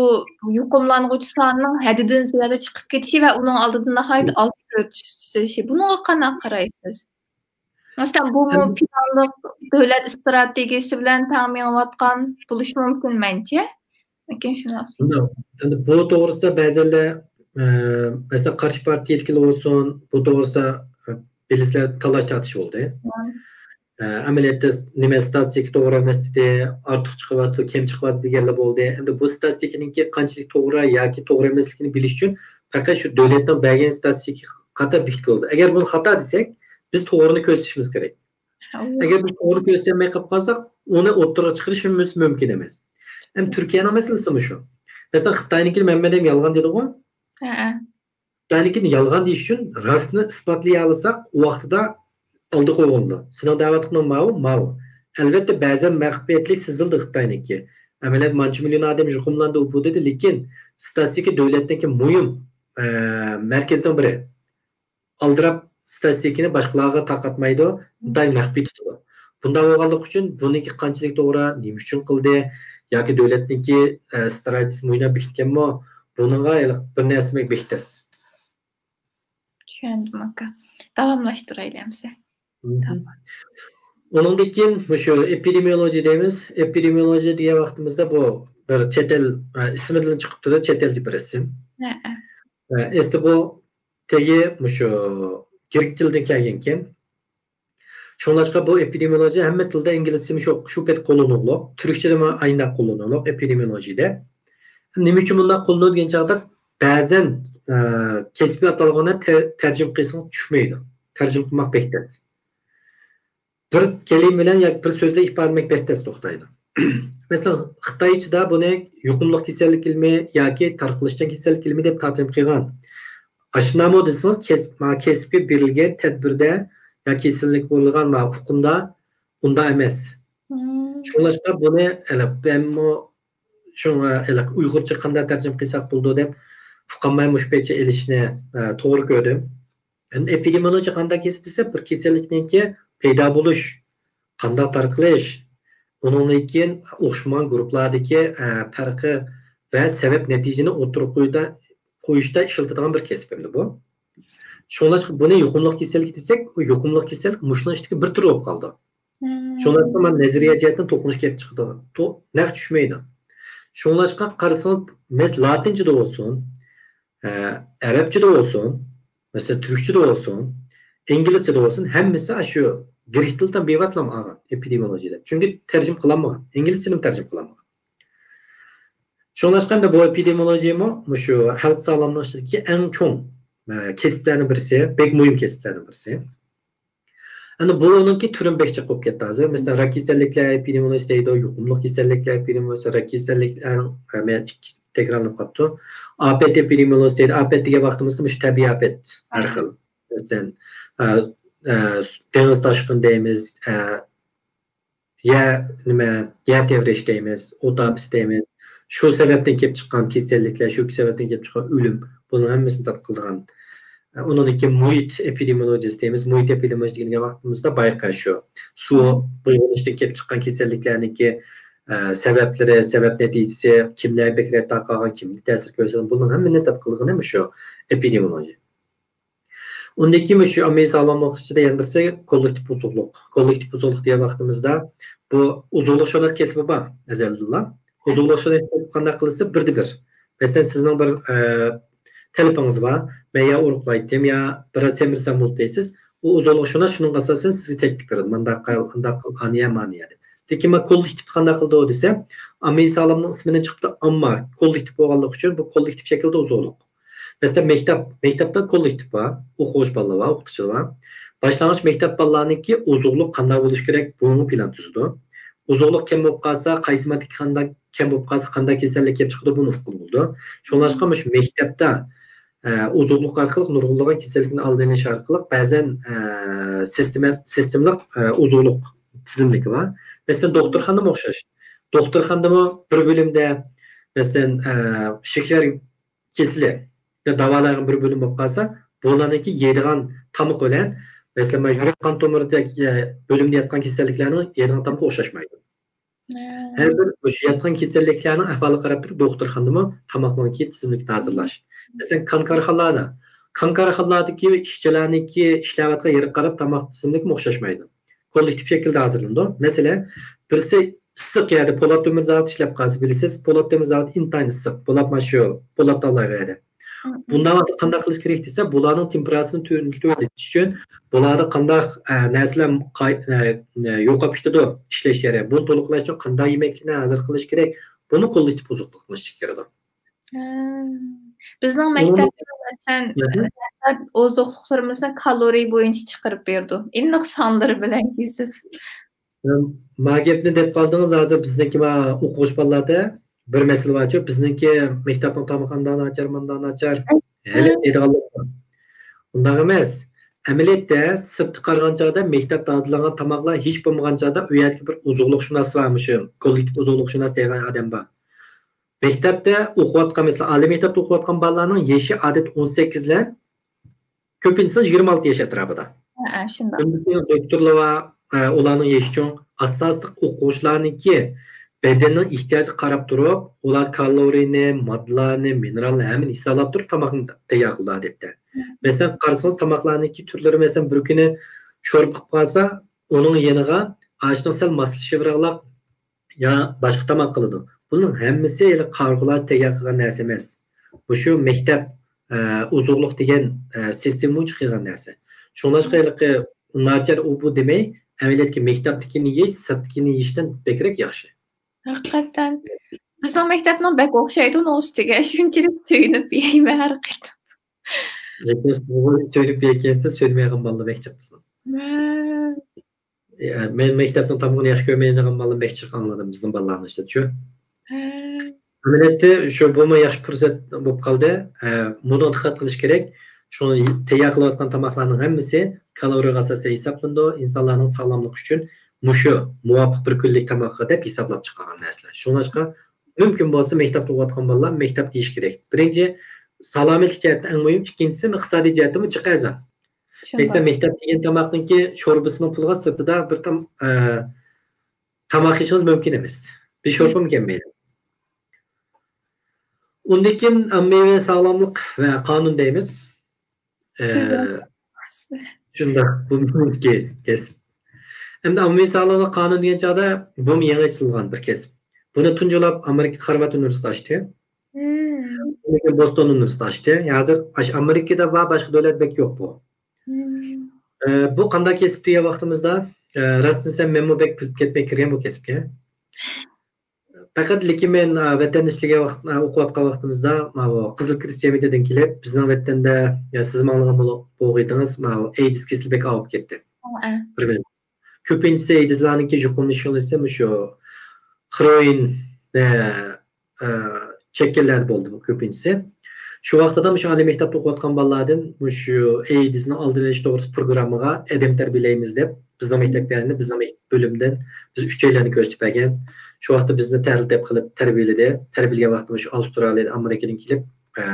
يۇقۇملانغۇچى سانىنىڭ ھەددىدىن زىيادە چىقىپ كېتىشى ۋە ئۇنىڭ ئالدىدا ناھايىتى ئاز كۆرسىتىشى. بۇنىڭغا قانداق قارايسىز؟ مەسىلەن، بۇمۇ پىلانلىق دۆلەت ئىستراتېگىيەسى بىلەن تەڭ مېڭىۋاتقان بولۇشى مۇمكىن مەنچە. لېكىن شۇنداق. شۇنداق. ئەمدى بۇ توغرىسىدا بەزىلەر، ئە، مەسىلەن، قارشى پارتىيەدىكىلەر بولسۇن، بۇ توغرىسىدا، ئە، بىلىسىلەر، تالاش تارتىش بولدى. ئە، ئەمەلىيەتتە نېمە، ستاتىستىكا توغرا ئەمەس دېدى، ئارتۇق چىقىۋاتىدۇ، كەم چىقىۋاتىدۇ دېگەنلەر بولدى. ئەمدى بۇ ستاتىستىكىنىڭكى قانچىلىك توغرا ياكى توغرا ئەمەسلىكىنى بىلىش ئۈچۈن پەقەت شۇ دۆلەتنىڭ بەرگەن ستاتىستىكىغا قاراپ بېكىتكىلى بولىدۇ. ئەگەر بۇنى خاتا دېسەك، بىز توغرىنى كۆرسىتىشىمىز كېرەك. ئەگەر بىز توغرا كۆرسىتەلمەي قېلىپ قالساق، ئۇنى ئوتتۇرىغا چىقىرىشىمىز مۇمكىن ئەمەس. ھەم تۈركىيەنىڭ مەسىلىسىمۇ شۇ. مەسىلەن، خىتاينىڭكىنى مەن دېدىم يالغان دېدىغۇ. خىتاينىڭكىنى يالغان دېيىش ئۈچۈن راستنى ئىسپاتلىيالىساق، ئۇ ۋاقتىدا ئالدى قويغىنىدۇ. سېنىڭ دەۋاتقىنىڭ ماۋۇ، ماۋۇ. ئەلۋەتتە، بەزەن مەخپىيەتلىك سىزىلدى خىتاينىڭكى. ئەمەلىيەتتە مانچە مىليون ئادەم يۇقۇملاندى، ئۇ بۇ دېدى، لېكىن ستاتىستىكا دۆلەتنىڭكى مۇھىم، ئە، مەركىزىنىڭ بىرى. ئالدىراپ ستاتىستىكىنى باشقىلارغا تارقاتمايدۇ، ئىنتايىن مەخپىي تۇتىدۇ. بۇنداق بولغانلىقى ئۈچۈن بۇنىڭكى قانچىلىك توغرا، نېمە ئۈچۈن قىلدى ياكى دۆلەتنىڭكى، ئە، ستراتېگىيەسى مۇشۇنداق بېكىتكەنمۇ، بۇنىڭغا ھېلىقى بىر نەرسە بەك تەس. چۈشەندىم، ئاكا. داۋاملاشتۇرايلى ئەمسە. ئۇنىڭدىن كېيىن مۇشۇ ئېپىدېمىيولوگىيە دەيمىز. ئېپىدېمىيولوگىيە دېگەن ۋاقتىمىزدا بۇ بىر چەت ئەل، ئە، ئىسمىدىن چىقىپ تۇرىدۇ، چەت ئەلچە بىر ئىسىم. ئە، ئەسلى بۇ تېگى مۇشۇ گرېك تىلىدىن كەلگەنكەن. شۇڭلاشقا بۇ ئېپىدېمىيولوگىيە ھەممە تىلدا، ئىنگلىزچىمۇ شۇ، شۇ پېتى قوللىنىلىدۇ. تۈركچىدىمۇ ئايناق قوللىنىلىدۇ ئېپىدېمىيولوگىيەدە. نېمە ئۈچۈن بۇنداق قوللىنىدۇ دېگەن چاغدا بەزەن، ئە، كەسپىي ئاتالغۇنى تە-، تەرجىمە قىلسىڭىز چۈشمەيدۇ. تەرجىمە قىلماق بەك تەس. بىر كەلىمە بىلەن ياكى بىر سۆزدە ئىپادىلىمەك بەك تەس توختايدۇ. مەسىلەن، خىتاي ئىچىدە بۇنى يۇقۇملۇق كېسەللىك ئىلمى ياكى تارقىلىشچان كېسەللىك ئىلمى دەپ تەقدىم قىلغان. ئاشۇنداقمۇ دېسىڭىز، كەسىپ، كەسىپكە بېرىلگەن تەدبىردە يا كېسەللىك بولغان ۋە ئۇقۇمدا ئۇنداق ئەمەس. شۇڭلاشقا بۇنى، ئەلەپ، مەنمۇ شۇڭا، ئەلەپ، ئۇيغۇرچە قانداق تەرجىمە قىلساق بولىدۇ دەپ، ئۇقالماي مۇشۇ پەيتچە ئېلىشنى، ئە، توغرا كۆردۈم. ئەمدى ئېپىدېمىيولوگىيە قانداق كەسىپ دېسە، بىر كېسەللىكنىڭكى پەيدا بولۇش، قانداق تارقىلىش، ئۇنىڭدىن كېيىن ئوخشىمىغان گۇرۇپپىلاردىكى، ئە، پەرقى ۋە سەۋەب نەتىجىنى ئوتتۇرىغا قويۇدا-، قويۇشتا ئىشلىتىدىغان بىر كەسىپ ئەمدى بۇ. شۇڭلاشقا بۇنى يۇقۇملۇق كېسەللىك دېسەك، ئۇ يۇقۇملۇق كېسەللىك مۇشۇنىڭ ئىچىدىكى بىر تۈر بولۇپ قالىدۇ. شۇڭلاشقا مانا نەزەرىيە جەھەتتىن توقۇنۇش كېلىپ چىقىدۇ. تو-، نەق چۈشمەيدۇ. شۇڭلاشقا قارىسىڭىز، مەس-، لاتىنچىدا بولسۇن، ئە، ئەرەبچىدە بولسۇن، مەسىلەن، تۈركچىدە بولسۇن، ئىنگلىزچىدە بولسۇن، ھەممىسى ئاشۇ گرېك تىلىدىن بىۋاسىتە ئالغان ئېپىدېمىيولوگىيەدە. چۈنكى تەرجىمە قىلالمىغان، ئىنگلىزچىنىمۇ تەرجىمە قىلالمىغان. شۇڭلاشقا ئەمدى بۇ ئېپىدېمىيولوگىيەمۇ مۇشۇ خەلق ساغلاملىقى ئىچىدىكى ئەڭ چوڭ، ئە، كەسىپلەرنىڭ بىرسى، بەك مۇھىم كەسىپلەرنىڭ بىرسى. ئەمدى بۇ ئۇنىڭكى تۈرىمۇ بەك جىق بولۇپ كەتتى ھازىر. مەسىلەن، راك كېسەللىكلەر ئېپىدېمىيولوگىيەسى دەيدۇ، يۇقۇملۇق كېسەللىكلەر ئېپىدېمىيولوگىيەسى، راك كېسەللىكلەر، مەن ئىككى تەكرارلىنىپ قاپتۇ. ئاپەت ئېپىدېمىيولوگىيەسى دەيدۇ. ئاپەت دېگەن ۋاقتىمىزدا مۇشۇ تەبىئىي ئاپەت ھەر خىل. مەسىلەن، ئە، ئە، دېڭىز تاشقىنى دەيمىز، ئە، يەر، نېمە، يەر تەۋرەش دەيمىز، ئوت ئاپىتى دەيمىز. شۇ سەۋەبتىن كېلىپ چىققان كېسەللىكلەر، شۇ سەۋەبتىن كېلىپ چىققان ئۆلۈم، بۇنىڭ ھەممىسىنى تەتقىق قىلىدىغان. ئۇنىڭدىن كېيىن مۇھىت ئېپىدېمىيولوگىيەسى دەيمىز. مۇھىت ئېپىدېمىيولوگىيەسى دېگەن ۋاقتىمىزدا بايقاش شۇ. سۇ بۇيغىنىشتىن كېلىپ چىققان كېسەللىكلەرنىڭكى، ئە، سەۋەبلىرى، سەۋەب نەتىجىسى، كىملەر بەكرەك تارقالغان، كىملەر تەسىر كۆرسەتكەن، بۇنىڭ ھەممىنى تەتقىق قىلىدىغىنى مۇشۇ ئېپىدېمىيولوگىيە. ئۇندىن كېيىن مۇشۇ ئاممىۋى ساغلاملىق ئىچىدە يەنە بىرسى كوللېكتىپ ئوزۇقلۇق. كوللېكتىپ ئوزۇقلۇق دېگەن ۋاقتىمىزدا بۇ ئوزۇقلۇقشۇناس كەسپى بار ئەزەلدىنلا. ئوزۇقلۇقشۇناس كەسپى قانداق قىلىنسا، بىردە بىر. مەسىلەن، سىزنىڭ بىر، ئە، تەلىپىڭىز بار. مەن يا ئورۇقلايتتىم، يا بىرەر سەمرىسەم بولدى دەيسىز. ئۇ ئوزۇقلۇقشۇناس شۇنىڭغا ئاساسەن سىزگە تەكلىپ بېرىدۇ. مۇنداق قىل، ئۇنداق قىل، ئانى يە، مانى يە دەپ. لېكىن مانا كوللېكتىپتا قانداق قىلىدۇ دېسە، ئاممىۋى ساغلاملىق ئىسمىدىن چىقىپتۇ، ئەمما كوللېكتىپ بولغانلىقى ئۈچۈن بۇ كوللېكتىپ شەكلىدە ئوزۇقلۇق. مەسىلەن، مەكتەپ، مەكتەپتە كوللېكتىپ بار، ئوقۇغۇچى بالىلار بار، ئوقۇتقۇچىلار بار. باشلانغۇچ مەكتەپ بالىلارنىڭكى ئوزۇقلۇق قانداق بولۇشى كېرەك، بۇنىڭغا پىلان تۈزىدۇ. ئوزۇقلۇق كەم بولۇپ قالسا، قايسى ماددا قانداق كەم بولۇپ قالسا، قانداق كېسەللىك كېلىپ چىقىدۇ، بۇنى ئۇققىلى بولىدۇ. شۇڭلاشقا مۇشۇ مەكتەپتە، ئە، ئوزۇقلۇق ئارقىلىق نۇرغۇنلىغان كېسەللىكنى ئالدىنى ئېلىش ئارقىلىق بەزەن، ئە، سىستېما، سىستېمىلىق، ئە، ئوزۇقلۇق تىزىملىكى بار. مەسىلەن، دوختۇرخانىدىمۇ ئوخشاش. دوختۇرخانىدىمۇ بىر بۆلۈمدە، مەسىلەن، ئە، شېكەر كېسىلى داۋالايدىغان بىر بۆلۈم بولۇپ قالسا، بۇلارنىڭكى يەيدىغان تامىقى بىلەن، مەسىلەن، مانا يۈرەك قان تومۇرىدەك، ئە، بۆلۈمدە ياتقان كېسەللىكلەرنىڭ يەيدىغان تامىقى ئوخشاشمايدۇ. ھە. ھەر بىر مۇشۇ ياتقان كېسەللىكلەرنىڭ ئەھۋالىغا قاراپ تۇرۇپ، دوختۇرخانىدىمۇ تاماقنىڭكى تىزىملىكىنى ھازىرلاش. مەسىلەن، كان كارخانىلاردا، كان كارخانىلاردىكى ئىشچىلەرنىڭكى ئىشلەۋاتقان يېرىگە قاراپ تاماق تىزىملىكىمۇ ئوخشاشمايدۇ. كوللېكتىپ شەكىلدە ھازىرلىنىدۇ. مەسىلەن، بىرسى ئىسسىق يەردە پولات تۆمۈر زاۋۇتى ئىشلەپ قالسا، بىلىسىز، پولات تۆمۈر زاۋۇتى ئىنتايىن ئىسسىق. پولات مانا شۇ پولات تاغلار يەردە. بۇنداق ۋاقىتتا قانداق قىلىش كېرەك دېسە، بۇلارنىڭ تېمپېراتۇرىسىنى تۆۋەن-، تۆۋەنلىتىش ئۈچۈن بۇلاردا قانداق، ئە، نەرسىلەر قاي-، ئە، ئە، يوقاپ كېتىدۇ ئىشلەش جەريانى. بۇنى تولۇقلاش ئۈچۈن قانداق يېمەكلىكنى ھازىر قىلىش كېرەك؟ بۇمۇ كوللېكتىپ ئوزۇقلۇقنى ئىشلەش كېرەك. ھە. بىزنىڭ مەكتەپتە، مەسىلەن، ئوزۇقلۇقلىرىمىزنى كالورىيە بويىچە چىقىرىپ بېرىدۇ. ئېنىق سانلىرى بىلەن كېسىپ. ما گەپنى دەپ قالدىڭىز، ھازىر بىزنىڭكى ما ئوقۇغۇچى بالىلاردا بىر مەسىلە بارچۇ، بىزنىڭكى مەكتەپنىڭ تامىقى ئانداق ناچار، مانداق ناچار، ھېلى دەيدىغانلار بار. ئۇنداق ئەمەس. ئەمەلىيەتتە سىرتقا قارىغان چاغدا مەكتەپتە ھازىرلانغان تاماقلار ھېچ بولمىغان چاغدا ئۇ يەردىكى بىر ئوزۇقلۇقشۇناس بار، مۇشۇ كوللېكتىپ ئوزۇقلۇقشۇناس دەيدىغان ئادەم بار. مەكتەپتە ئوقۇۋاتقان، مەسىلەن، ئالىي مەكتەپتە ئوقۇۋاتقان بالىلارنىڭ يېشى ئادەتتە ئون سەككىز بىلەن كۆپىنچىسى يىگىرمە ئالتە ياش ئەتراپىدا. ھەئە، شۇنداق. ئۇندىن كېيىن دوكتورلار ۋە، ئە، ئۇلارنىڭ يېشى چوڭ. ئاساسلىق ئوقۇغۇچىلارنىڭكى بەدەننىڭ ئېھتىياجىغا قاراپ تۇرۇپ، ئۇلار كالورىينى، ماددىلارنى، مىنېرالنى ھەممىنى ھېسابلاپ تۇرۇپ تاماقنى تەييار قىلىدۇ ئادەتتە. مەسىلەن، قارىسىڭىز، تاماقلارنىڭكى تۈرلىرى، مەسىلەن، بىر كۈنى شورپا قىلىپ قالسا، ئۇنىڭ يېنىغا ئاشنىڭ سەل ماسلىشىۋېرىغانلاق يا باشقا تاماق قىلىدۇ. بۇنىڭ ھەممىسى ھېلى قارىغۇلار تەييار قىلغان نەرسە ئەمەس. مۇشۇ مەكتەپ، ئە، ئوزۇقلۇق دېگەن، ئە، سىستېما بويىچە قىلغان نەرسە. شۇڭلاشقا ھېلىقى ناچار ئۇ بۇ دېمەي، ئەمەلىيەتتىكى مەكتەپتىكىنى يېيىش سىرتتىكىنى يېيىشتىن بەكرەك ياخشى. ھەقىقەتەن. بىزنىڭ مەكتەپنىڭ بەك ئوخشايدۇ ئۇنىڭ ئۈستىگە. شۇنچىلىك سۆيۈنۈپ يەيمەن ھەر قېتىم. لېكىن سۆيۈنۈپ يەيكەنسىز، سۆيمەيدىغان بالىلار بەك جىق بىزنىڭ. ھە. يا، مەن مەكتەپنىڭ تامىقىنى ياخشى كۆرمەيدىغان بالىلار بەك جىق ئاڭلىدىم بىزنىڭ بالىلارنىڭ ئىچىدە، شۇ. ھە. ئەمەلىيەتتە شۇ بۇمۇ ياخشى پۇرسەت بولۇپ قالدى. ئە، بۇنىڭغا دىققەت قىلىش كېرەك. شۇ تەييار قىلىۋاتقان تاماقلارنىڭ ھەممىسى كالورىيەگە ئاساسەن ھېسابلىنىدۇ. ئىنسانلارنىڭ ساغلاملىقى ئۈچۈن مۇشۇ مۇۋاپىق بىر كۈنلۈك تاماققا دەپ ھېسابلاپ چىقارغان نەرسىلەر. شۇڭلاشقا مۇمكىن بولسا مەكتەپتە ئوقۇۋاتقان بالىلار مەكتەپتە يېيىشى كېرەك. بىرىنچى، سالامەتلىك جەھەتتىن ئەڭ مۇھىم، ئىككىنچىسى، ئىقتىسادىي جەھەتتىنمۇ جىق ئەرزان. شۇنداق. مەسىلەن، مەكتەپتە يېگەن تاماقنىڭكى شورپىسىنىڭ پۇلىغا سىرتىدا بىر تام-، ئە، تاماق يېيىشىڭىز مۇمكىن ئەمەس. بىر شورپىمۇ كەلمەيدۇ. ئۇندىن كېيىن ئاممىۋى ساغلاملىق ۋە قانۇن دەيمىز. ئە، سىزنىڭ شۇنداق، بۇ مېنىڭكى كەسىپ. ئەمدى ئاممىۋى ساغلاملىق قانۇن دېگەن چاغدا بۇمۇ يېڭى ئېچىلغان بىر كەسىپ. بۇنى تۇنجىلاپ ئامېرىكا خارۋارد ئۇنىۋېرسىتېتى ئاچتى. مم. ئۇندىن كېيىن بوستون ئۇنىۋېرسىتېتى ئاچتى. ھازىر ئاش-، ئامېرىكىدا بار، باشقا دۆلەت بەك يوق بۇ. مم. ئە، بۇ قانداق كەسىپ دېگەن ۋاقتىمىزدا، ئە، راستىنى دېسەم، مەنمۇ بەك بىلىپ كەتمەي كىرگەن بۇ كەسىپكە. پەقەت لېكىن مەن، ئە، ۋەتەندە ئىشلىگەن ۋاقىت، ئە، ئوقۇۋاتقان ۋاقتىمىزدا، ماۋۇ قىزىل كىرېست جەمئىيىتىدىن كېلىپ، بىزنىڭ ۋەتەندە، يا سىزمۇ ئاڭلىغان بولۇ-، بولغىيدىڭىز، ماۋۇ ئەيدىز كېسىلى بەك ئاۋۇپ كەتتى. ھە. بىر مىل-، كۆپىنچىسى ئەيدىزلارنىڭكى يۇقۇملىنىش يولى مۇشۇ خېروئىن، ئە، ئە، چەككەنلەردە بولدى بۇ كۆپىنچىسى. شۇ ۋاقتىدا مۇشۇ ئالىي مەكتەپتە ئوقۇۋاتقان بالىلاردىن مۇشۇ ئەيدىزنى ئالدىنى ئېلىش توغرىسىدا پروگراممىغا ئادەم تەربىيەلەيمىز دەپ، بىزنىڭ مەكتەپكە، يەنى بىزنىڭ مەكتەپ بۆلۈمىدىن بىز ئۈچەيلەننى كۆرسىتىپ بەرگەن. شۇ ۋاقىتتا بىزنى تەلىپ قىلىپ تەربىيەلىدى. تەربىيەلىگەن ۋاقتىدا مۇشۇ ئاۋسترالىيەدىن، ئامېرىكىدىن كېلىپ، ئە،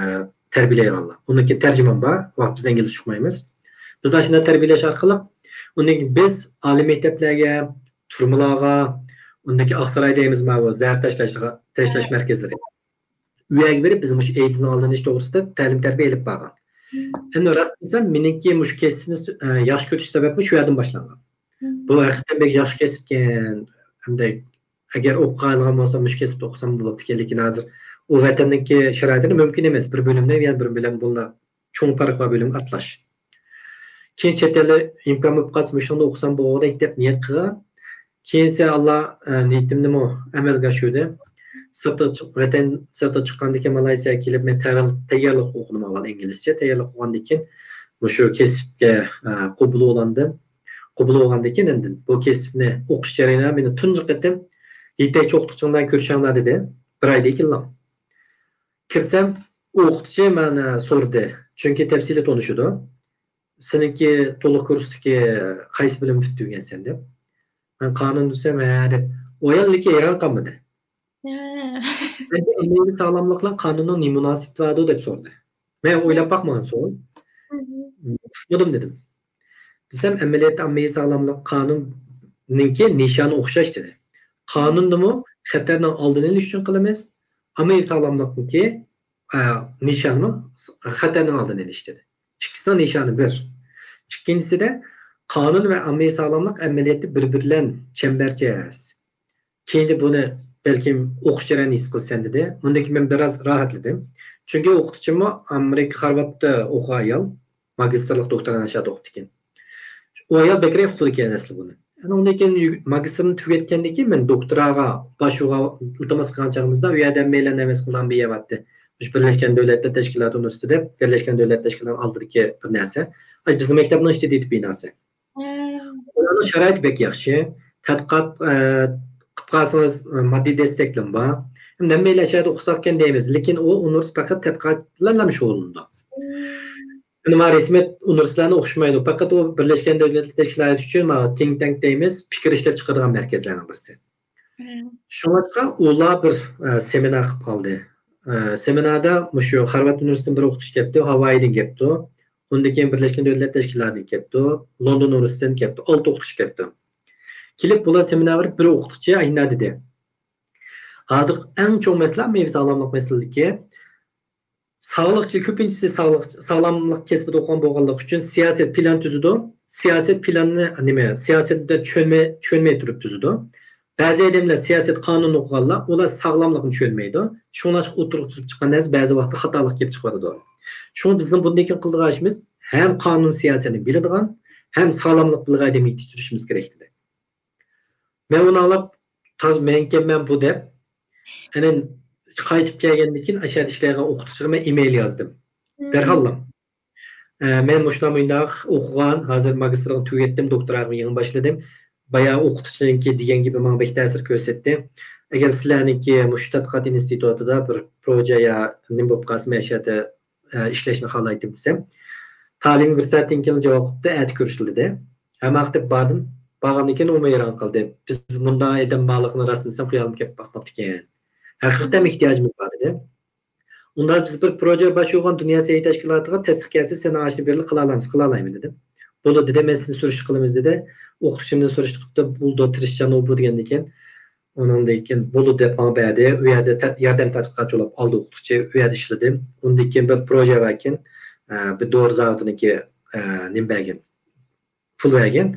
تەربىيەلەيدىغانلار. ئۇنىڭ كېيىن تەرجىمان بار. ۋاقىت بىز ئىنگلىزچە ئۇقمايمىز. بىزنى ئاشۇنداق تەربىيەلەش ئارقىلىق، ئۇنىڭ كېيىن بىز ئالىي مەكتەپلەرگە، تۈرمىلارغا، ئۇندىكى ئاقساراي دەيمىز، ماۋۇ زەھەر تاشلاشلىغا، تاشلاش مەركەزلىرى. ئۇ يەرگە بېرىپ، بىز مۇشۇ ئەيدىزنىڭ ئالدىنى ئېلىش توغرىسىدا تەلىم-تەربىيە ئېلىپ بارغان. مم. ئەمدى راست دېسەم، مېنىڭكى مۇشۇ كەسىپنى، ئە، ياخشى كۆرۈش سەۋەبىمۇ شۇ يەردىن باشلانغان. مم. بۇ ھەقىقەتەن بەك ياخشى كەسىپكەن. ئەمدى ئەگەر ئوقۇغانلىغان بولسام، مۇشۇ كەسىپتە ئوقۇسام بولۇپتىكەن، لېكىن ھازىر ئۇ ۋەتەننىڭكى شارائىتىدا مۇمكىن ئەمەس، بىر بۆلۈمدىن يەنە بىر بۆلۈم بۇنداق چوڭ پەرق بار بۆلۈمگە ئاتلاش. كېيىن چەت ئەلدە ئىمكان بولۇپ قالسا، مۇشۇنىڭدا ئوقۇسام بولغۇدەك دەپ نىيەت قىلغان. كېيىنسى ئاللا، ئە، نىيىتىمنىمۇ ئەمەلگە ئاشۇردى. سىرتقا چىق-، ۋەتەن سىرتىغا چىققاندىن كېيىن، مالايسىيەگە كېلىپ، مەن تەييارلىق، تەييارلىق ئوقۇدۇم ئاۋۋال ئىنگلىزچە. تەييارلىق ئوقۇغاندىن كېيىن مۇشۇ كەسىپكە، ئە، قوبۇل بولدۇم. قوبۇل بولغاندىن كېيىن ئاندىن بۇ كەسىپنى ئوقۇش جەريانىدا مېنى تۇنجى قېتىم يېتەكچى ئوقۇتقۇچىڭ بىلەن كۆرۈشۈڭلار دېدى. بىر ئايدىن كېيىنلا. كىرسەم، ئوقۇتقۇچى مانا سورىدى. چۈنكى تەپسىلىي تونۇشىدۇ. سېنىڭكى تولۇق كۇرستىكى قايسى بۆلۈم پۈتتۈرگەنسەن دەپ. مەن قانۇن دېسەم، ھە دەپ. ئۇ ئايال لېكىن ھەيران قالمىدى. ھە. ئەمدى ئاممىۋى ساغلاملىق بىلەن قانۇننىڭ نېمە مۇناسىۋىتى بارىدۇ دەپ سورىدى. مەن ئويلاپ باقمىغان سوئال. مم. ئۇقمىدىم دېدىم. دېسەم، ئەمەلىيەتتە ئاممىۋى ساغلاملىق قانۇننىڭكى نىشانى ئوخشاش دېدى. قانۇندىمۇ خەتەرنىڭ ئالدىنى ئېلىش ئۈچۈن قىلىمىز. ئاممىۋى ساغلاملىقنىڭكى، ئە، نىشانىمۇ خەتەرنىڭ ئالدىنى ئېلىش دېدى. ئىككىسىنىڭ نىشانى بىر. ئىككىنچىسىدە، قانۇن ۋە ئاممىۋى ساغلاملىق ئەمەلىيەتتە بىر-بىرى بىلەن چەمبەرچاس. كېيىندە بۇنى بەلكىم ئوقۇش جەريانىدا ھېس قىلىسەن دېدى. ئۇندىن كېيىن مەن بىراز راھەتلىدىم. چۈنكى ئوقۇتقۇچىممۇ ئامېرىكا خارۋاردتا ئوقۇغان ئايال، ماگىستىرلىق دوكتورانت ئاشۇ يەردە ئوقۇپتىكەن. ئۇ ئايال بەكرەك ئۇقىدىكەن ئەسلى بۇنى. ئاندىن كېيىن يۈ-، ماگىستىرنى تۈگەتكەندىن كېيىن مەن دوكتوراغا باشۋۇرغا ئىلتىماس قىلغان چېغىمىزدا ئۇ يەردە ھەممەيلەن نېمە قىلغان بىر يەر بارتتى. مۇشۇ بىرلەشكەن دۆلەتلەر تەشكىلاتى ئۇنىۋېرسىتېتى دەپ، بىرلەشكەن دۆلەتلەر تەشكىلاتىنىڭ ئالدىدىكى بىر نەرسە. ئاي، بىزنىڭ مەكتەپنىڭ ئىچىدە ئىدى بىناسى. مم. ئۇلارنىڭ شارائىتى بەك ياخشى. تەتقىقات، ئە، قىلىپ قالسىڭىز، ئە، ماددىي دەستەكلىمە بار. ھەم ھەممەيلەن ئاشۇ يەردە ئوقۇساق ئىكەن دەيمىز. لېكىن ئۇ ئۇنىۋېرسىتېت پەقەت تەتقىقات بىلەنلا شۇغۇللىنىدۇ. مم. ئەمما رەسمىيەت ئۇنىۋېرسىتېتلارنى ئوخشىمايدۇ. پەقەت ئۇ بىرلەشكەن دۆلەتلەر تەشكىلاتى ئۈچۈن، مانا، تىنك تانك دەيمىز، پىكىر ئىشلەپ چىقىدىغان مەركەزلەرنىڭ بىرسى. مم. شۇڭلاشقا ئۇلار بىر، ئە، سېمىنار قىلىپ قالدى. ئە، سېمىناردا مۇشۇ خارۋارد ئۇنىۋېرسىتېتىدىن بىر ئوقۇتقۇچى كەپتۇ، ھاۋايىدىن كەپتۇ. ئۇندىن كېيىن بىرلەشكەن دۆلەتلەر تەشكىلاتىدىن كەپتۇ، لوندون ئۇنىۋېرسىتېتىدىن كەپتۇ. ئالتە ئوقۇتقۇچى كەپتۇ. كېلىپ بۇلار سېمىنارغا بىرىپ، بىر ئوقۇتقۇچى ئاينا دېدى. ھازىر ئەڭ چوڭ مەسىلە ئاممىۋى ساغلاملىق مەسىلىدىكى ساغلىقچى، كۆپىنچىسى ساغلىق، ساغلاملىق كەسپىدە ئوقۇغان بولغانلىقى ئۈچۈن سىياسەت پىلان تۈزىدۇ. سىياسەت پىلانىنى نېمە، سىياسەتتە چۈشەنمەي، چۈشەنمەي تۇرۇپ تۈزىدۇ. بەزى ئادەملەر سىياسەت قانۇنىنى ئوقۇغانلار، ئۇلار ساغلاملىقنى چۈشەنمەيدۇ. شۇڭلاشقا ئوتتۇرىغا تۈزۈپ چىققان نەرسە بەزى ۋاقىتتا خاتالىق كېلىپ چىقىۋاتىدۇ. شۇڭا بىزنىڭ بۇندىن كېيىن قىلىدىغان ئىشىمىز ھەم قانۇن سىياسىتىنى بىلىدىغان، ھەم ساغلاملىق بىلىدىغان ئادەم يېتىشتۈرۈشىمىز كېرەك دېدى. مەن ئۇنى ئاڭلاپ، تازا مەنكەنمەن بۇ دەپ، ئاندىن قايتىپ كەلگەندىن كېيىن ئاشۇ يەردە ئىشلەيدىغان ئوقۇتقۇچىغا مەن ئىمېيل يازدىم. مم. دەرھاللا. ئە، مەن مۇشۇنداق مۇنداق ئوقۇغان، ھازىر ماگىستىرغا تۈگەتتىم، دوكتوراغا يېڭى باشلىدىم. بايا ئوقۇتقۇچىنىڭكى دېگەن گېپى ماڭا بەك تەسىر كۆرسەتتى. ئەگەر سىلەرنىڭكى مۇشۇ تەتقىقات ئىنستىتۇتىدا بىر پروژە يا نېمە بولۇپ قالسا، مەن شۇ يەردە، ئە، ئىشلەشنى خالايتتىم دېسەم، تالىيىم بىر سائەتتىن كېيىن جاۋاب قىپتۇ، ئەتە كۆرۈشىلى دېدى. ھەممە ۋاقىت بارغاندىن كېيىن ئۇمۇ ھەيران قالدى. بىز مۇنداق ئادەم بارلىقىنى راست دېسەم، خىيالىمغا كېلىپ باقماپتىكەن. ھەقىقەتەن ئېھتىياجىمىز بار دېدى. ئۇنداق بىز بىر پروژە باشلىغان دۇنيا سەھىيە تەشكىلاتىغا تەستىق كەلسە، سېنىڭ ئاشۇنى بىرلا قىلالايمىز، قىلالايمەن دېدىم. بولىدۇ دېدى، مەن سىزنى سۈرۈشتە قىلىمىز دېدى. ئوقۇتقۇچىمدىن سۈرۈشتە قىپتۇ، بولىدۇ، تىرىشچان ئۇ بۇ دېگەندىن كېيىن، ئۇنىڭدىن كېيىن بولىدۇ دەپ ماڭا بەردى. ئۇ يەردە تە-، ياردەم تەتقىقاتچى بولۇپ ئالدى ئوقۇتقۇچى، ئۇ يەردە ئىشلىدىم. ئۇندىن كېيىن بىر پروژە باركەن، ئە، بىر دورا زاۋۇتىنىڭكى، ئە، نېمە بەرگەن، پۇل بەرگەن.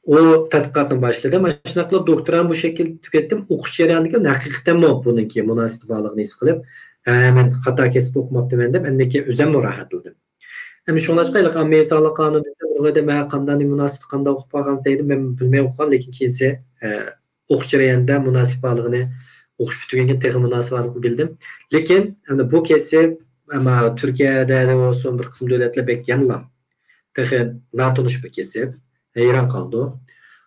ئۇ تەتقىقاتنى باشلىدىم. مانا شۇنداق قىلىپ دوكتورانى بۇ شەكىلدە تۈگەتتىم. ئوقۇش جەريانىدىن كېيىن ھەقىقەتەنمۇ بۇنىڭكى مۇناسىۋىتى بارلىقىنى ھېس قىلىپ، ھە، مەن خاتا كەسىپ ئوقۇماپتىمەن دەپ، ئاندىن كېيىن ئۆزۈممۇ راھەتلىدىم. ئەمدى شۇڭلاشقا ھېلىقى ئاممىۋى ساغلىق قانۇنى دېسە، بۇ ئادەم، ھە، قانداق نېمە مۇناسىۋىتى، قانداق ئوقۇپ قالغانسىز دەيدۇ. مەن بىلمەي ئوقۇغان، لېكىن كېيىنسى، ئە، ئوقۇش جەريانىدا مۇناسىپ بارلىقىنى، ئوقۇش پۈتتۈرگەندىن كېيىن تېخى مۇناسىپ بارلىقىنى بىلدىم. لېكىن ئەمدى بۇ كەسىپ، ئەمما تۈركىيەدە بولسۇن، بىر قىسىم دۆلەتلەر بەك يەنىلا تېخى ناتونۇش بىر كەسىپ، ھەيران قالىدۇ.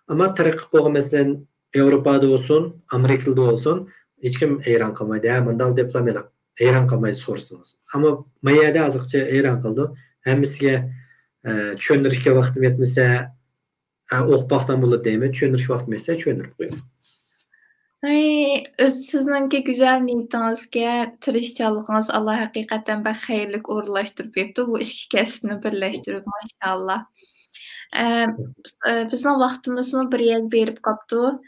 ئەمما تەرەققىي قىلىپ بولغان، مەسىلەن، ياۋروپادا بولسۇن، ئامېرىكىدا بولسۇن، ھېچكىم ھەيران قالمايدۇ. ھە، مۇنداق دەپلا مېنى ھەيران قالمايدۇ سورىسىڭىز. ئەمما ما يەردە ئازاقچە ھەيران قالىدۇ. ھەممىسىگە، ئە، چۈشەندۈرۈشكە ۋاقتىم يەتمىسە، ئە، ئوقۇپ باقسام بولىدۇ دەيمەن. چۈشەندۈرۈشكە ۋاقتىم يەتسە چۈشەندۈرۈپ قويىمەن. ئاي، ئۆز سىزنىڭكى گۈزەل نىيىتىڭىزگە، تىرىشچانلىقىڭىز ئاللا ھەقىقەتەن بەك خەيرلىك ئورۇنلاشتۇرۇپ بېرىپتۇ، بۇ ئىككى كەسىپنى بىرلەشتۈرۈپ، ماشائاللا. ئە، ئە، بىزنىڭ ۋاقتىمىزمۇ بىر يەرگە بېرىپ قاپتۇ.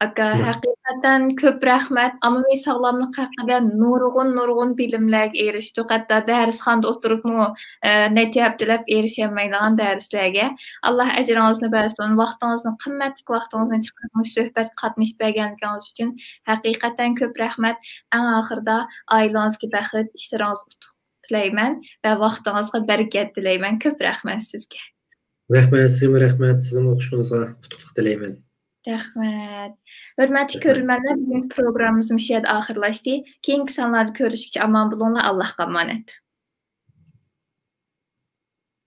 ئاكا، ھەقىقەتەن كۆپ رەھمەت. ئاممىۋى ساغلاملىق ھەققىدە نۇرغۇن، نۇرغۇن بىلىملەرگە ئېرىشتۇق. ھەتتا دەرسخانىدا ئولتۇرۇپمۇ، ئە، نەچچە ھەپتىلەپ ئېرىشەلمەيدىغان دەرسلەرگە. ئاللا ئەجرىڭىزنى بەرسۇن. ۋاقتىڭىزنى، قىممەتلىك ۋاقتىڭىزنى چىقىرىپ مۇشۇ سۆھبەتكە قاتنىشىپ بەرگەنلىكىڭىز ئۈچۈن ھەقىقەتەن كۆپ رەھمەت. ئەڭ ئاخىرىدا ئائىلىڭىزگە بەخت، ئىشلىرىڭىزغا ئۇتۇق تىلەيمەن ۋە ۋاقتىڭىزغا بەرىكەت تىلەيمەن. كۆپ رەھمەت سىزگە. رەھمەت، سىزگىمۇ رەھمەت. سىزنىڭ ئوقۇشىڭىزغا ئۇتۇقلۇق تىلەيمەن. رەھمەت. ھۆرمەتلىك رەھمەت. كۆرۈرمەنلەر، بۈگۈنكى پروگراممىمىز مۇشۇ يەردە ئاخىرلاشتى. كېيىنكى سانلاردا كۆرۈشكىچە ئامان بولۇڭلار، ئاللاھقا ئامانەت.